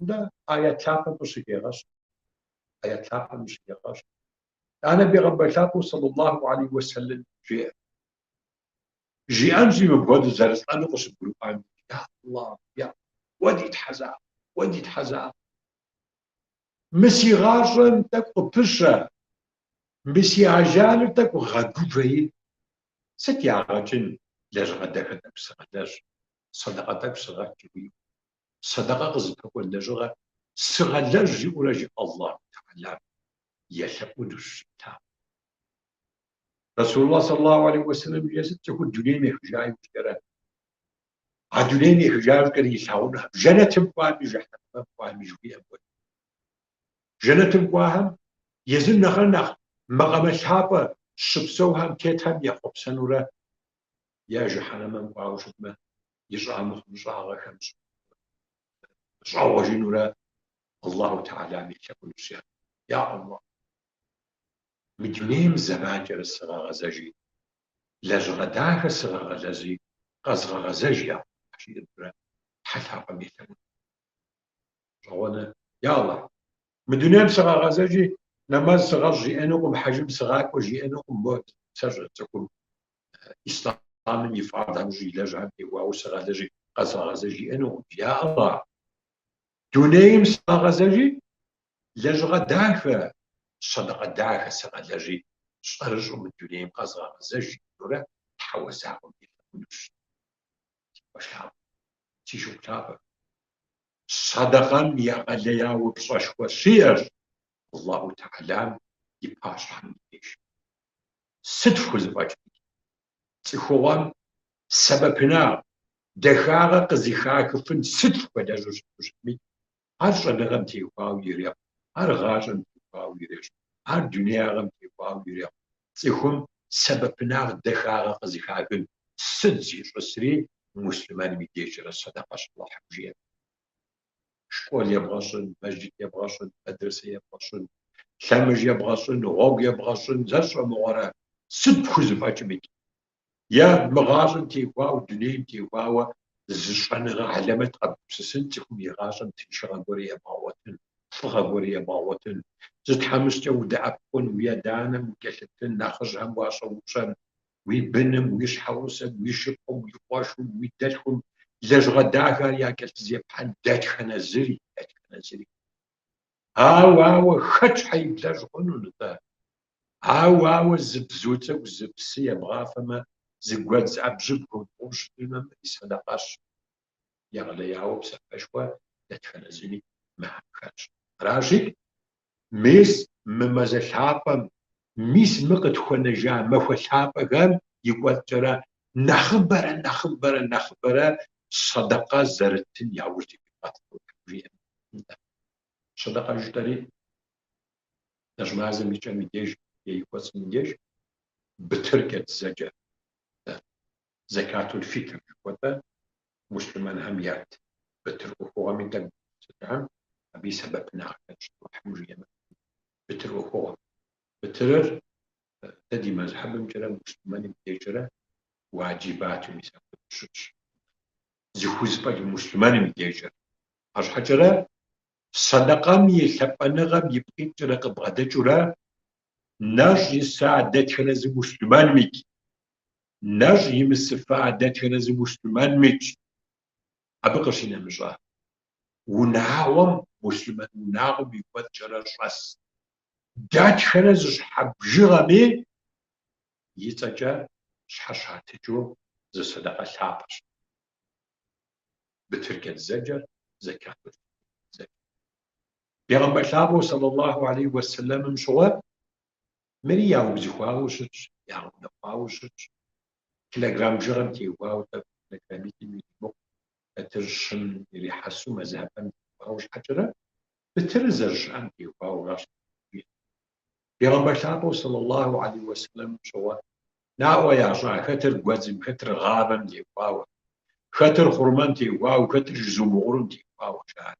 Speaker 1: нтӏэ, аят лъапӏэм къыщыхегъэщ. Аят лъапӏэм къыщыхегъэщ. Итӏанэ бегъымбар лъапӏэу саллаллаху алейхи уэсэлэм жеӏэ. Жиӏэнщи мыпхуэдэу зэрылӏэну къыщыгурыӏуам и деж, Я Аллах, я уэ ди Тхьэ закъуэ, уэ ди Тхьэ закъуэ. Мы си гъащӏэм тӏэкӏу къыпыщэ, мы си ажалыр тӏэкӏу гъэгувэи, сыт ягъэ кӏын лэжьыгъэ дахэ тӏэкӏу сыгъэлэжь, сэдэкъэ тӏэкӏу сыгъэт жыхуиӏэу. Сэдэкъэ къызыпэкӏуэн лэжьыгъэ сыгъэлэжь жиӏэурэ жи Аллаху Тэхьэлам елъэӏунущ жиӏа. Расулуллах саллаллаху алейхи уэсэлэм жиӏэ сыт цӏыхур дунейм ехыжа иужькӏэрэ, а дунейм ехыжа иужькӏэрэ илъагъунухэм, жэнэтым кӏуами, жыхьэнэмэм кӏуами жыхуиӏэм хуэдэу. Жэнэтым кӏуахэм езым нэхърэ нэхъ макъамэ лъапӏэ щыпсэухэм тетхэм ехъуэпсэнурэ е жыхьэнэмэм кӏуауэ щытмэ, ищӏа мыхъумыщӏагъэхэм щӏэгъуэжынурэ Аллаху Тэхьэлам елъэӏунущ, Я Аллах, мы дунейм зэманкӏэрэ сыгъэгъэзэжи. Лэжьыгъэ дахэ сыгъэгъэлэжьи, къэзгъэгъэзэж, я Алыхь, жиӏэнурэ Тхьэ лъапӏэм елъэӏун. Гъэщӏэгъуэнэ, я Алыхь, мы дунейм сыгъэгъэзэжи, нэмэз сыгъэщӏ жиӏэнукъым, хьэжым сыгъакӏуэ жиӏэнукъым, мо сэ цӏыхум ислъамым и фарзхэм илэжьхэм теухуауэ сыгъэлэжьи, къэзгъэгъэзэж жиӏэнукъым. Я Алыхь, дунейм сыгъэгъэзэжи, лэжьыгъэ дахэ, сэдэкъэ дахэ сыгъэлэжьи, щӏэрыщӏэу мы дунейм къэзгъэгъэзэж жиӏэнурэ Тхьэуэ закъуэм елъэӏунущ. Си къуэш лъапӏэ, си шыпхъу лъапӏэ. Сэдэкъэм егъэлеяуэ пщӏэшхуэ щиӏэщ Аллаху Тэхьэлам и пащхьэм и деж. Сыт фхузэфӏэкӏми, цӏыхугъэм сэбэпынагъ, дахагъэ къызыхахыфын сыт фхуэлэжьу щыту щытми, ар щӏэныгъэм теухуауэ ирехъу, ар гъащӏэм теухуауэ ирещӏ, ар дунеягъэм теухуауэ ирехъу, цӏыхум сэбэпынагъ, дахагъэ къызыхахын сыт зищӏысри муслъымэным и дежкӏэрэ сэдэкъэщ Аллахьым жиӏэм. Школ ебгъэщӏын, мэжджыт ебгъэщӏын, мэдрэсэ ебгъэщӏын, лъэмыж ебгъэщӏын, гъуэгу ебгъэщӏын, сэ сщӏэ мыгъуэрэ, сыт пхузэфӏэкӏмикӏ. Е мы гъащӏэм теухуауэ, дунейм теухуауэ зы щӏэныгъэ хьэлэмэт къэбгупсысын, цӏыхум и гъащӏэм тыншыгъэ гуэр ебгъэгъуэтын, фӏыгъэ гуэр ебгъэгъуэтын, зы тхьэмыщкӏэ удэӏэпыкъун, уи адэ-анэм укӏэлъыплъын, нэхъыжьхэм уащӏэупщӏэн, уи быным, уи щхьэгъусэм, уи шыпхъум, уи къуэшым, уи дэлъхум лэжьыгъэ дахэр якӏэлъызепхьэн дэтхэнэ зыри, дэтхэнэ зыри. Ауэ, ауэ, хэт щхьэ иблэжь хъуну, нтӏэ? Ауэ, ауэ, зы бзу цӏыкӏу, зы псы ебгъафэмэ, зы гуэдз ӏэбжьыб хуэбгъэу щытмэ, мыри сэдэкъэщ. Егъэлеяуэ псапэшхуэ дэтхэнэ зыми мыхэм хэлъщ. Аращи, мис мы мазэ лъапӏэм, мис мы къытхуэнэжа махуэ лъапӏэхэм и кӏуэцӏкӏэрэ нэхъыбэрэ, нэхъыбэрэ, нэхъыбэрэ сэдэкъэ зэрыттын яужь дивгъэт, жиӏэм. Сэдэкъэ жытӏэри нэщӏ мазэм и кӏэм и деж е и кӏуэцӏым и деж бытыркӏэ дызэджэ зэкатул фитр жыхуэтӏэ муслъымэнхэм ят бытыр ӏуэхугъуэми тӏэкӏу дытепсэлъыхьым, абы и сэбэпынагъ хэлъщ, Алыхьым жиӏэмэ. Бытыр ӏуэхугъуэ. Бытырыр дэ ди мэзхьэбымкӏэрэ муслъымэным дежкӏэрэ уаджибату мис апхуэдэу щытщ. Зыхузэфӏэкӏ муслъымэным и дежкӏэрэ. Арщхьэкӏэрэ сэдэкъэм и лъапӏэныгъэм ипкъ иткӏэрэ къыбгъэдэкӏыурэ нэщӏ иса дэтхэнэ зы муслъымэнмикӏ, нэщӏ имысыфа дэтхэнэ зы муслъымэнмикӏ, абы къыщинэмыщӏа унагъуэм, муслъымэн унагъуэм и кӏуэцӏкӏэрэ щӏэс дэтхэнэ зы щхьэ бжыгъэми и цӏэкӏэ щхьэщатыкӏыу зы сэдэкъэ лъапӏэщ. Бытыркӏэ дызэджэр зэкатул фитр. Бегъымбар лъапӏэу сэллаллаху алейхи уэсэлэмым щыгъуэ мыри яубзыхуауэ щытщ, ягъэунэхуауэ щытщ. Килограмм бжыгъэм теухуауэ тӏэкӏу килограммитӏым иримыкъу, хэтыр щым ирихьэсу мэзхьэбхэм теухуауэ щхьэкӏэрэ бытырыр зэрыщыӏэм теухуауэращ. Бегъымбар лъапӏэу сэллаллаху алейхи уэсэлэмым щыгъуэ наӏуэ ящӏа хэтыр гуэдзым, хэтыр гъавэм теухуауэ, хэтыр хъурмэм теухуауэ, хэтыр жызумгъурым теухуауэ жаӏэ.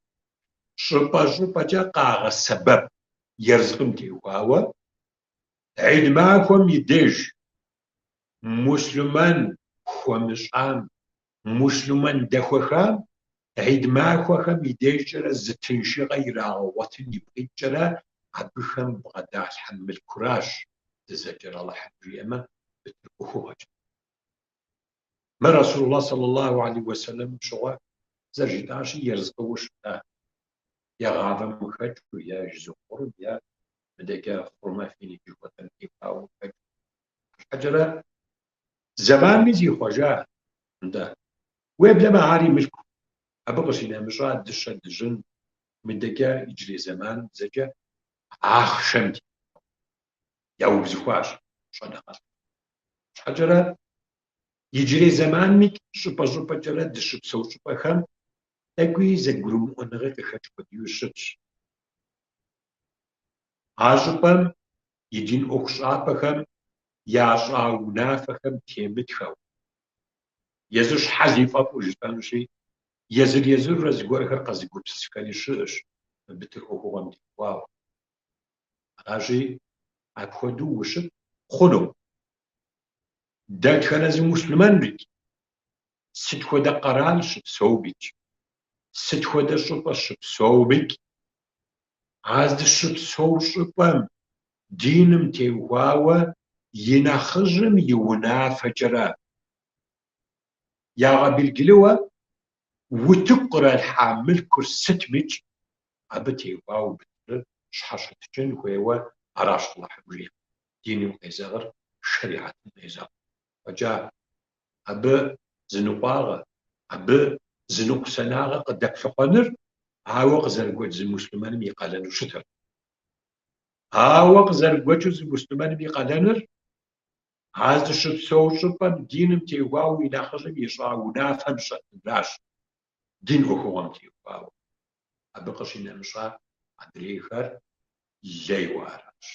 Speaker 1: Щӏыпӏэ-щӏыпӏэкӏэ къагъэсэбэп ерыскъым теухуауэ Гьид махуэм и деж муслъымэн хуэмыщӏам, муслъымэн дэхуэхам Гьид махуэхэм и дежкӏэрэ зы тыншыгъэ ирагъэгъуэтын ипкъ иткӏэрэ абыхэм бгъэдалъхьэ мылъкуращ дызэджэр Алыхьым жиӏэмэ, бытыр ӏуэхугъуэкӏэ. Мы Расулуллах саллаллаху алейхи уэсэлэмым щыгъуэ зэрыжытӏащи, ерыскъыуэ щыта е гъавэм къыхэкӏыу, е жызумгъурым, е мыдэкӏэ хъурмэ финик жыхуэтӏэм теухуауэ къыхэкӏыу. Арщхьэкӏэрэ зэманми зихъуэжа, нтӏэ. Уеблэмэ ари мылъку. Абы къыщинэмыщӏа дыщэ, дыжьын, мыдэкӏэ иджырей зэманым дызэджэ ахъшэм теухуауэ яубзыхуащ щӏэныгъэлӏ. Щхьэкӏэрэ иджырей зэманми щӏыпӏэ-щӏыпӏэкӏэрэ дыщыпсэу щӏыпӏэхэм тӏэкӏуи зэгурымыӏуэныгъи къыхэкӏ къудейуэ щытщ. А щӏыпӏэм и дин ӏуэхущӏапӏэхэм ящӏа унафэхэм темытхэу, езыр щхьэ зи фӏэфӏу жытӏэнущи, езыр-езырурэ зыгуэрхэр къэзыгупсысхэри щыӏэщ мы бытыр ӏуэхугъуэм теухуауэ. Аращи, апхуэдэу ущыт хъуну. Дэтхэнэ зы муслъымэнрикӏ, сыт хуэдэ къэрал щыпсэумикӏ, сыт хуэдэ щӏыпӏэ щыпсэумикӏ, а здыщыпсэу щӏыпӏэм диным теухуауэ и нэхъыжьым и унафэкӏэрэ ягъэбелджылыуэ утыку къралъхьа мылъкур сытмикӏ, абы теухуауэ бытырыр щхьэщытыкӏын хуейуэ аращ Алыхьым жиӏэм. Диным къезэгъыр, шэрихьэтым къезэгъыр. Фӏэкӏа абы зы ныкъуагъэ, абы зы ныкъусанагъэ къыдэплъыхъуэныр ауэ къызэрыгуэкӏ зы муслъымэным и къалэну щытыр. Ауэ къызэрыгуэкӏыу зы муслъымэным и къалэныр а здыщыпсэу щӏыпӏэм диным теухуауэ и нэхъыжьым ищӏа унафэм щӏэтынращ, дин ӏуэхугъуэм теухуауэ. Абы къыщинэмыщӏа адрейхэр лейуэ аращ.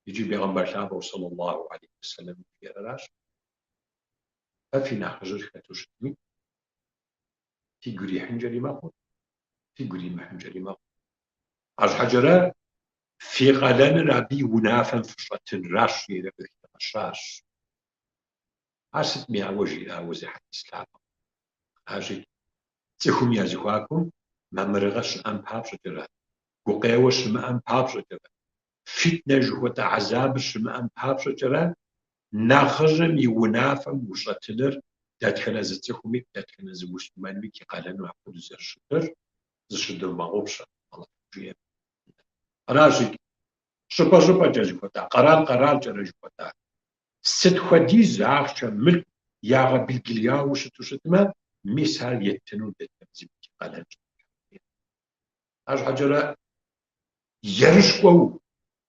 Speaker 1: Икӏи бегъымбар лъапӏэу сэллаллаху алейхи уэсэлэм жиӏэр аращ. Фэ фи нэхъыжьыр хэту щытми, фигу ирихьынкӏэри мэхъур, фигу иримыхьынкӏэри мэхъур. Арщхьэкӏэрэ фи къалэныр абы и унафэм фыщӏэтынращ, жиӏэри къыхигъэщащ. Ар сытми ауэ жиӏауэ зы хьэдис лъапӏэм. Аращи, цӏыхум я зэхуакум мамырыгъэ щыӏэм папщӏэкӏэрэ, гукъеуэ щымыӏэм папщӏэкӏэрэ, фитнэ жыхуэтӏэ гӏэзабыр щымыӏэм папщӏэкӏэрэ, нэхъыжьым и унафэм ущӏэтыныр дэтхэнэ зы цӏыхуми, дэтхэнэ зы муслъымэнми и къалэну апхуэдэу зэрыщытыр зыщыдывмыгъэгъупщэ, Алыхьым жиӏэм. Аращи, щӏыпӏэ-щӏыпӏэкӏэ жыхуэтӏа, къэрал-къэралкӏэрэ жыхуэтӏа, сыт хуэдиз ахъшэ мылъку ягъэбелджылауэ щыту щытмэ, мис ар еттыну дэтхэнэ зыми ди къалэнщ. Арщхьэкӏэрэ ерыщкӏуэу,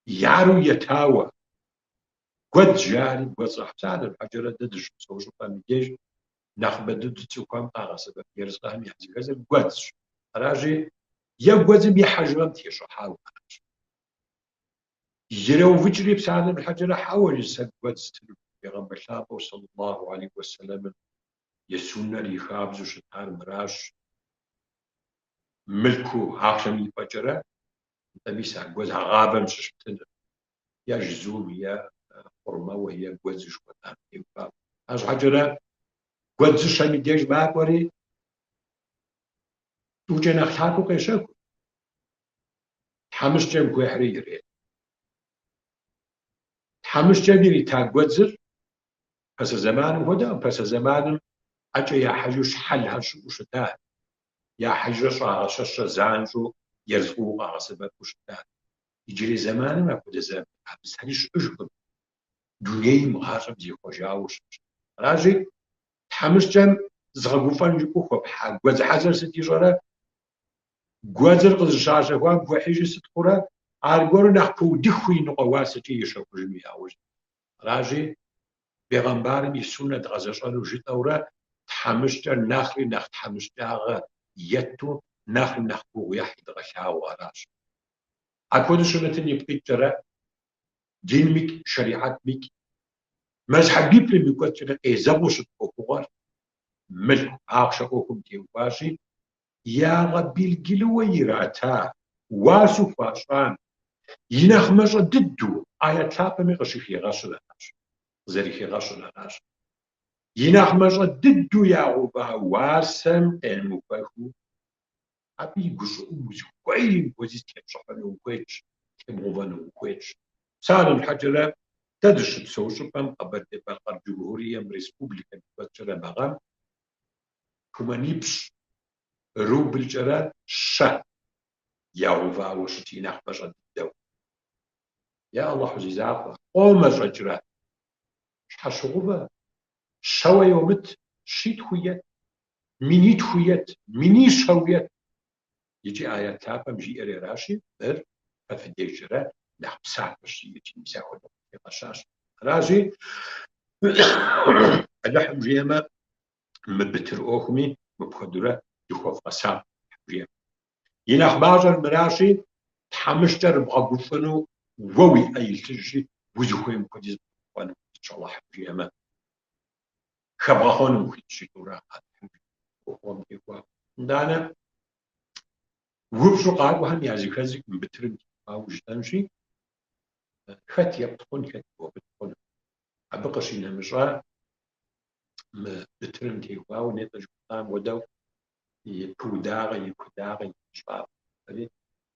Speaker 1: яру етауэ, гуэдз жари гуэдз къахь. Псалъэм щхьэкӏэрэ дэ дыщыпсэу щӏыпӏэм и деж нэхъыбэ дыдэу цӏыхухэм къагъэсэбэп ерыскъыхэм языхэзыр гуэдзщ. Аращи, е гуэдзым е хьэжыгъэм тещӏыхьауэ аращ. Иреувыкӏри псалъэм щхьэкӏэрэ хьэуэ жи сэ гуэдз стыну. Бегъымбар лъапӏэу сэллаллаху алейхи уэсэлэмым и суннэр и хабзэу щытар мыращ. Мылъкуу ахъшэм и пӏэкӏэрэ, нтӏэ мис а гуэдз а гъавэм щыщ птыныр. Е жызум, е хъурмэуэ, е гуэдз жыхуэтӏам теухуауэ. Арщхьэкӏэрэ гуэдзыщэм и деж макӏуэри, тӏукӏэ нэхъ лъапӏэу къещэху. Тхьэмыщкӏэм хуехьри ирет. Тхьэмыщкӏэм ирита гуэдзыр пасэ зэманым хуэдэкъым, пасэ зэманым ӏэкӏэ яхьэжу щхьэлхэр щыӏэу щыта, яхьэжрэ щӏагъэщэщрэ занщӏэу ерыскъыуэ къагъэсэбэпу щыта. Иджырей зэманым апхуэдэ абысхэри щыӏэжкъым. Дунейм гъащӏэм зихъуэжауэ щытщ. Аращи, тхьэмыщкӏэм згъэгуфӏэн жыпӏэу хуэпхьа гуэдз хьэдзэр сыт ищӏэрэ? Гуэдзыр къызыщащэхуам хуехьыжи сыт хъурэ? Аргуэру нэхъ пыудыхыу и ныкъуэ уасэкӏэ ищэхужыну яужь. Аращи, бегъымбарым и суннэ дгъэзэщӏэну жытӏэурэ тхьэмыщкӏэр нэхъри нэхъ тхьэмыщкӏагъэ етту, нэхъри нэхъ гугъу ехь едгъэлъагъуу аращ. Апхуэдэу щымытым ипкъ иткӏэрэ, динмикӏ, шэрихьэтмикӏ, мэзхьэбиплӏым и кӏуэцӏкӏэрэ къезэгъыу щыт ӏуэхугъуэр мылъку, ахъшэ ӏуэхум теухуащи, ягъэбелджылыуэ ирата, уасэу хуащӏам и нэхъ мащӏэ дыдэу аят лъапӏэми къыщыхигъэщыр аращ, къызэрыхигъэщыр аращ. И нэхъ мащӏэ дыдэу ягъэува уасэм къемыхуэхыу абы и гущӏыӏум узыхуейм хуэдиз тепщӏыхьыну ухуитщ, тебгъэувэну ухуитщ. Псалъэм щхьэкӏэрэ, дэ дыщыпсэу щӏыпӏэм Къэбэрдей-Балъкъэр Джумхурием республикэм и кӏуэцӏкӏэрэ мы гъэм тумэнипщӏ рублькӏэрэ щэ ягъэувауэ щыт и нэхъ мащӏэ дыдэу. Я Алыхьу зи закъуэ, къомэщӏэкӏрэ, щхьэщыгъувэ, щэуэ йомыт, щитху ет, минитху ет, минищэу ет. Икӏи аят лъапӏэм жиӏэри аращи, мыр фэ фи дежкӏэрэ нэхъ псапэщ, икӏи мис ахуэдэу къыхигъэщащ. Аращи, Алыхьым жиӏэмэ, мы бытыр ӏуэхуми мыпхуэдэурэ дыхуэвгъэсакъ, жиӏэ. И нэхъ мащӏэр мыращи, тхьэмыщкӏэр бгъэгуфӏэну уэ уи ӏэ илъыжщи, узыхуейм хуэдиз бгъэгуфӏэну ухуитщ, Алыхьым жиӏэмэ. Хэбгъэхъуэну ухуитщ жиӏэурэ Алыхьым ӏуэхугъуэм теухуауэ. Итӏанэ упщӏэу къакӏуэхэм языхэзыр мы бытырым теухуауэ жытӏэнщи, хэт епт хъун, хэт йомыт хъуну. Абы къыщинэмыщӏа, мы бытырым теухуауэ нетӏэ жыхуэтӏам хуэдэу и пудагъэ, и кудагъэ, и мащӏагъэри,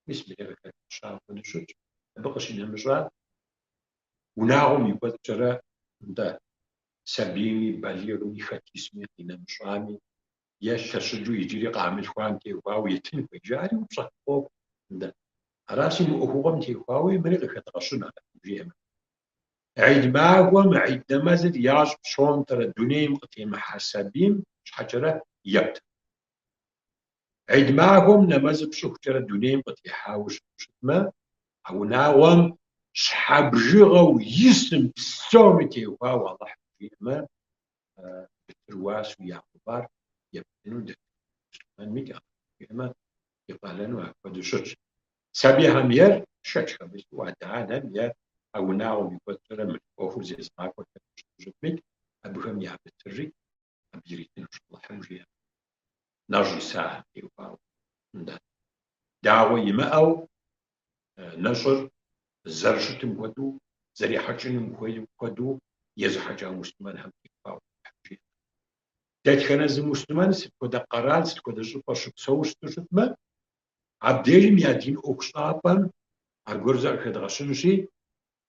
Speaker 1: мис мыри къыхэдгъэща хуэдэу щытщ. Абы къыщинэмыщӏа, унагъуэм и кӏуэцӏкӏэрэ, нтӏэ, сабийми, балигъми, хэт исми, къинэмыщӏами, е лъэщыджэу иджыри къамылъхуам теухуауэ итын хуей, жаӏэри упщӏэ къокӏуэ. Нтӏэ, аращи, мы ӏуэхугъуэм теухуауи мыри къыхэдгъэщын Алыхьым жиӏэмэ. Гьид махуэм гьид нэмэзыр ящӏ пщӏонтӏэрэ дунейм къытемыхьа сабийм щхьэкӏэрэ епт. Гьид махуэм нэмэзыр пщӏыхукӏэрэ дунейм къытехьауэ щыту щытмэ, а унагъуэм щхьэ бжыгъэу исым псоми теухуауэ Алыхьым жиӏэмэ, бытыр уасэу ягъэувар ептыну дэтхэнэ муслъымэнмикӏ Алыхьым жиӏэмэ, и къалэну апхуэдэу щытщ. Сабийхэм ейр шэч хэмылъу адэ-анэм е а унагъуэм и кӏуэцӏкӏэрэ мылъку ӏуэхур зезыгъакӏуэр хэту щыту щытмикӏ, абыхэм я бытырри абы иритынущ Алыхьым жиӏэмэ. Нэщӏ исахэм теухуауэ. Нтӏэ. Дагъуэ имыӏэу нэщӏыр зэрыщытым хуэдэу, зэрехьэкӏыным хуэдэу езыхьэкӏа муслъымэнхэм теухуауэ Алыхьым жиӏэмэ. Дэтхэнэ зы муслъымэн сыт хуэдэ къэрал, сыт хуэдэ щӏыпӏэ щыпсэу щыту щытмэ, абдежым я дин ӏуэхущӏапӏэм аргуэру зэ къыхэдгъэщынщи,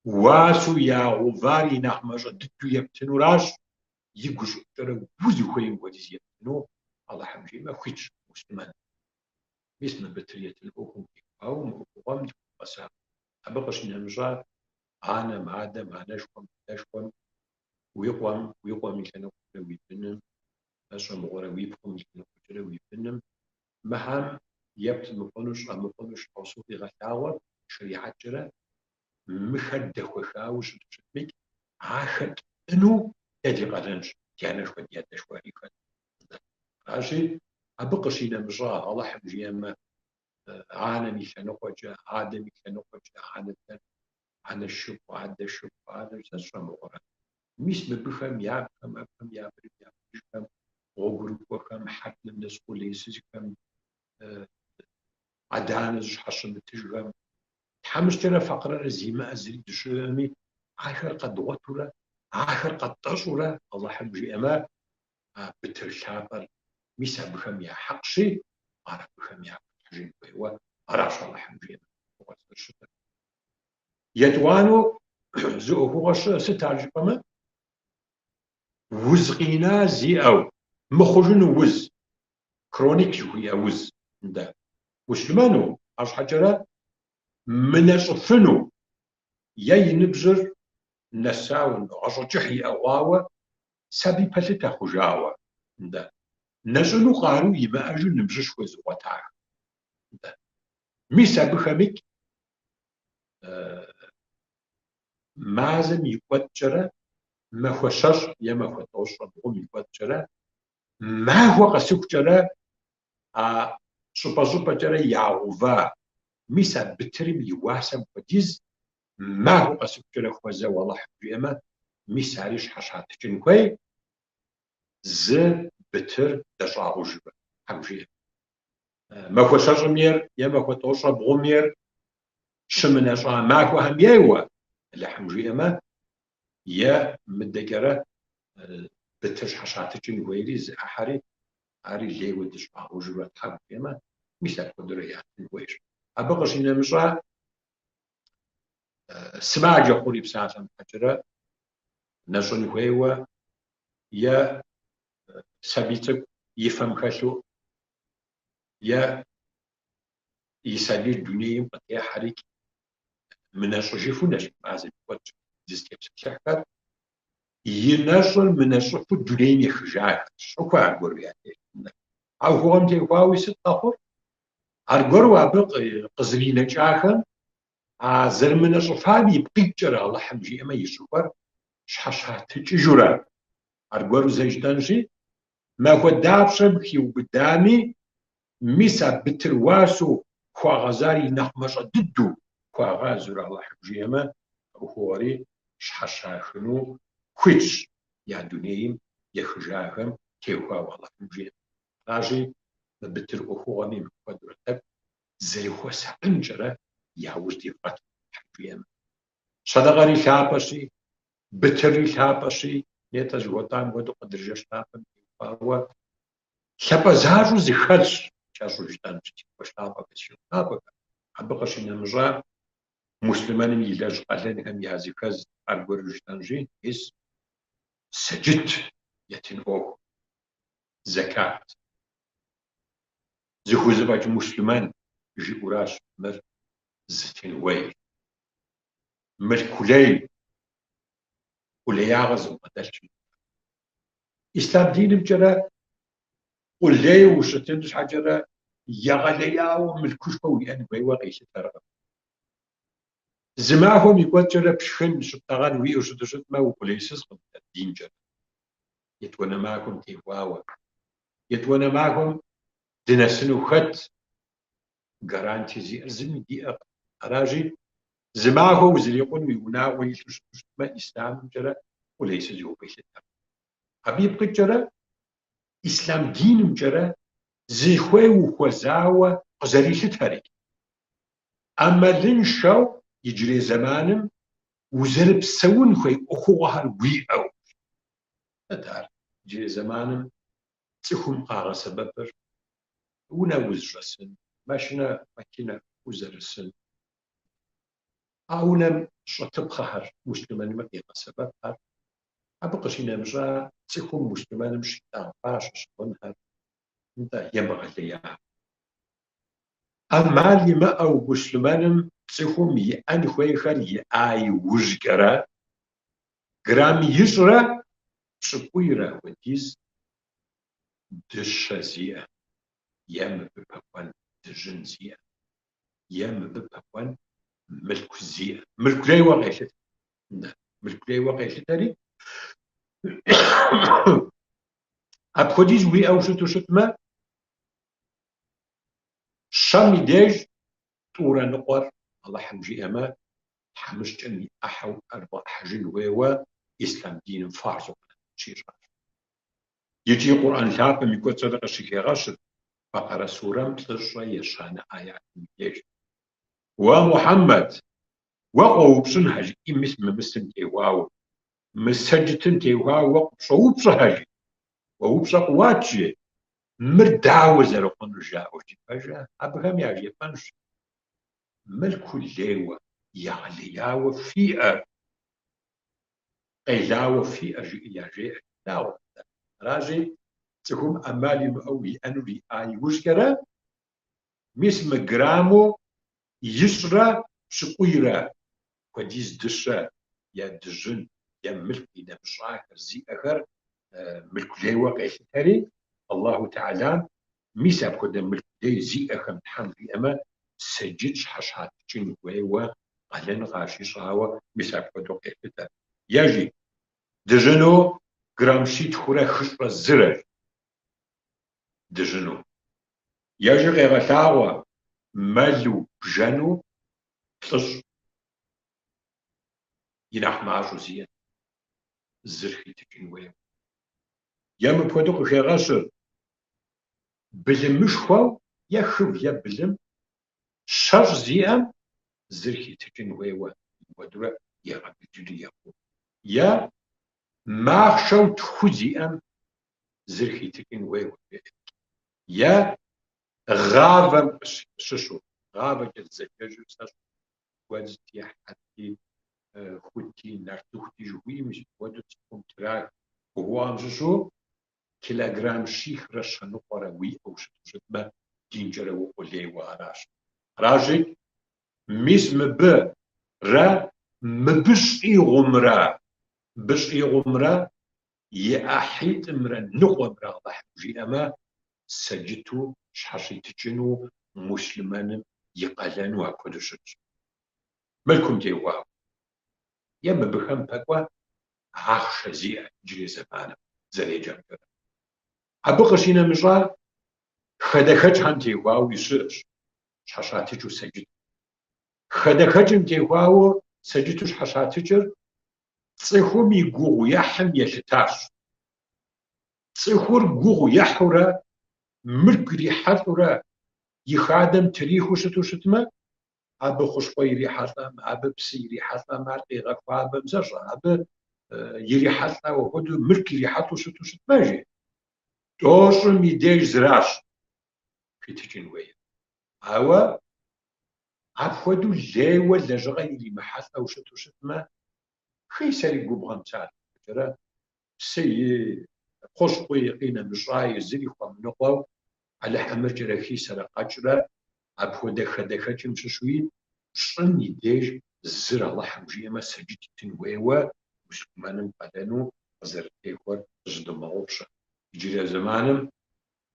Speaker 1: уасэу ягъэувар и нэхъ мащӏэ дыдэу ептынуращ, и гущӏыӏукӏэрэ узыхуейм хуэдиз ептыну Алыхьым жиӏэмэ хуитщ муслъымэн. Мис мы бытыр етын ӏуэхум теухуауэ мы ӏуэхугъуэм дыхуэсакъ. Абы къыщинэмыщӏа анэм, адэм, анэшхуэм, адэшхуэм, уи къуэм, уи къуэм и лъэныкъуэкӏэрэ уи быным, щӏэмыгъуэрэ уи пхъум и лъэныкъуэкӏэрэ уи быным, мыхэм епт мыхъуну, щӏэмыхъуну щхьэусыгъуэу къигъэлъагъуэр шэрихьэткӏэрэ мыхэр дэхуэхауэ щыту щытмикӏ, ахэр тӏыну дэ ди къалэнщ, ди анэшхуэ, ди адэшхуэри хэт. Аращи, абы къыщинэмыщӏа, Алыхьым жиӏэмэ, анэм и лъэныкъуэкӏэ, адэм и лъэныкъуэкӏэ, анэ, анэ шыпхъу, адэ шыпхъу, анэ сэ сщӏэмыгъуэрэ. Мис мыбыхэм ябхэм, абыхэм я быным я быныжхэм, гъуэгурыкӏуэхэм, хьэблэм дэс къулейсызхэм, адэ-анэ зыщхьэщымытыжхэм, тхьэмыщкӏэрэ факъырэрэ зимыӏэ зыри дыщыӏэми, ахэр къэдгъуэтурэ, ахэр къэттӏэщӏурэ, Алыхьым жиӏэмэ, а бытыр лъапӏэр мис абыхэм я хьэкъщи, ар абыхэм яхуэтхьыжын хуейуэ аращ Алыхьым жиӏэмэ, ӏуэхугъуэр зэрыщытыр. Етӏуанэу зы ӏуэхугъуэ щыӏэ, сыт ар жыпӏэмэ, уз къина зиӏэу, мыхъужыну уз, хроник жыхуиӏэ уз, нтӏэ, муслъымэну, арщхьэкӏэрэ мынэщӏыфыну е и ныбжьыр нэсауэ, гъащӏэ кӏыхь иӏэ хъуауэ, сабий пэлъытэ хъужауэ, нтӏэ, нэщӏыну къару имыӏэжу ныбжьышхуэ зыгъуэтахэр, нтӏэ. Мис абыхэмикӏ мазэм и кӏуэцӏкӏэрэ махуэ щэщӏ е махуэ тӏощӏрэ бгъум и кӏуэцӏкӏэрэ махуэ къэсыхукӏэрэ а щӏыпӏэ-щӏыпӏэкӏэрэ ягъэува мис а бытырым и уасэм хуэдиз махуэ къэсыхукӏэрэ хуэзэу Алыхьым жиӏэмэ, мис ари щхьэщатыкӏын хуей зы бытыр дэщӏагъужурэ, Тхьэм жиӏэмэ. Махуэ щэщӏым ейр е махуэ тӏощӏрэ бгъум ейр щымынэщӏа махуэхэм ейуэ, Алыхьым жиӏэмэ, е мыдэкӏэрэ бытыр щхьэщатыкӏын хуейри, зы ӏыхьэри, ари лейуэ дыщӏагъужурэ, Тхьэм жиӏэмэ, мис апхуэдэурэ ятын хуейщ. Абы къыщинэмыщӏа, сымаджэ хъури псалъэм щхьэкӏэрэ нэщӏын хуейуэ е сабий цӏыкӏу и фэм хэлъу е и сабийр дунейм къытехьэрикӏ мынэщӏыжыфу нэщӏ мазэм и кӏуэцӏкӏэ дызытепсэлъыхьхэр и нэщӏыр мынэщӏыфу дунейм ехыжахэр, щӏыхуэ аргуэру ятелъ. А ӏуэхугъуэм теухуауи сыт къэхъур? Аргуэру абы къызэринэкӏахэм а зэрымынэщӏыфам ипкъ иткӏэрэ Алыхьым жиӏэмэ и щӏыхуэр щхьэщатыкӏыжурэ. Аргуэру зэ жытӏэнщи, махуэ дапщэм хиубыдами, мис а бытыр уасэу хуагъэзар и нэхъ мащӏэ дыдэу хуагъазэурэ Алыхьым жиӏэмэ, а ӏуэхугъуэри щхьэщахыну хуитщ я дунейм ехыжахэм теухуауэ Алыхьым жиӏэмэ. Аращи, мы бытыр ӏуэхугъуэми мыпхуэдэурэ тӏэкӏу зэрыхуэсакъынкӏэрэ я ужь дивгъэт, Алыхьым жиӏэмэ. Сэдэкъэри лъапӏэщи. Бытырри лъапӏэщи, нетӏэ жыхуэтӏам хуэдэу Къэдыр жэщ лъапӏэм теухуауэ лъапӏэ защӏэу зэхэлъщ, кӏэщӏу жытӏэнщи, си къуэш лъапӏэхэр, си шыпхъу лъапӏэхэр. Абы къыщинэмыщӏа муслъымэным илэжь къалэнхэм языхэз аргуэру жытӏэнщи, мис сэджыт етын ӏуэху, зэкат. Зыхузэфӏэкӏ муслъымэн жиӏэуращ мыр зытын хуейр. Мылъку лей, къулеягъэ зыбгъэдэлъ щытмэ. Ислъам динымкӏэрэ къулей ущытын щхьэкӏэрэ егъэлеяуэ мылъкушхуэ уиӏэн хуейуэ къилъытэркъым. Зы махуэм и кӏуэцӏкӏэрэ пшхын, щыптӏэгъэн уиӏэу щыту щытмэ, укъулейсызкъым динкӏэрэ. Етӏуанэ махуэм теухуауэ. Етӏуанэ махуэм дынэсыну хэт гарантие зиӏэр зыми диӏэкъым. Аращи, зы махуэ узрикъун уи унагъуэ илъу щыту щытмэ, ислъамымкӏэрэ къулейсызу укъилъытэркъым. Абы ипкъ иткӏэрэ ислъам динымкӏэрэ зыхуей ухуэзауэ къызэрилъытэри, ӏэмалыншэу иджырей зэманым узэрыпсэун хуей ӏуэхугъуэхэр уиӏэу. Сыт ар? Иджырей зэманым цӏыхум къагъэсэбэпыр унэ узыщӏэсын, машинэ, макинэ узэрысын. А унэм щӏэтыпхъэхэр муслъымэнми къигъэсэбэпхэр, абы къыщинэмыщӏа цӏыхум муслъымэным щитӏагъэ фащэ щыгъынхэр, нтӏэ, емыгъэлея. ӏэмал имыӏэу муслъымэным цӏыхум иӏэн хуейхэр иӏа иужькӏэрэ, грамм ищӏрэ пщӏыкӏуийрэ хуэдиз дыщэ зиӏэ, е мыбы пэкӏуэн дыжьын зиӏэ, е мыбы пэкӏуэн мылъку зиӏэ. Мылъку лейуэ къелъытэ. Мылъку лейуэ къелъытэри, апхуэдиз уиӏэу щыту щытмэ, щэм и деж тӏурэ ныкъуэр Алыхьым жиӏэмэ, тхьэмыщкӏэм и ӏыхьэу ар бгъэӏыхьэжын хуейуэ ислъам диным фарзу къыщищӏащ. Икӏи Къурӏэн лъапӏэм и кӏуэцӏрэ къыщыхегъэщыр Бэкъэрэ сурэм плӏыщӏрэ ещанэ аятым и деж. Уэ, Мухьэммэд, уэ къоупщӏынхэ, жиӏи, мис мы мысым теухуауэ, мы сэджытым теухуауэ уэ къыпщӏоупщӏэхэ, жи. Уэ упщӏэ къыуат, жи. Мыр дауэ зэрыхъунур жаӏэу, жи. Пэжа? Абыхэм яжепӏэнщ. Мылъку лейуэ, егъэлеяуэ фиӏэр, къелауэ фиӏэр, жиӏи яжеӏэ. Лъагъурэ? Аращи, цӏыхум ӏэмал имыӏэу иӏэнур иӏа иужькӏэрэ, мис мы грамму ищӏрэ пщыкӏуийрэ хуэдиз дыщэ е дыжьын е мылъку инэмыщӏахэр зиӏэхэр мылъку лейуэ къелъытэри, Аллаху Тэхьэлам мис апхуэдэ мылъку лей зиӏэхэм Тхьэм жиӏэмэ, сэджыт щхьэщатыкӏын хуейуэ къалэн къащищӏауэ мис апхуэдэу къелъытэ. Е жи, дыжьыну грамм щитхурэ хыщӏрэ зырэ дыжьыну. Е жи къегъэлъагъуэ мэлу, бжэну плӏыщӏ и нэхъ мащӏэу зиӏэм зыр хитыкӏын хуейуэ. Е мыпхуэдэу къыхегъэщыр, былымышхуэу е хыв е былым щэщӏ зиӏэм зыр хитыкӏын хуейуэ, мыпхуэдэурэ егъэбелджылы екъуу. Е махъшэу тху зиӏэм зыр хитыкӏын хуейуэ жеӏэ. Е гъавэм щыщу, гъавэкӏэ зэджэжыр сэщӏ, гуэдзти, хьэти, хути, нартыхути жыхуиӏэм мис мыпхуэдэу цӏыхум трах ӏуэхугъуэм щыщу килограмм щихрэ щэныкъуэрэ уиӏэу щыту щытмэ, динкӏэрэ укъулейуэ аращ. Аращи, мис мыбырэ мыбы щӏигъумрэ, мыбы щӏигъумрэ и ӏыхьитӏымрэ ныкъуэмрэ Алыхьым жиӏэмэ, сэджыту щхьэщитыкӏыну муслъымэным и къалэну апхуэдэу щытщ. Мылъкум теухуауэ. Е мыбыхэм пэкӏуэ ахъшэ зиӏэ иджырей зэманым зэреджэмкӏэрэ. Абы къыщинэмыщӏа хадэхэкӏхэм теухуауи щыӏэщ, щхьэщатыкӏыу сэджыт. Хадэхэкӏым теухуауэ сэджыту щхьэщатыкӏыр цӏыхум и гугъу ехьым елъытащ. Цӏыхур гугъу ехьурэ, мылъку ирихьэлӏурэ и хадэм трихыу щыту щытмэ, абы хущхъуэ ирихьэлӏэм, абы псы ирихьэлӏэм, ар къигъэхуабэм, сэщӏэ, абы. ирихьэлӏэу, апхуэдэу мылъку ирихьэлӏэу щыту щытмэ, жи, тӏощӏым и деж зыращ хитыкӏын хуейр. Ауэ апхуэдэу лейуэ лэжьыгъэ иримыхьэлӏэу щыту щытмэ, хисэри губгъуэм псалъэм щхьэкӏэрэ псыи, хущхъуи, къинэмыщӏаи зыри хуэмыныкъуэу Алыхь ӏэмыркӏэрэ хисэрэ къэкӏрэ апхуэдэ хадэхэкӏым щыщуи пщӏым и деж зыр Алыхьым жиӏэмэ сэджыт итын хуейуэ муслъымэным къалэну къызэрытехуэр зыщыдомыгъэгъупщэ. Иджырей зэманым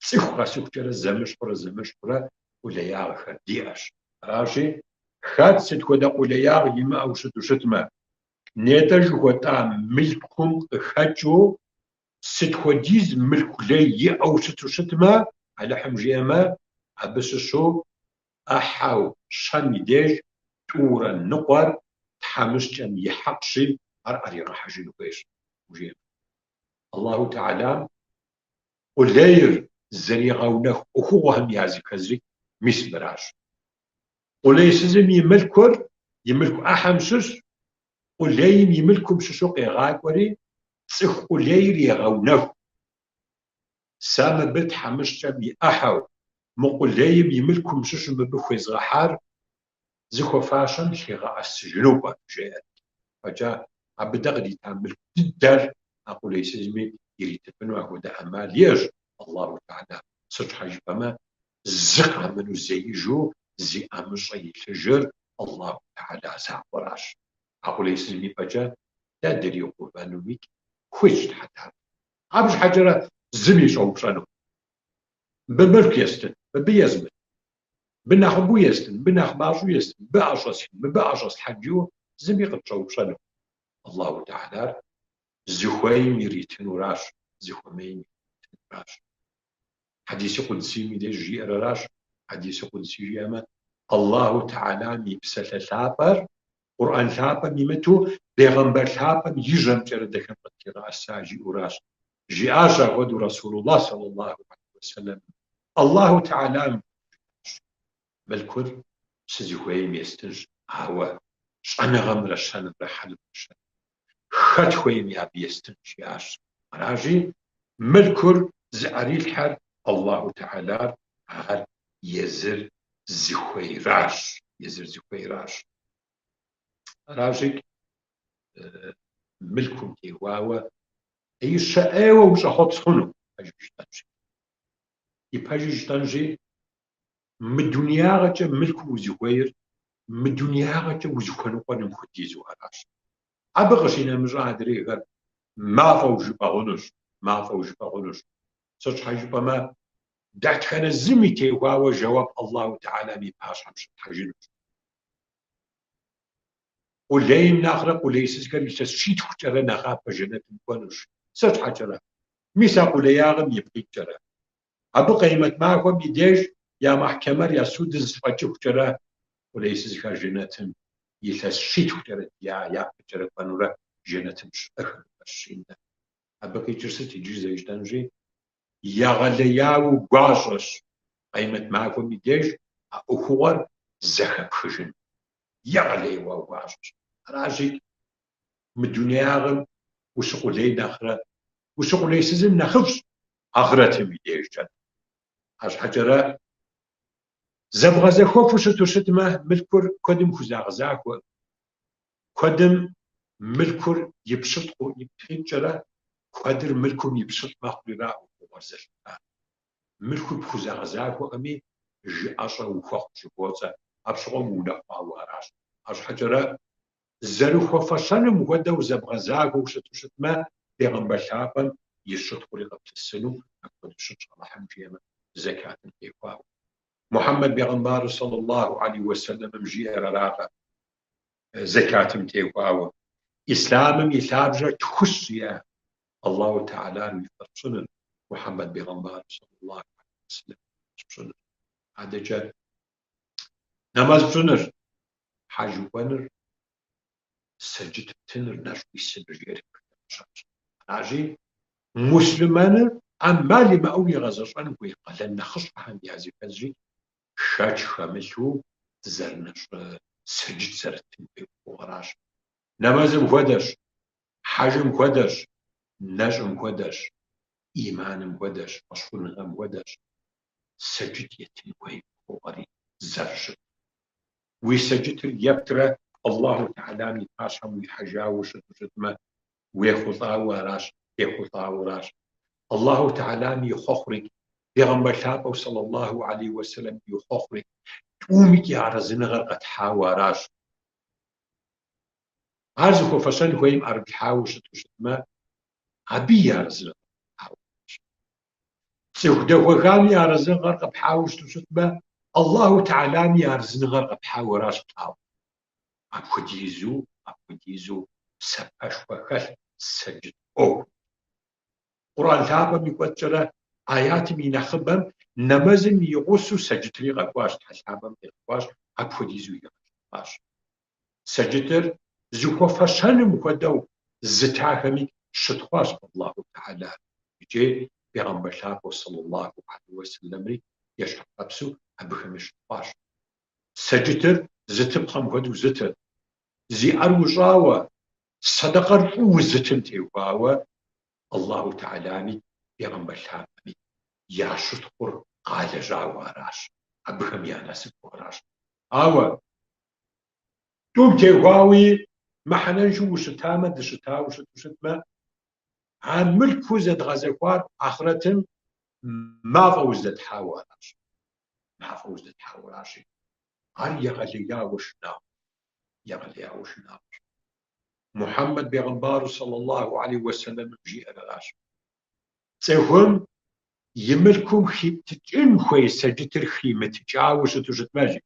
Speaker 1: цӏыху къэсыхукӏэрэ зэмыщхьурэ зэмыщхьурэ къулеягъхэр диӏэщ. Аращи, хэт сыт хуэдэ къулеягъ имыӏэу щыту щытмэ, нетӏэ жыхуэтӏа мылъкум къыхэкӏыу сыт хуэдиз мылъку лей иӏэу щыту щытмэ, Алыхьым жиӏэмэ, абы щыщу ӏыхьэу щэм и деж тӏурэ ныкъуэр тхьэмыщкӏэм и хьэкъщи, ар ӏэригъэхьэжын хуейщ, жиӏэмэ. Аллаху Тэхьэлам къулейр зэригъэунэху ӏуэхугъуэхэм языхэзри мис мыращ. Къулейсызым и мылъкур и мылъку ӏыхьэм щыщ, къулейм и мылъкум щыщу къегъакӏуэри, цӏыху къулейр егъэунэху. Сэ мыбы тхьэмыщкӏэм и ӏыхьэу, мы къулейм и мылъкум щыщу мыбы хуезгъэхьар зыхуэфащэм лъигъэӏэсыжыну пӏэрэ, жеӏэри. Фӏэкӏа абы дэ къыдита мылъку дыдэр а къулейсызми иритыфыну апхуэдэ ӏэмал иӏэщ Аллаху Тэхьэлам. Сыт щхьэ жыпӏэмэ, зы къэмынэу зеижу зи ӏэмыщӏэ илъыжыр Аллаху Тэхьэла закъуэращ. А къулейсызым и пӏэкӏэ дэ дригъэувэнумикӏ хуитщ Тхьэ лъапӏэр. Абы щхьэкӏэрэ зыми щӏэупщӏэнукъым. Мыбы мылъку естын, мыбы езмыт. Мыбы нэхъыбэу естын, мыбы нэхъ мащӏэу естын, мыбы ӏэщӏэсхын, мыбы ӏэщӏэслъхьэн жиӏэу зыми къытщӏэупщӏэнукъым. Аллаху Тэхьэлар зыхуейм иритынуращ, зыхуэмейм иримытынуращ. Хьэдиси къудсийм и деж жиӏэр аращ. Хьэдиси къудси жиӏэмэ, Аллаху Тэхьэлам и псалъэ лъапӏэр Къурӏэн лъапӏэм имыту бегъымбар лъапӏэм и жьэмкӏэрэ дэхэм къытлъигъэӏэса жиӏэуращ. Жиӏащ апхуэдэу Расулуллах саллаллаху алейхи уэсэлэм. Аллаху Тэхьэлам жиӏащ, Мылъкур сызыхуейм естынщ, ауэ щӏэныгъэмрэ щэнымрэ хьэлымрэ щэнымрэ хэт хуейми абы естынщ, жиӏащ. Аращи, мылъкур зыӏэрилъхьэр Аллаху Тэхьэлар ар езыр зыхуейращ, езыр зыхуейращ. Аращи, мылъкум теухуауэ ӏеищэ ӏейуэ ущӏэхъуэпс хъуну, пэжыр жытӏэнщи. И пэжыр жытӏэнщи, мы дунеягъэкӏэ мылъкур узыхуейр мы дунеягъэкӏэ узыхуэныкъуэным хуэдизу аращ. Абы къыщинэмыщӏа адрейхэр мафӏэу жыпӏэ хъунущ, мафӏэу жыпӏэ хъунущ. Сыт щхьэ жыпӏэмэ, дэтхэнэ зыми теухуауэ жэуап Аллаху Тэхьэлам и пащхьэм щытхьэжынущ. Къулейм нэхърэ къулейсызхэр илъэс щитхукӏэрэ нэхъапэ жэнэтым кӏуэнущ. Сыт щхьэкӏэрэ? Мис а къулеягъым ипкъ иткӏэрэ. Абы къеймэт махуэм и деж я мэхькэмэр, я судыр зэфӏэкӏыхукӏэрэ къулейсызхэр жэнэтым илъэс щитхукӏэрэ я япэкӏэрэ кӏуэнурэ жэнэтым щыӏэхэнущ. Абы къикӏыр сыт иджы зэрыжытӏэнщи, егъэлеяуэ гуащӏэщ къеймэт махуэм и деж а ӏуэхугъуэр зэхэпхыжын. Егъэлеяуэ гуащӏэщ. Аращи, мы дунеягъэм ущыкъулей нэхърэ ущыкъулейсызым нэхъыфӏщ ахърэтым и дежкӏэ. Арщхьэкӏэрэ зэбгъэзэхуэфу щыту щытмэ, мылъкур куэдым хузагъэзахуэ. Куэдым мылъкур и пщылӏ ипкъ иткӏэрэ, куэдыр мылъкум и пщылӏ мэхъурира ӏуэхугъуэр зэлъытар. Мылъкур пхузэгъэзахуэкъыми, жыӏэщӏэ ухуэхъу жыхуоцӏэ, апщыгъуэм унэхъуауэ аращ. Арщхьэкӏэрэ зэрыхуэфэщэным хуэдэу зэбгъэзахуэу щыту щытмэ, бегъымбар лъапӏэм и щытхъури къыплъысыну апхуэдэу щытщ Алыхьым жиӏэмэ, зэкатым теухуауэ. Мухьэммэд бегъымбару саллаллаху алейхи уэсэлэмым жиӏэр аракъэ зэкатым теухуауэ. Ислъамым и лъабжьэр тхущ жиӏэ Аллаху Тэхьэлар уи фӏэщ пщӏыныр, Мухьэммэд бегъымбару саллаллаху алейхи уэсэлэмым уи фӏэщ пщӏыныр. Адэкӏэ нэмэз пщӏыныр, хьэж укӏуэныр, сэджыт птыныр, нэщӏ уисыныр жиӏэри къыхигъэщащ. Аращи, муслъымэныр ӏэмал имыӏэу игъэзэщӏэн хуей къалэн нэхъыщхьэхэм языхэзри шэч хэмылъу дызэрынэщӏ сэджыт зэрыттын хуей ӏуэхугъуэращ. Нэмэзым хуэдэщ. Хьэжым хуэдэщ, нэщӏым хуэдэщ, ӏиманым хуэдэщ, фӏэщхъуныгъэм хуэдэщ. Сэджыт етын хуей ӏуэхугъуэри зэрыщытыр. Уи сэджытыр ептрэ Аллаху Тэхьэлам и пащхьэм уихьэжауэ щыту щытмэ, уехъулӏауэ аращ, дехъулӏауэ аращ. Аллаху Тэхьэлам и хъуэхъурикӏ, Бегъымбар лъапӏэу сэллаллаху алейхи уэсэлэм и хъуэхъурикӏ, тӏумикӏ я арэзыныгъэр къэтхьауэ аращ. Ар зыхуэфэщэн хуейм ӏэрыплъхьауэ щыту щытмэ, абы и арэзыныгъэр къэпхьауэ аращ. Цӏыху дэхуэхам и арэзыныгъэр къэпхьауэ щыту щытмэ, Аллаху Тэхьэлам и арэзыныгъэр къэпхьауэ аращ плъагъу. Апхуэдизу, апхуэдизу псапэшхуэ хэлъ сэджыт ӏуэхум. Къурӏэн лъапӏэм и кӏуэцӏкӏэрэ аятым и нэхъыбэм нэмэзым и гъусэу сэджытри къэкӏуащ, Тхьэ лъапӏэм къигъэкӏуащ, апхуэдизу игъэлъэпӏащ. Сэджытыр зыхуэфэщэным хуэдэу зытахэми щытхъуащ Аллаху Тэхьэлар икӏи Бегъымбар лъапӏэу сэллаллаху алейхи уэсэлэмри ещхьыркъэпсу абыхэми щытхъуащ. Сэджытыр зытыпхъэм хуэдэу зытыр, зи ӏэр ущӏауэ, сэдэкъэр фӏыуэ зытым теухуауэ Аллаху Тэхьэлами Бегъымбар лъапӏэми я щытхъур къалэжьауэ аращ, абыхэм я насыпу аращ. Ауэ тӏум теухуауи мыхьэнэншэу ущытамэ, дыщытауэ щыту щытмэ, а мылъкуу зэдгъэзэхуар ахърэтым мафӏэу здэтхьауэ аращ. Мафӏэу здэтхьауэ аращи, ар егъэлеяуэ шынагъуэ, егъэлеяуэ шынагъуэщ. Мухьэммэд бегъымбару сэллаллаху алейхи уэсэлэмым жиӏэр аращ. Цӏыхум и мылъкум хитыкӏын хуей сэджытыр химытыкӏауэ щыту щытмэ, жи.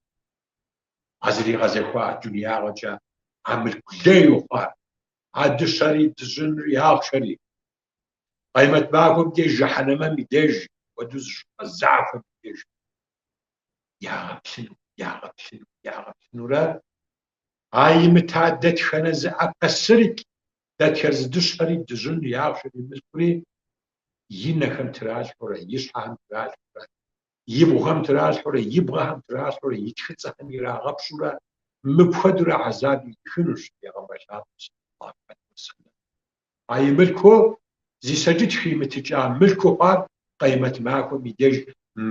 Speaker 1: А зригъэзэхуа дунеягъэкӏэ а мылъку лейуэ хъуар, а дыщэри, дыжьынри, ахъшэри. Къемэт махуэм деж, жыхьэнэмэм и деж, хуэдэу зы щӏыпӏэ захуэм и деж ягъэплъыну, ягъэплъыну, ягъэплъынурэ, а имыта дэтхэнэ зы ӏэпэсырикӏ, дэтхэнэ зы дыщэри, дыжьынри, ахъшэри, мылъкури и нэхэм тралъхьэурэ, и щхьэхэм тралъхьэурэ, ибгъухэм тралъхьэурэ, и бгъэхэм тралъхьэурэ, и тхыцӏэхэм ирагъэпщӏурэ, мыпхуэдэурэ хьэзаб ирихынущ Бегъымбар лъапӏэм сэллаллаху алейхи уэсэлэм. А и мылъкуу зи сэджыт химытыкӏа мылъкуу хъуар къемэт махуэм и деж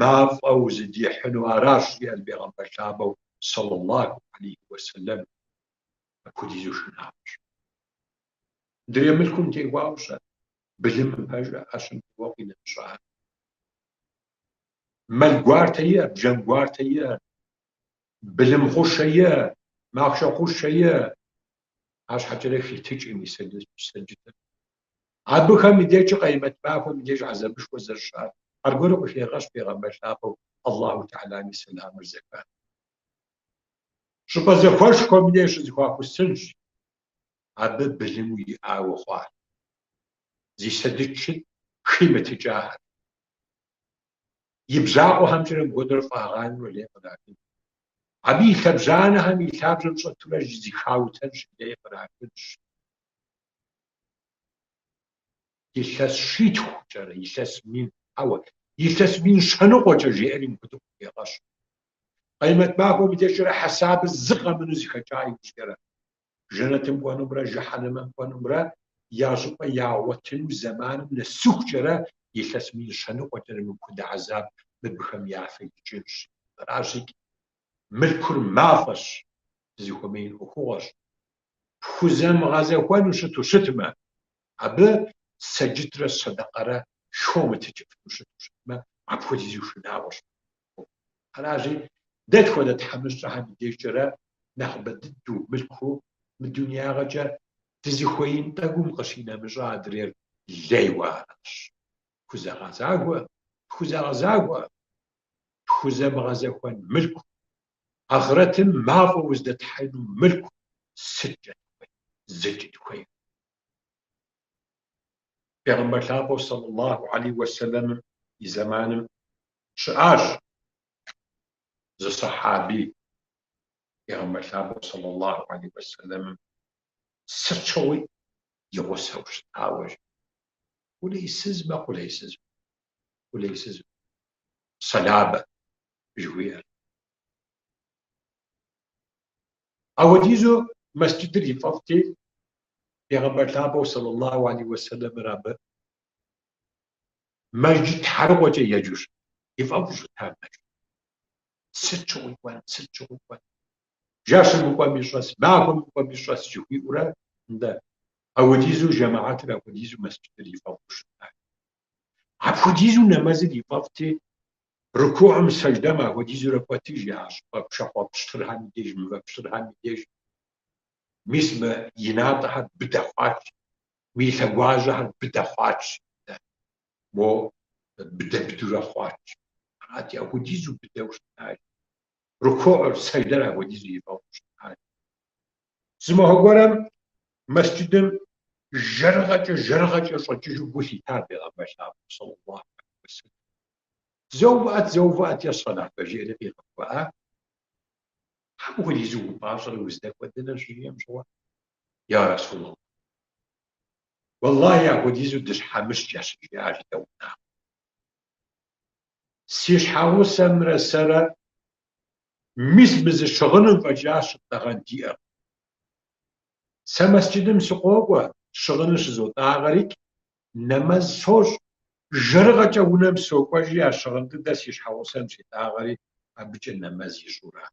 Speaker 1: мафӏэу зыдихьыну аращ, жиӏэр Бегъымбар лъапӏэу сэллаллаху алейхи уэсэлэм. Апхуэдизу шынагъуэщ. Мыдрей мылъкум теухуауэ-щэ, былымым пэжрэ ӏэщым теухуауэ къинэмыщӏар. Мэл гуартэ иӏэ, бжэн гуартэ иӏэ, былым хъушэ иӏэ, махъшэ хъушэ иӏэ, арщхьэкӏэрэ хитыкӏым и сэджытыр. Абыхэм и дежкӏэ къемэт махуэм и деж хьэзабышхуэ зэрыщыӏэр аргуэру къыхегъэщ Бегъымбар лъапӏэу Аллаху Тэхьэлам и сэламыр зэхар. Щӏыпӏэ зэхуэшхуэм и деж щызэхуахусынщ абы былыму иӏауэ хъуар, зи сэджыт химытыкӏахэр. И бжьакъуэхэмкӏэрэ мыпхуэдэрэ фӏагъанэурэ лей кърахынщ. Абы и лъэбжьанэхэм и лъабжьэм щӏэтурэ зыхаутэнщ, лей кърахынщ. Илъэс щитхукӏэрэ, илъэс мин, хьэуэ, илъэс мин щэныкъуэкӏэ жеӏэри мыпхуэдэу къыхегъэщ. Къемэт махуэм и дежкӏэрэ хьэсабыр зы къэмынэу зэхэкӏа иужькӏэрэ, жэнэтым кӏуэнумрэ жыхьэнэмэм кӏуэнумрэ я щӏыпӏэ ягъуэтыну зэманым нэсыхукӏэрэ илъэс мин щэныкъуэкӏэрэ мыпхуэдэ хьэзаб мыбыхэм я фэ икӏынщ. Аращ икӏи мылъкур мафӏэщ, дызыхуэмеин ӏуэхугъуэщ. Пхузэмыгъэзэхуэну щыту щытмэ, абы сэджытрэ сэдэкъэрэ хомытыкӏыфыну щыту щытмэ, апхуэдизу шынагъуэщ. Аращи, дэ тхуэдэ тхьэмыщкӏэхэм и дежкӏэрэ нэхъыбэ дыдэу мылъкуу мы дунеягъэкӏэ дызыхуеин тӏэкӏум къыщинэмыщӏа адрейр лейуэ аращ. Тхузэгъэзахуэ, тхузэгъэзахуэ, тхузэмыгъэзэхуэн мылъку, ахърэтым мафӏэу уздэтхьэну мылъку сыткӏэ дыхуей, зыкӏи дыхуейкъым. Бегъымбар лъапӏэу сэллаллаху алейхи уэсэлэмым и зэманым щыӏащ зы сэхьаби, Бегъымбар лъапӏэу сэллаллаху алейхи уэсэлэмым сыт щыгъуи и гъусэу щытауэ жи. Къулейсызмэ, къулейсыз, къулейсыз, Сэлабэ жыхуиӏэр. Апхуэдизу мэсджыдыр ифӏэфӏти. Пейгъэмбэр лъапӏэу сэллаллаху алейхи уэсэлэмыр абы мэжджыт тхьэрыкъуэкӏэ еджэу щыт, и фӏэфӏу щыта мэжджыт. Сыт щыгъуи кӏуэн, сыт щыгъуи кӏуэн. Жэщым мыкӏуэми щӏэс, махуэм мыкӏуэми щӏэс жыхуиӏэурэ, нтӏэ, апхуэдизу жэмыхьэтыр, апхуэдизу мэсджыдыр и фӏэфӏу щыта. Апхуэдизу нэмэзыр и фӏэфӏти, рукуӏым, сэждэм апхуэдизурэ кӏуэти, жи а щӏыпӏэ пшахъуэ пщтырхэм и деж, мывэ пщтырхэм и деж. Мис мы и натӏэхэр быдэ хъуащ, мы и лъэгуажьэхэр быдэ хъуащ, мо быдэ быдурэ хъуащ. Арати, апхуэдизу быдэу щытащ. Рукуӏыр, сэждэр апхуэдизу и фӏэфӏу щытащ. Зы махуэ гуэрым мэсджыдым жэрыгъэкӏэ, жэрыгъэкӏэ щӏэкӏыжу гу лъита Пейгъэмбэр лъапӏэм, сэллаллаху алейхи уэсэлэм. Зэ увыӏэт, зэ увыӏэт, е щэлабэ, жиӏэри къигъэувыӏа. Апхуэдизу упӏащӏэрэ уздэкӏуэр дэнэ щыжиӏэм щыгъуэ, Я Расулаллах, уэллахи апхуэдизу дытхьэмыщкӏэщ, жиӏащ дэ унагъуэм. Си щхьэгъусэмрэ сэрэ мис мы зы щыгъыным фӏэкӏа щыттӏэгъэн диӏэкъым. Сэ мэсджыдым сыкъокӏуэ, щыгъыныр щызотӏагъэрикӏ, нэмэз сощӏ, жэрыгъэкӏэ унэм сокӏуэжри, а щыгъын дыдэр си щхьэгъусэм щетӏагъэри, абыкӏэ нэмэз ищӏура.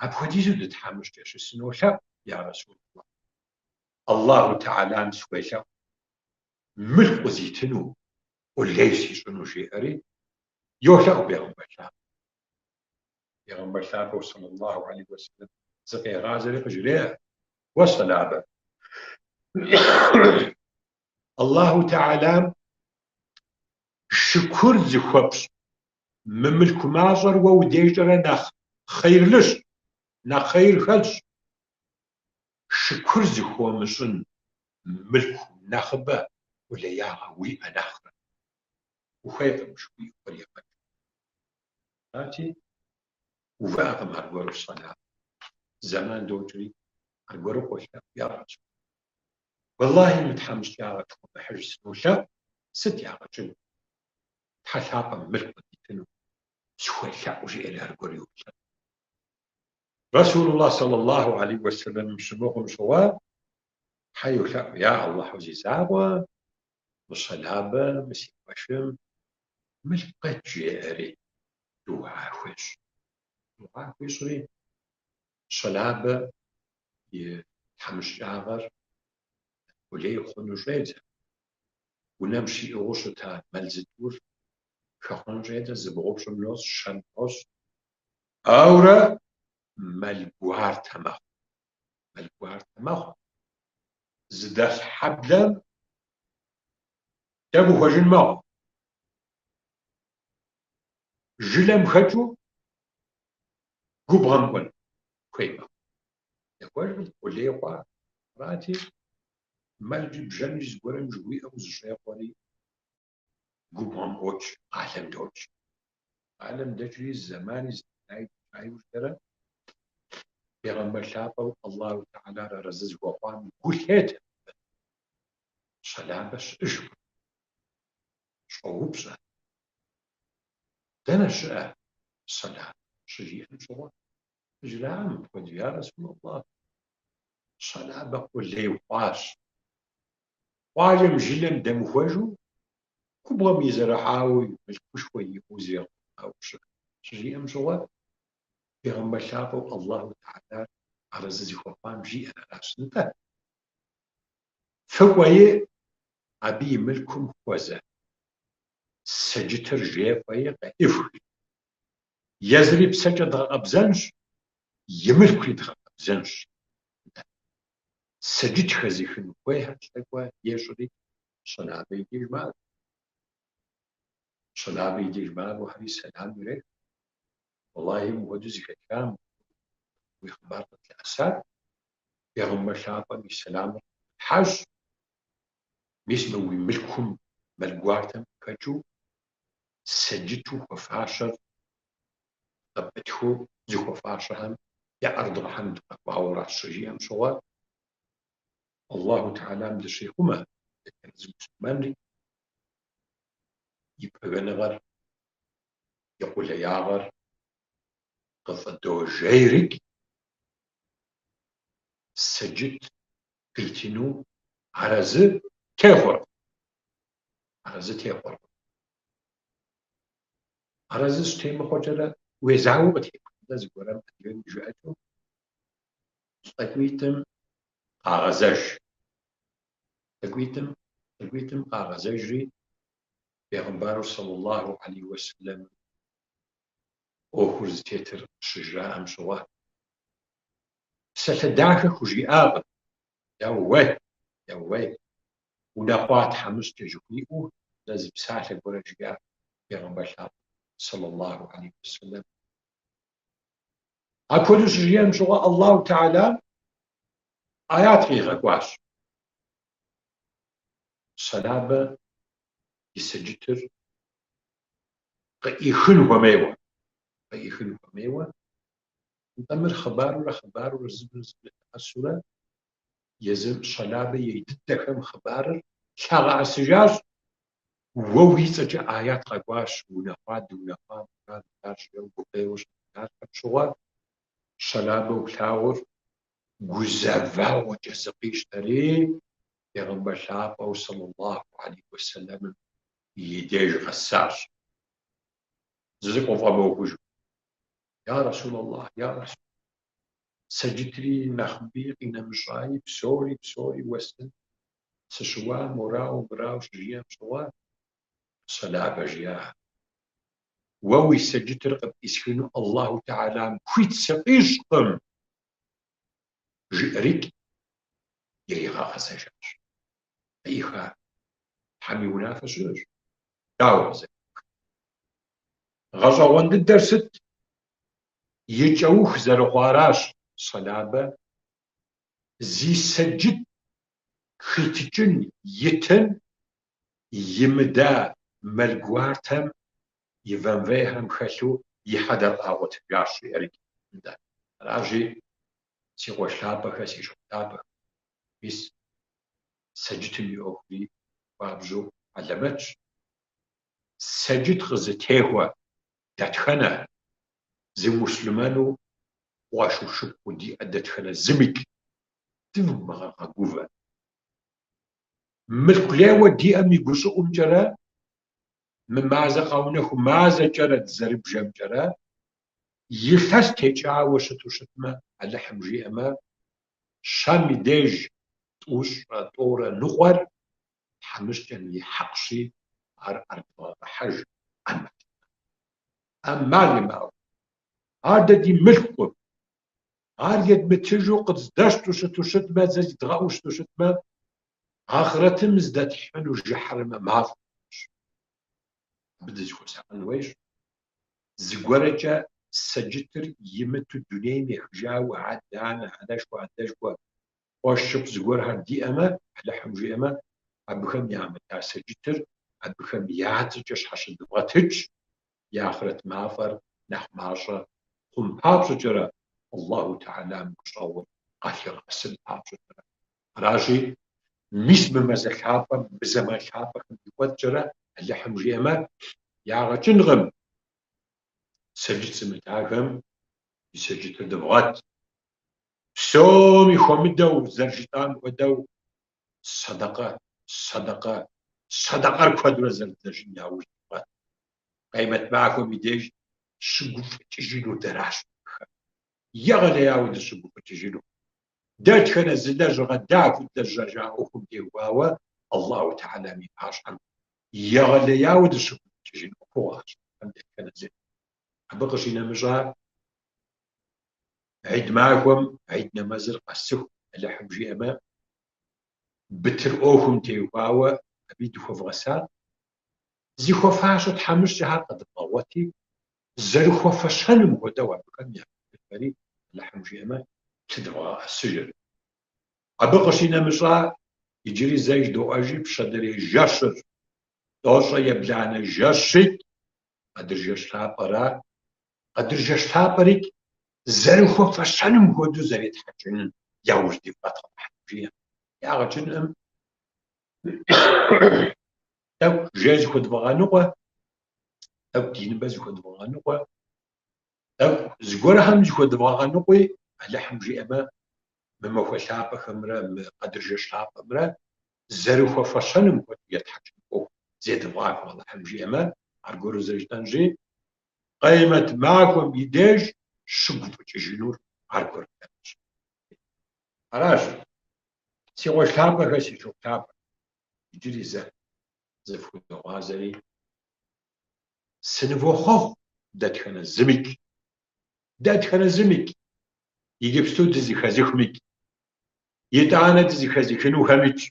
Speaker 1: Апхуэдизу дытхьэмыщкӏэщи, сынолъэӏу, я Расулаллах. Аллаху Тэхьэлам схуелъэӏу, мылъку къызитыну, къулей сищӏыну, жеӏэри, йолъэӏу Пейгъэмбэр лъапӏэм. Пейгъэмбэр лъапӏэу сэллаллаху алейхи уэсэлэм зыкъегъазэри къыжреӏэ, Уэ щэлабэ! Аллаху Тэхьэлам шыкур зыхуэпщӏ мы мылъку мащӏэр уэ удежкӏэрэ нэхъ хъейрлыщ, нэхъ хъейр хэлъщ. Шыкур зыхуомыщӏын мылъку нэхъыбэ къулеягъэ уиӏэ нэхърэ. Ухуейкъым жыхуиӏэу кърегъэкӏ. Арати, увыӏэкъым аргуэру щэлабэ. Зэман докӏри, аргуэру къолъэӏу, я Расул. Уэллахи, мы тхьэмыщкӏагъэр тхуэмыхьыж сынолъэӏу, сыт ягъэ кӏын? Тхьэ лъапӏэм мылъку къыдитыну схуелъэӏу, жиӏэри аргуэру йолъэӏу. Расулуллах сэллаллаху алейхи уэсэлэмым щымыхъум щыгъуэ, Тхьэ йолъэӏу, я Аллахьу зи закъуэ, мы щэлабэ, мы си къуэшым мылъку къет, жеӏэри дугьа хуещӏ. Дугьа хуищӏри, щэлабэ и тхьэмыщкӏагъэр къулей хъуну щӏедзэ. Унэм щиӏыгъыу щыта мэл зытӏур хэхъуэн щӏедзэ, зыбгъупщӏым нос, щэм нос. Аурэ мэл гуартэ мэхъу. Мэл гуартэ мэхъу. Зыдэс хьэблэм дэмыхуэжын мэхъу. Жылэм хэкӏыу губгъуэм кӏуэн хуей мэхъу. Дэхуэжкъым, къулей хъуа. Арати, мэлкӏи бжэнкӏи зыгуэрым жыхуиӏэу зыщӏекъуэри губгъуэм ӏуокӏ, къалэм докӏ. Къалэм дэкӏри зэмани зы тэлай дэкӏа иужькӏэрэ Пейгъэмбэр лъапӏэу Аллаху Тэхьэлар арэзы зыхуэхъуам гу лъетэ абы. Щэлабэ щыӏэжкъым. Щӏоупщӏэ. Дэнэ щыӏэ щэлабэ? Щыжиӏэм щыгъуэ, къыжраӏэ мыпхуэдэу, я Расулаллах, щэлабэ къулей хъуащ. Къуажэм жылэм дэмыхуэжу, губгъуэм изэрыхьауэ мылъкушхуэ иӏэу зригъэхъулӏауэ щыӏэ. Щыжиӏэм щыгъуэ, Пейгъэмбэр лъапӏэу Аллаху Тэхьэлар арэзы зыхуэхъуам жиӏэр аращ. Нтӏэ, фыкӏуэи абы и мылъкум хуэзэ сэджытыр жефӏэи къеӏыфх. Езыри псэкӏэ дгъэкъэбзэнщ, и мылъкури дгъэкъэбзэнщ. Сэджыт хэзыхын хуейхэр лӏыкӏуэ ещӏри, Щэлабэ и деж макӏуэ. Щэлабэ и деж макӏуэхэри сэлам ирех. Уэллахи, мыпхуэдэу зэхэтхам уи хъыбар къытлъэӏэсат. Пейгъэмбэр лъапӏэм и сэламыр къытхьащ. Мис мы уи мылъкум мэл гуартэм къыхэкӏыу сэджыту хуэфащэр къыпӏытхыу зыхуэфащэхэм яӏэрыдгъэхьэну дыкъэкӏуауэ аращ, щыжиӏэм щыгъуэ, Аллаху Тэхьэлам дыщихъумэ, дэтхэнэ зы муслъымэнри и пагэныгъэр, и къулеягъэр къыфӏыдожейрикӏ, сэджыт. къитыну арэзы техъуэркъым. Арэзы техъуэркъым. Арэзы щытемыхъуэкӏэрэ, уезауэу къытепхынкъэ зыгуэрым адыгэм и жыӏэкӏэу, лӏыкӏуитӏым къагъэзэж. Лӏыкӏуитӏым къагъэзэжри, бегъымбару сэллаллаху алейхи уэсэллэм ӏуэхур зытетыр щыжраӏэм щыгъуэ, псалъэ дахэ хужиӏакъым. Еууей, еууей, унэхъуа тхьэмыщкӏэ жыхуиӏэу зэ зы псалъэ гуэрэ жиӏа бегъымбар лъапӏэм сэллаллаху алейхи уэсэллэм. Апхуэдэу щыжиӏэм щыгъуэ Аллаху Тэхьэлам аят къигъэкӏуащ. Щэлабэ и сэджытыр къыӏихын хуэмейуэ, къыӏихын хуэмейуэ. Нтӏэ мыр хъыбарурэ хъыбарурэ зыбрэ зыбрэ лъэӏэсурэ езы Щэлабэ ей дыдэхэм хъыбарыр лъагъэӏэсыжащ. Уэ уи цӏэкӏэ аят къэкӏуащ, унэхъуа, дыунэхъуа, мыра, мыращ жиӏэу гукъеуэ щытралъхьэм щыгъуэ, Щэлабэу плъагъур гузэвэгъуэкӏэ зыкъищтэри, бегъымбар лъапӏэу сэллаллаху алейхи уэсэлэмым и деж къэсащ. Зы къыфӏэмыӏуэхужу. Я Расулаллах, я Расул, сэджытри нэхъыби къинэмыщӏаи, псори, псори уэстын, сыщыуа, морауэ, мырауэ щыжиӏэм щыгъуэ, Щэлабэ жиӏа. Уэ уи сэджытыр къыпӏисхыну Аллаху Тэхьэлам хуит сыкъищӏкъым, жиӏэрикӏ иригъэгъэзэжащ. Къыӏиха Тхьэм и унафэ щыӏэщ. Дауэ къызэрыӏихар? Гъэщӏэгъуэн дыдэр сыт? И кӏэух зэрыхъуаращ Щэлабэ зи сэджыт хитыкӏын итын имыда мэл гуартэм и вэнвейхэм хэлъу и хьэдэр къагъуэтыжащ, жиӏэрикӏ. Нтӏэ, аращи, си къуэш лъапӏэхэ, си шыпхъу лъапӏэхэ, мис сэджытым и ӏуэхури хуабжьу хьэлэмэтщ. Сэджыт къызытехуэ дэтхэнэ зы муслъымэну къуэшу шыпхъуу диӏэ дэтхэнэ зымикӏ дывмыгъэгувэ. Мылъку лейуэ диӏэм и гущӏыӏумкӏэрэ, мы мазэ къэунэху мазэкӏэрэ дызэрыбжэмкӏэрэ, илъэс текӏауэ щыту щытмэ, Алыхьым жиӏэмэ, щэм и деж тӏущӏрэ тӏурэ ныкъуэр тхьэмыщкӏэм и хьэкъщи, ар ӏэрыдвгъэгъэхьэж ӏэмал имыӏэу. ӏэмал имыӏэу. Ар дэ ди мылъкукъым. Ар едмытыжу къыддэщту щыту щытмэ, зэ зидгъэӏуу щыту щытмэ, ахърэтым здэтхьыну жыхьэрмэ мафӏэщ. Абы дызыхуэсакъын хуейщ. Зыгуэркӏэ сэджытыр имыту дунейм ехыжауэ адэ-анэ, анэшхуэ, адэшхуэ, къуэш шыпхъу зыгуэрхэр диӏэмэ, Алыхьым жиӏэмэ, абыхэм ямыта сэджытыр абыхэм я цӏэкӏэ щхьэщыдвгъэтыкӏ, я ахърэт мафӏэр нэхъ мащӏэ хъун папщӏэкӏэрэ, Аллаху Тэхьэлам гущӏэгъур къалъигъэсын папщӏэкӏэрэ. Аращи, мис мы мазэ лъапӏэм, мы зэман лъапӏэхэм и кӏуэцӏкӏэрэ, Алыхьым жиӏэмэ, ягъэ кӏынкъым сэджыт зымытахэм и сэджытыр дывгъэт. Псоми хуэмыдэу, зэрыжытӏам хуэдэу, сэдэкъэ, сэдэкъэ, сэдэкъэр куэдрэ зэрыдлэжьын яужь дивгъэт. Къемэт махуэм и деж щыгуфӏыкӏыжыну дэращ абыхэм. Егъэлеяуэ дыщыгуфӏыкӏыжыну. Дэтхэнэ зы лэжьыгъэ дахэу длэжьэжа ӏуэхум теухуауэ Аллаху Тэхьэлам и пащхьэм егъэлеяуэ дыщыгуфӏыкӏыжын ӏуэхугъуэщ дэтхэнэ зы. Абы къыщинэмыщӏа, гьид махуэм гьид нэмэзыр къэсыху, Алыхьым жиӏэмэ, бытыр ӏуэхум теухуауэ абы дыхуэвгъэсакъ. Зыхуэфащэ тхьэмыщкӏэхэр къэдывгъэгъуэти, зэрыхуэфэщэным хуэдэу абыхэм я бытырхэри, Алыхьым жиӏэмэ, лъыдвгъэгъэӏэсыжыр. Абы къыщинэмыщӏа, иджыри зэ жыдоӏэжи, пщэдэрей жэщыр, тӏощӏрэ ебланэ жэщикӏ, Къэдыр жэщ лъапӏэра, Къэдыр жэщ лъапӏэрикӏ зэрыхуэфэщэным хуэдэу зэретхьэкӏыным яужь дивгъэт, Алыхьым жиӏэмэ. Ягъэ кӏынкъым. Тӏэкӏу жей зыхуэдвгъэгъэныкъуэ, тӏэкӏу ди ныбэ зыхуэдвгъэгъэныкъуэ, тӏэкӏу зыгуэрхэм зыхуэдвгъэгъэныкъуи, Алыхьым жиӏэмэ, мы махуэ лъапӏэхэмрэ мы Къэдыр жэщ лъапӏэмрэ зэрыхуэфэщэным хуэдэу етхьэкӏын ӏуэху зедывгъахуэ Алыхьым жиӏэмэ, аргуэру зэрыжытӏэнщи, Къемэт махуэм и деж щыгуфӏыкӏыжынур аргуэру дэращ. Аращ, си къуэш лъапӏэхэр, си шыпхъу лъапӏэхэр, иджыри зэ зыфхузогъазэри, сынывохъуэхъу дэтхэнэ зымикӏ, дэтхэнэ зымикӏ, иджыпсту дызэхэзыхмикӏ, итӏанэ дызэхэзыхынухэмикӏ,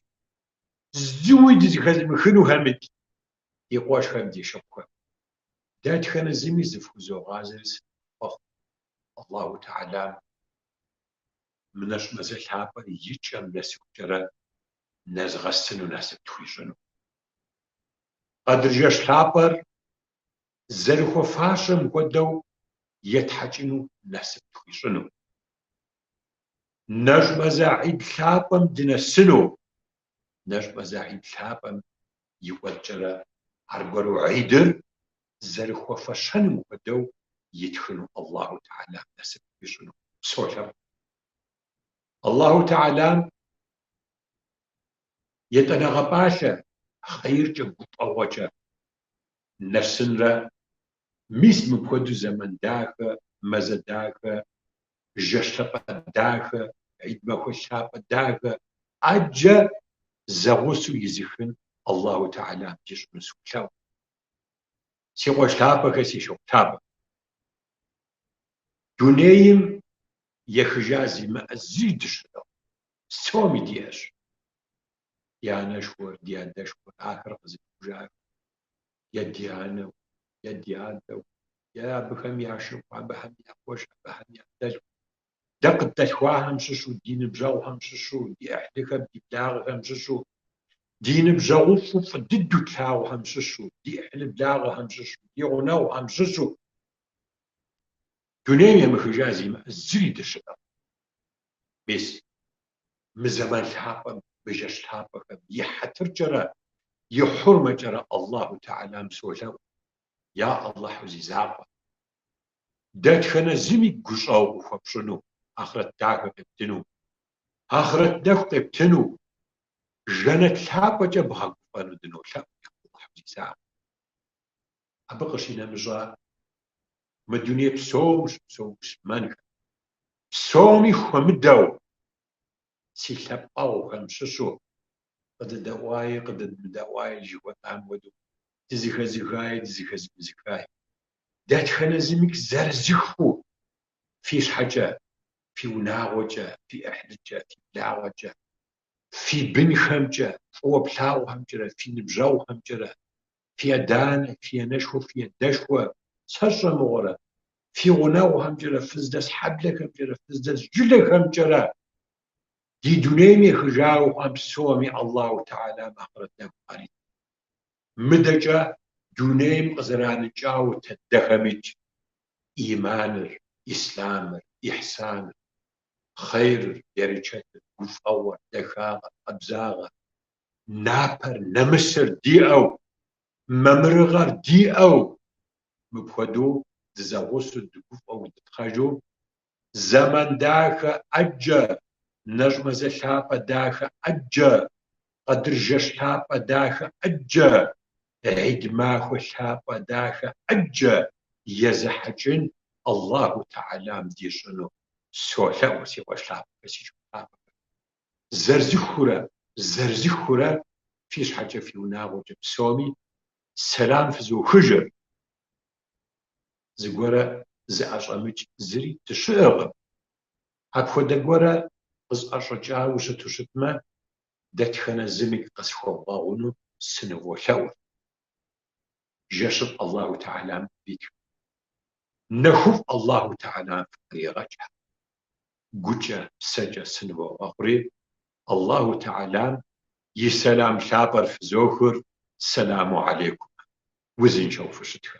Speaker 1: зыуи дызэхэзымыхынухэмикӏ, ди къуэшхэм, ди шыпхъухэм. Дэтхэнэ зыми зыфхузогъазэри сынывохъуэхъу Аллаху Тэхьэлам мы нэщӏ мазэ лъапӏэр и кӏэм нэсыхукӏэрэ нэзгъэсыну насып тхуищӏыну. Къэдыр жэщ лъапӏэр зэрыхуэфащэм хуэдэу етхьэкӏыну насып тхуищӏыну. Нэщӏ мазэ Гьид лъапӏэм дынэсыну. Нэщӏ мазэ Гьид лъапӏэм и кӏуэцӏкӏэрэ аргуэру Гьидыр зэрыхуэфэщэным хуэдэу итхыну Аллаху Тэхьэлам насып тхуищӏыну солъэӏу. Аллаху Тэхьэлам етӏанэгъэ пӏалъэ хъейркӏэ гуфӏэгъуэкӏэ нэсынрэ мис мыпхуэдэу зэман дахэ, мазэ дахэ, жэщ лъапӏэ дахэ, Гьид махуэ лъапӏэ дахэ ӏэджэ зэгъусэу изыхын Аллаху Тэхьэлам дищӏыну схулъэӏу. Си къуэш лъапӏэхэ, си шыпхъу лъапӏэхэ. Дунейм ехыжа зимыӏэ зыри дыщыӏэкъым. Псоми диӏэщ. Ди анэшхуэр, ди адэшхуэр, ахэр къэзылъхужахэр, е ди анэу, е ди адэу, е абыхэм я шыпхъу, абыхэм я къуэш, абыхэм я дэлъху. Дэ къыддэлъхуахэм щыщу, ди ныбжьэгъухэм щыщу, ди ӏыхьлыхэм, ди благъэхэм щыщу, ди ныбжьэгъуфӏу фӏы дыдэу тлъагъухэм щыщу, ди ӏыхьлы благъэхэм щыщу, ди гъунэгъухэм щыщу. Дунейм емыхыжа зимыӏэ зыри дыщыӏэкъым. Мис мы зэман лъапӏэм, мы жэщ лъапӏэхэм и хьэтыркӏэрэ, и хьурмэкӏэрэ Аллаху Тэхьэлам солъэӏу, я Аллахьу зи закъуэ. Дэтхэнэ зыми гущӏэгъу къыхуэпщӏыну, ахърэт дахэ къептыну, ахърэт нэху къептыну, жэнэт лъапӏэкӏэ бгъэгуфӏэну дынолъэӏу, я Аллахьу зи закъуэ. Абы къыщинэмыщӏа мы дуней псом щыпсэу муслъымэнхэм, псоми хуэмыдэу си лъэпкъэгъухэм щыщу къыдэдэӏуаи къыдэдмыдэӏуаи жыхуэтӏам хуэдэу дызэхэзыхаи дызэхэзымыхаи, дэтхэнэ зыми зэрызыхыу фи щхьэкӏэ, фи унагъуэкӏэ, фи ӏыхьлыкӏэ, фи благъэкӏэ, фи бынхэмкӏэ, фӏыуэ плъагъухэмкӏэрэ, фи ныбжьэгъухэмкӏэрэ, фи адэ-анэ, фи анэшхуэ, фи адэшхуэ, сэ сщӏэ мыгъуэрэ, фи гъунэгъухэмкӏэрэ, фыздэс хьэблэхэмкӏэрэ, фыздэс жылэхэмкӏэрэ, ди дунейм ехыжауэ хъуам псоми Аллаху Тэхьэлам ахърэт нэху къарит. Мыдэкӏэ дунейм къызэранэкӏауэ тэдэхэмикӏ иманыр, ислъамыр, ихьсаныр, хъейрыр, берычэтыр, гуфӏэгъуэр, дахагъэр, къабзагъэр, напэр, нэмысыр диӏэу, мамырыгъэр диӏэу, мыпхуэдэу дызэгъусэу, дыгуфӏэу, дытхъэжу, зэман дахэ ӏэджэ, нэщӏ мазэ лъапӏэ дахэ ӏэджэ, Къэдыр жэщ лъапӏэ дахэ ӏэджэ, Гьид махуэ лъапӏэ дахэ ӏэджэ езыхьэкӏын Аллаху Тэхьэлам дищӏыну солъэӏу, си къуэш лъапӏэхэр, си шыпхъу лъапӏэхэр. Зэрызыхурэ, зэрызыхурэ фи щхьэкӏэ, фи унагъуэкӏэ псоми сэлам фызохыжыр. Зыгуэрэ зыӏэщӏэмыкӏ зыри дыщыӏэкъым. Апхуэдэ гуэрэ къысӏэщӏэкӏауэ щыту щытмэ, дэтхэнэ зыми къысхуэвгъэгъуну сыныволъэӏур. Жэщыфӏ Аллаху Тэхьэлам къывитхэ. Нэхуфӏ Аллаху Тэхьэлам фыкъригъэкӏ. Гукӏэ, псэкӏэ сынывохъуэхъури, Аллаху Тэхьэлам и сэлам лъапӏэр фызохыр, сэламу алейкум. Узыншэу фыщытхэ.